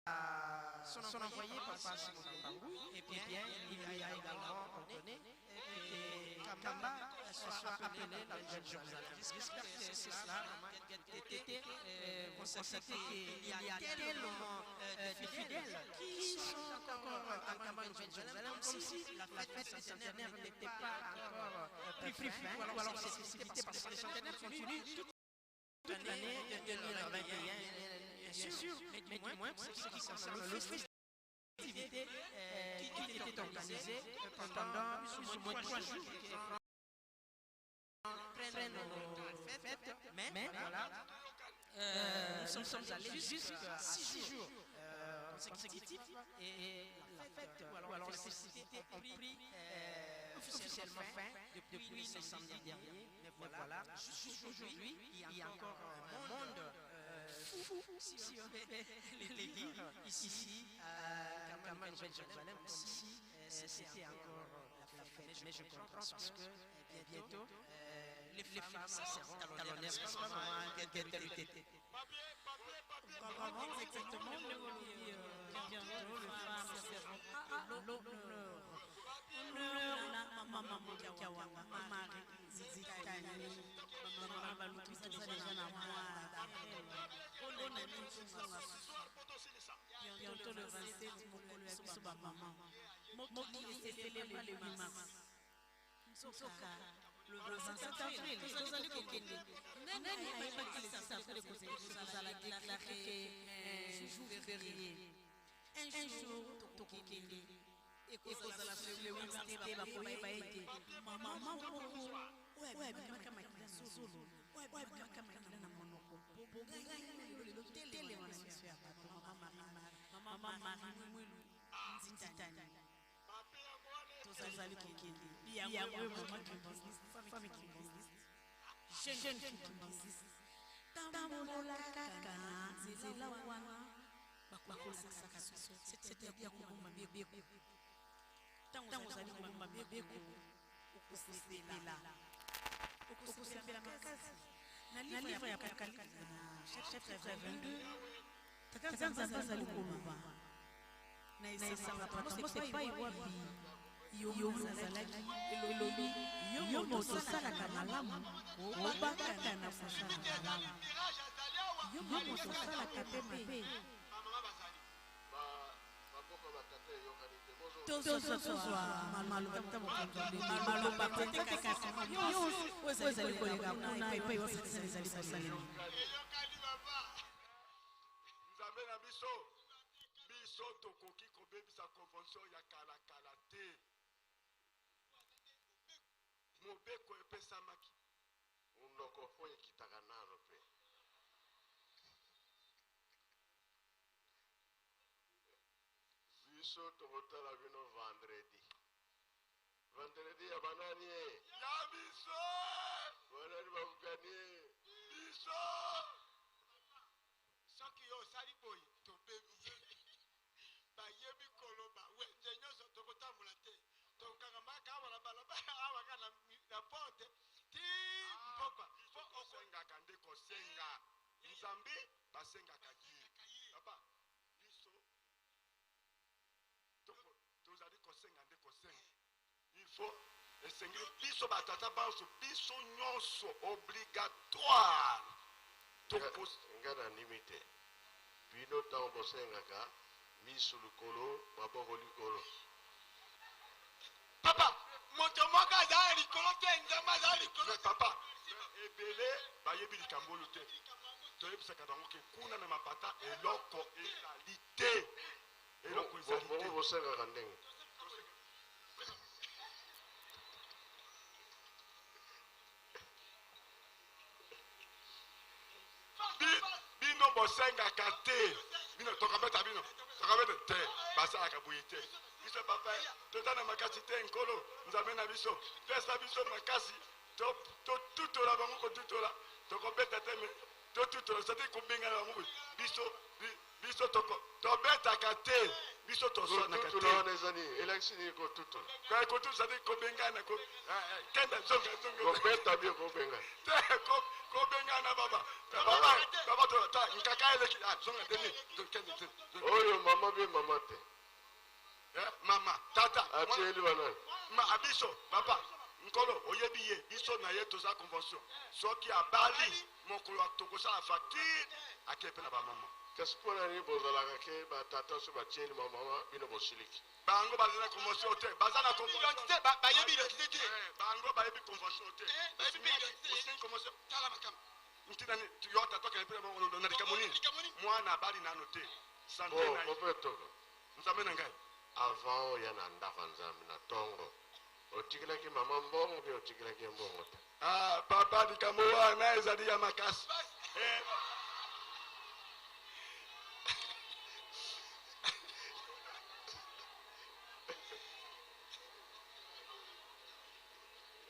à son envoyé, Papa Simon Kimbangu. Et bien, il lui a également ordonné que Nkamba soit appelée la Nouvelle Jérusalem. J'espère que c'est cela, Tété, vous constatez qu'il y a tellement de fidèles qui sont encore à Nkamba Nouvelle Jérusalem, comme si la fête du centenaire n'était pas encore pris fin, ou alors c'est festivité parce que le centenaire continue toute l'année 2021, bien sûr, mais du moins pour ce qui concerne le festivité qui était organisée pendant plus ou moins 3 jours. Prennent nos fêtes, mais voilà, nous sommes allés jusqu'à 6 jours consécutifs et la fête ou alors les festivités ont pris officiellement fin depuis le samedi dernier. Mais voilà, jusqu'aujourd'hui, il y a encore un monde fou, si on peut le dire, ici, à Nkamba Nouvelle-Jérusalem, comme si c'était encore la fête. Mais je comprends parce que bientôt, les femmes seront à l'honneur, n'est-ce pas, maman? Vraiment, exactement, bientôt, les femmes seront à l'honneur. Honneur na mama Kiawanga, Marie Zitani, mama Balutu, toza déjà na mois d'avril. Mpona nini tozonga bientôt le 27 mokolo ya biso bamama mokili eseselema le 8 mars nzoka le 27 avril tozali kokende nani ayebaki le 6 avril ekozala déclaré jour férié un jour tokokende ekozala le 8 mars te bakoyeba ete mama moko oyo abimaka makila na zolo oyo abimaka makila na monoko bongai lelo telema na miso ya bato mama Marie Mwilu Nzitani tozali kokende yango oyo mama kimbanguiste femme kimbanguiste jeune fille kimbanguiste tambola kaka na nzela wana bakolakisaka biso c'est-à-dire kobomba mibeko ntango ozali kobomba mibeko okosepela okosepela makasi na livre ya Apocalypse na chapitre 22 tata Nzambe azali koloba na esanga Patmos epai wapi Yoane azalaki elobi yo moto osalaka malamu, koba kaka na kosala malamu. Yo moto osalaka mpe mabe. Tozwa tozwa maloba ta mokonzi maloba mpenza te, kasi nyonso oyo ezali koleka kuna epai wapi ezali kosalema. Nzambe na biso, biso tokoki kobebisa convention ya kalakala te. Mobeko epesamaki. Munoko po ekitaka nano mpe. Biso tokotala bino vendredi. Vendredi ya banani e? Ya biso. Banani babukani e? Biso. Soki yo osali boye, tobebi. Bayebi koloba wenze nyonso, tokotambola te, tokokangama kaka awa na balabala awa, kaka na porte ti mpokwa. Biso tosengaka nde kosenga Nzambe, basengaka ye. Papa, biso tozali kosenga nde kosenga. Il faut esengeli biso batata banso, biso nyonso obligatoire. Nga nandimi te. Bino ntango bosengaka, misu likolo, maboko likolo. Papa, moto moko aza na likolo te, Nzambe aza na likolo. Papa, ebele bayebi likambo oyo te. Toyebisaka bango ke kuna na mapata eloko ezali te. Eloko ezali te. Bongo bosengaka ndenge? Bino bosengaka te. Bino tokabeta, bino tokabeta te, basalaka boye te. Biso papa, toza na makasi te. Nkolo Nzambe na biso, pesa biso makasi totutola bango. Kotutola, tokobeta te, me totutola, c'est-à-dire kobengana bango boye. Biso biso tobetaka te, biso toswanaka te. Kotutola wana eza nini? Elakisi nini kotutola? Kotutola, c'est-à-dire kobengana, kenda, zonga, zonga. Kobeta bio kobengana? Te, kobengana baba baba baba, to ta nkaka eleki, ah, zonga te, nini, kende te. Oyo mama be mama te. Mama, tata. Atieli banani? Ma abiso papa, Nkolo oyebi ye, biso na ye toza convention. Soki abali, mokolo tokosala facture, ake mpe na bamama. Kasi mpo na nini bozalaka ke batata so batieli bamama, bino bosiliki? Bango baza na convention te, baza na identité, bayebi identité te. Bango bayebi convention te. Bayebi mpe identité. Osengi convention. Tala makambo. Ntina yo tata okende mpe na likambo nini? Mwana abali nano te, sante na ye. Ope toko. Nzambe na ngai. Avant oya na ndako ya Nzambe na ntongo, otikelaki mama mbongo mpe otikelaki ye mbongo te? Ah, papa, likambo wana ezali ya makasi.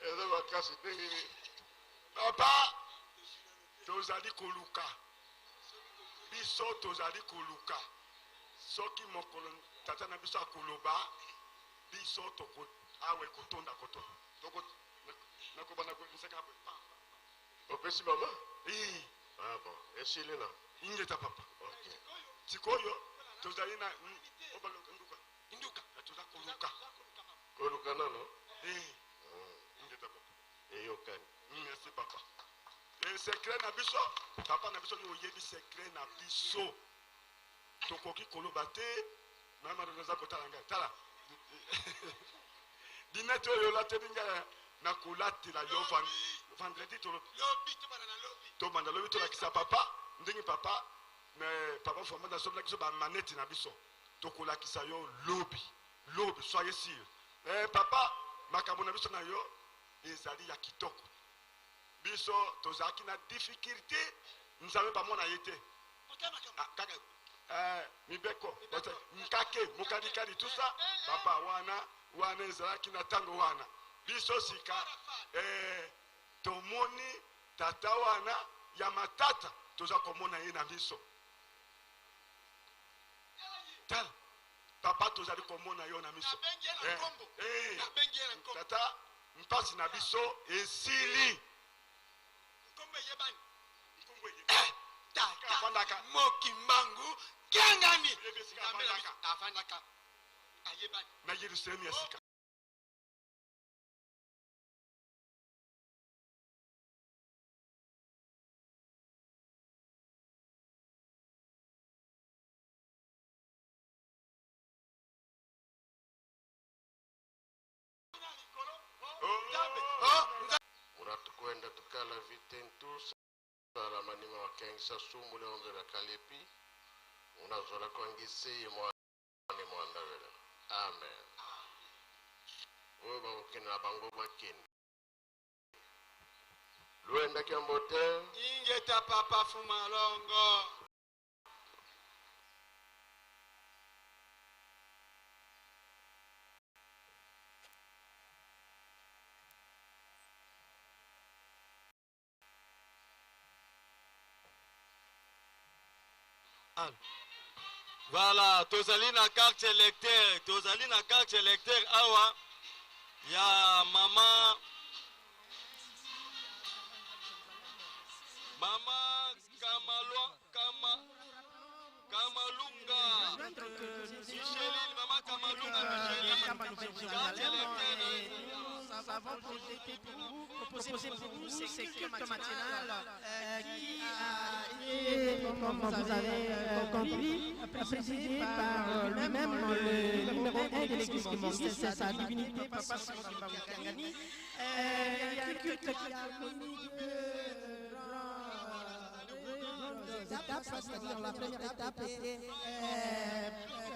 Eza makasi ndenge nini? Papa, tozali koluka, biso tozali koluka. Soki mokolo tata na biso akoloba, biso toko awa ekotonda kotonda. Toko nakobanda komisaka boye. Opesi mama? Ii. Ah bon, esili na. Ingeta papa. Ok. Sikoyo tozali na obaloka nduka. Nduka. Toza koluka. Koluka nano? Eh. Ingeta papa. Eyokani. Merci papa. E secret na biso, papa na biso, yo oyebi secret na biso. Tokoki koloba te. Mama naza kotala ngai. Tala. Dinette oyo olateli ngai, nakolatela yo vendredi. Lobi tobanda na lobi. Tobanda lobi, tolakisa papa ndenge papa, mais papa Fomanda asombelaki biso bamaneti na biso. Tokolakisa yo lobi, lobi, soyez sûr. Papa, makambo na biso na yo ezali ya kitoko. Biso tozalaki na difficulté, Nzambe bamona ye te. Kaka mibeko, nkake, mokalikali, tout ça, papa, wana wana ezalaki na ntango wana. Biso sika tomoni tata wana ya matata, toza komona ye na miso. Tala papa, tozali komona yo na miso. Tata, mpasi na biso esili. Nkombo eyebani. Nkombo eyebani. Tata Mokimbangu Kiangani. Avandaka, ayebani na Yerusalemu ya sika. Nzambe oh Nzambe. Munatukwenda tukala vitentu sala manima wakengisa sumu leonzo lya kalepi unazola kwangisi mwane mwandavela amen oyo bakokende na bango bakende lwendaki yambo te. Ingeta papa Fumalongo. Voilà, tozali na carte électeur, tozali na carte électeur awa ya mama mama Kamalwa Kama Kamalunga Micheline, mama Kamalunga Micheline, carte électeur. Nous avons projeté pour vous, proposé pour vous ce culte matinal qui a été, comme vous avez compris, présidé par lui-même le numéro 1 de l'église kimbanguiste, sa divinité Papa Simon Kimbangu Kiangani. Un culte qui a connu deux grandes étapes, c'est-à-dire la première étape était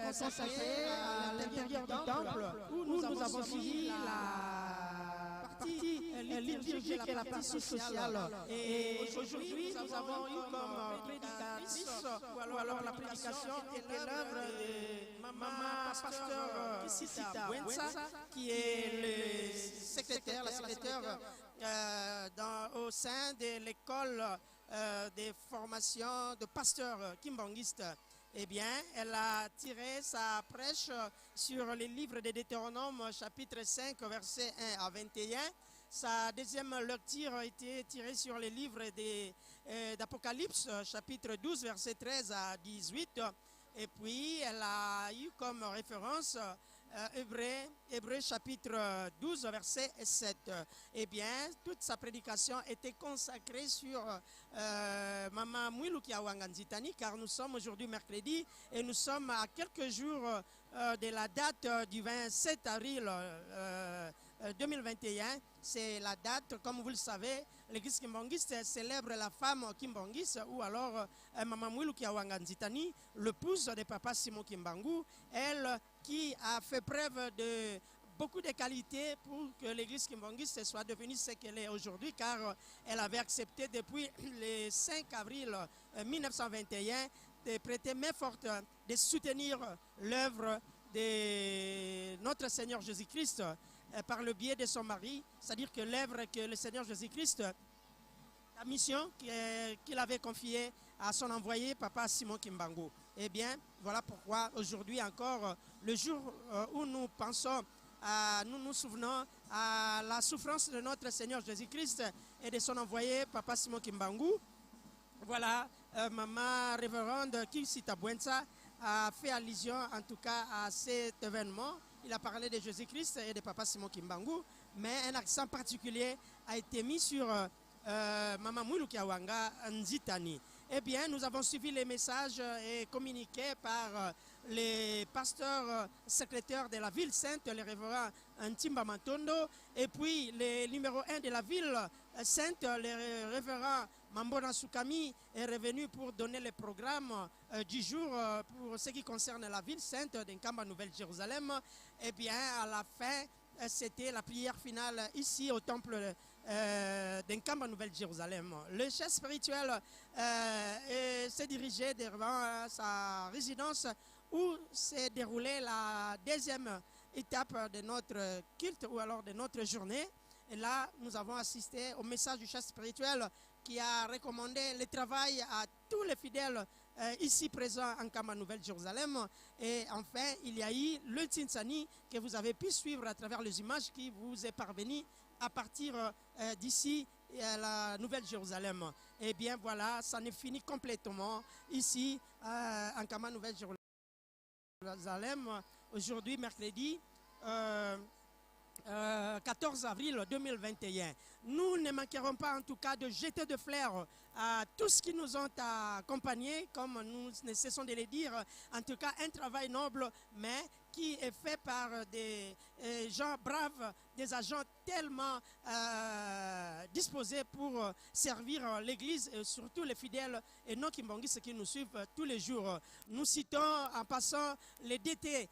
consacrée à l'intérieur du temple où nous avons suivi la partie liturgique et la partie sociale. Et aujourd'hui, nous avons eu comme prédicatrice, ou alors la prédication était l'œuvre de Maman Pasteur Kissita Wensa, qui est le secrétaire, la secrétaire au sein de l'école des formations de pasteurs kimbanguistes. Eh bien, elle a tiré sa prêche sur les livres de Deutéronome, chapitre 5, versets 1 à 21. Sa deuxième lecture a été tirée sur les livres d'Apocalypse, chapitre 12, versets 13 à 18. Et puis, elle a eu comme référence Hébreux, chapitre 12, verset 7. Eh bien, toute sa prédication était consacrée sur Mama Mwilu Kiawanga Nzitani, car nous sommes aujourd'hui mercredi et nous sommes à quelques jours de la date du 27 avril 2021. C'est la date, comme vous le savez, l'église kimbanguiste célèbre la femme kimbanguiste, ou alors Mama Mwilu Kiawanga Nzitani, l'épouse de Papa Simon Kimbangu, elle qui a fait preuve de beaucoup de qualités pour que l'église kimbanguiste soit devenue ce qu'elle est aujourd'hui, car elle avait accepté depuis le 5 avril 1921 de prêter main forte, de soutenir l'œuvre de notre Seigneur Jésus-Christ par le biais de son mari, c'est-à-dire que l'œuvre que le Seigneur Jésus-Christ, la mission qu'il avait confiée à son envoyé, Papa Simon Kimbangu. Eh bien, voilà pourquoi aujourd'hui encore, le jour où nous pensons, nous nous souvenons à la souffrance de notre Seigneur Jésus-Christ et de son envoyé, Papa Simon Kimbangu. Voilà, Maman Révérende Kissita Bwensa a fait allusion en tout cas à cet événement. Il a parlé de Jésus-Christ et de Papa Simon Kimbangu, mais un accent particulier a été mis sur Mama Mwilu Kiawanga Nzitani. Eh bien, nous avons suivi les messages et communiqués par les pasteurs secrétaires de la ville sainte, le révérend Ntimba Matondo, et puis le numéro 1 de la ville sainte, le révérend Mambona Soukami, est revenu pour donner le programme du jour pour ce qui concerne la ville sainte d'Nkamba Nouvelle-Jérusalem. Eh bien, à la fin, c'était la prière finale ici au temple d'Nkamba Nouvelle-Jérusalem. Le chef spirituel s'est dirigé devant sa résidence où s'est déroulée la deuxième étape de notre culte ou alors de notre journée. Et là, nous avons assisté au message du chef spirituel qui a recommandé le travail à tous les fidèles ici présents en Nkamba Nouvelle-Jérusalem. Et enfin, il y a eu le Tsinsani que vous avez pu suivre à travers les images qui vous est parvenues à partir d'ici à la Nouvelle-Jérusalem. Et bien voilà, ça n'est fini complètement ici en Nkamba Nouvelle-Jérusalem, aujourd'hui mercredi 14 avril 2021. Nous ne manquerons pas en tout cas de jeter de fleurs à tous qui nous ont accompagnés, comme nous ne cessons de le dire, en tout cas un travail noble, mais qui est fait par des gens braves, des agents tellement disposés pour servir l'Église et surtout les fidèles et non kimbanguistes qui nous suivent tous les jours. Nous citons en passant les DT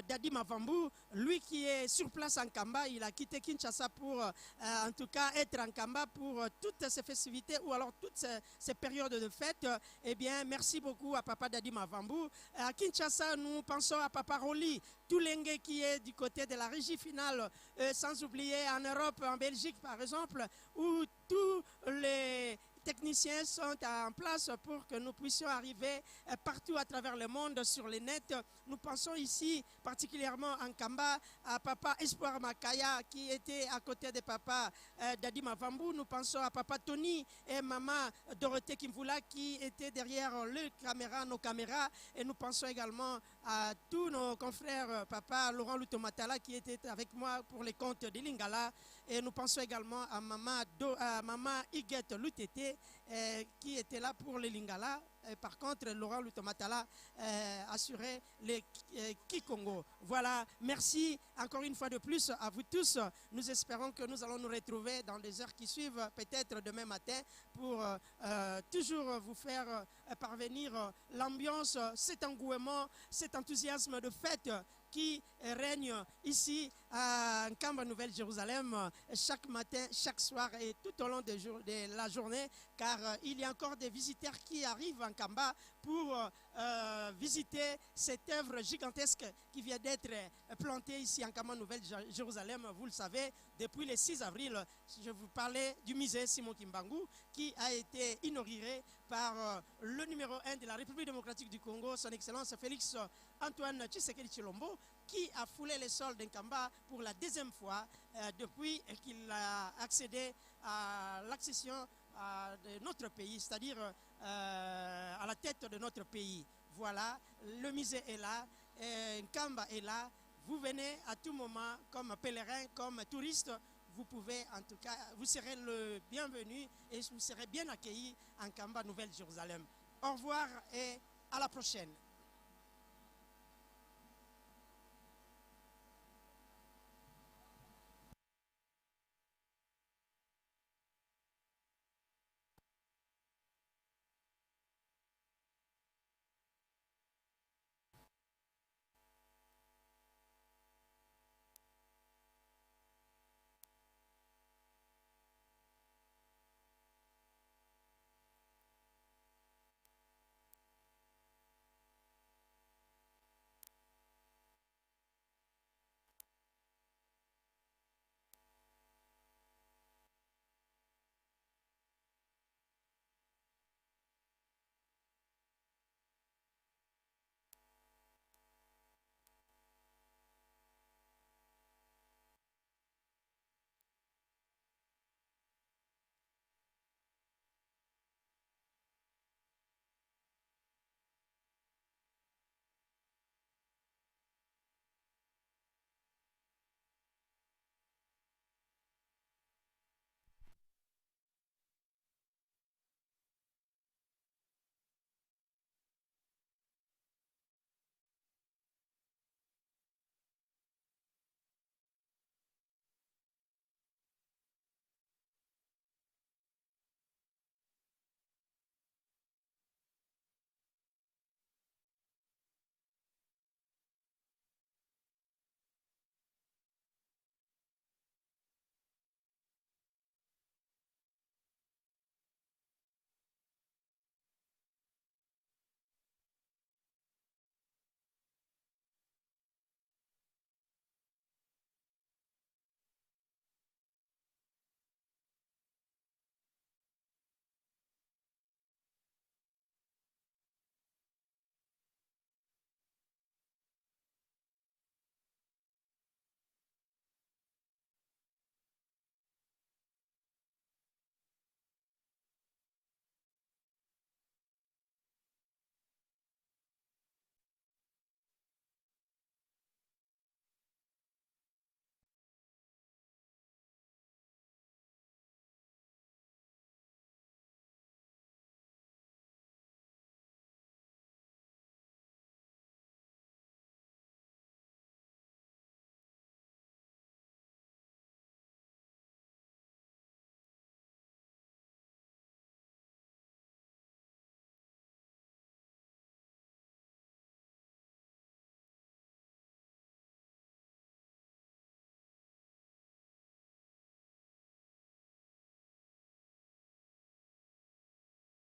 Dadi Mavambu, lui qui est sur place en Kamba, il a quitté Kinshasa pour en tout cas être en Kamba pour toutes ces festivités ou alors toutes ces périodes de fête. Eh bien, merci beaucoup à Papa Dadi Mavambu. À Kinshasa, nous pensons à Papa Roli Toulengue qui est du côté de la régie finale, sans oublier en Europe, en Belgique par exemple, où tous les techniciens sont en place pour que nous puissions arriver partout à travers le monde sur les nets. Nous pensons ici particulièrement en Kamba à Papa Espoir Makaya qui était à côté de Papa Dadi Mavambu. Nous pensons à Papa Tony et Maman Dorothée Kimvula qui étaient derrière le caméra, nos caméras. Et nous pensons également à tous nos confrères, Papa Laurent Lutomatala qui était avec moi pour les comptes de Lingala. Et nous pensons également à Maman Huguette Lutete qui était là pour les Lingala. Et par contre, Laurent Lutomatala assurait les Kikongo. Voilà, merci encore une fois de plus à vous tous. Nous espérons que nous allons nous retrouver dans les heures qui suivent, peut-être demain matin, pour toujours vous faire parvenir l'ambiance, cet engouement, cet enthousiasme de fête qui règne ici à Nkamba, Nouvelle-Jérusalem, chaque matin, chaque soir et tout au long de la journée, car il y a encore des visiteurs qui arrivent en Nkamba pour visiter cette œuvre gigantesque qui vient d'être plantée ici en Nkamba, Nouvelle-Jérusalem. Vous le savez, depuis le 6 avril, je vous parlais du musée Simon Kimbangu qui a été inauguré par le numéro 1 de la République démocratique du Congo, son Excellence Félix Antoine Tshisekedi Tshilombo, qui a foulé les sols d'Nkamba pour la deuxième fois depuis qu'il a accédé à l'accession de notre pays, c'est-à-dire à la tête de notre pays. Voilà, le musée est là, Nkamba est là. Vous venez à tout moment comme pèlerin, comme touriste. Vous pouvez, en tout cas, vous serez le bienvenu et vous serez bien accueilli en Nkamba, Nouvelle-Jérusalem. Au revoir et à la prochaine.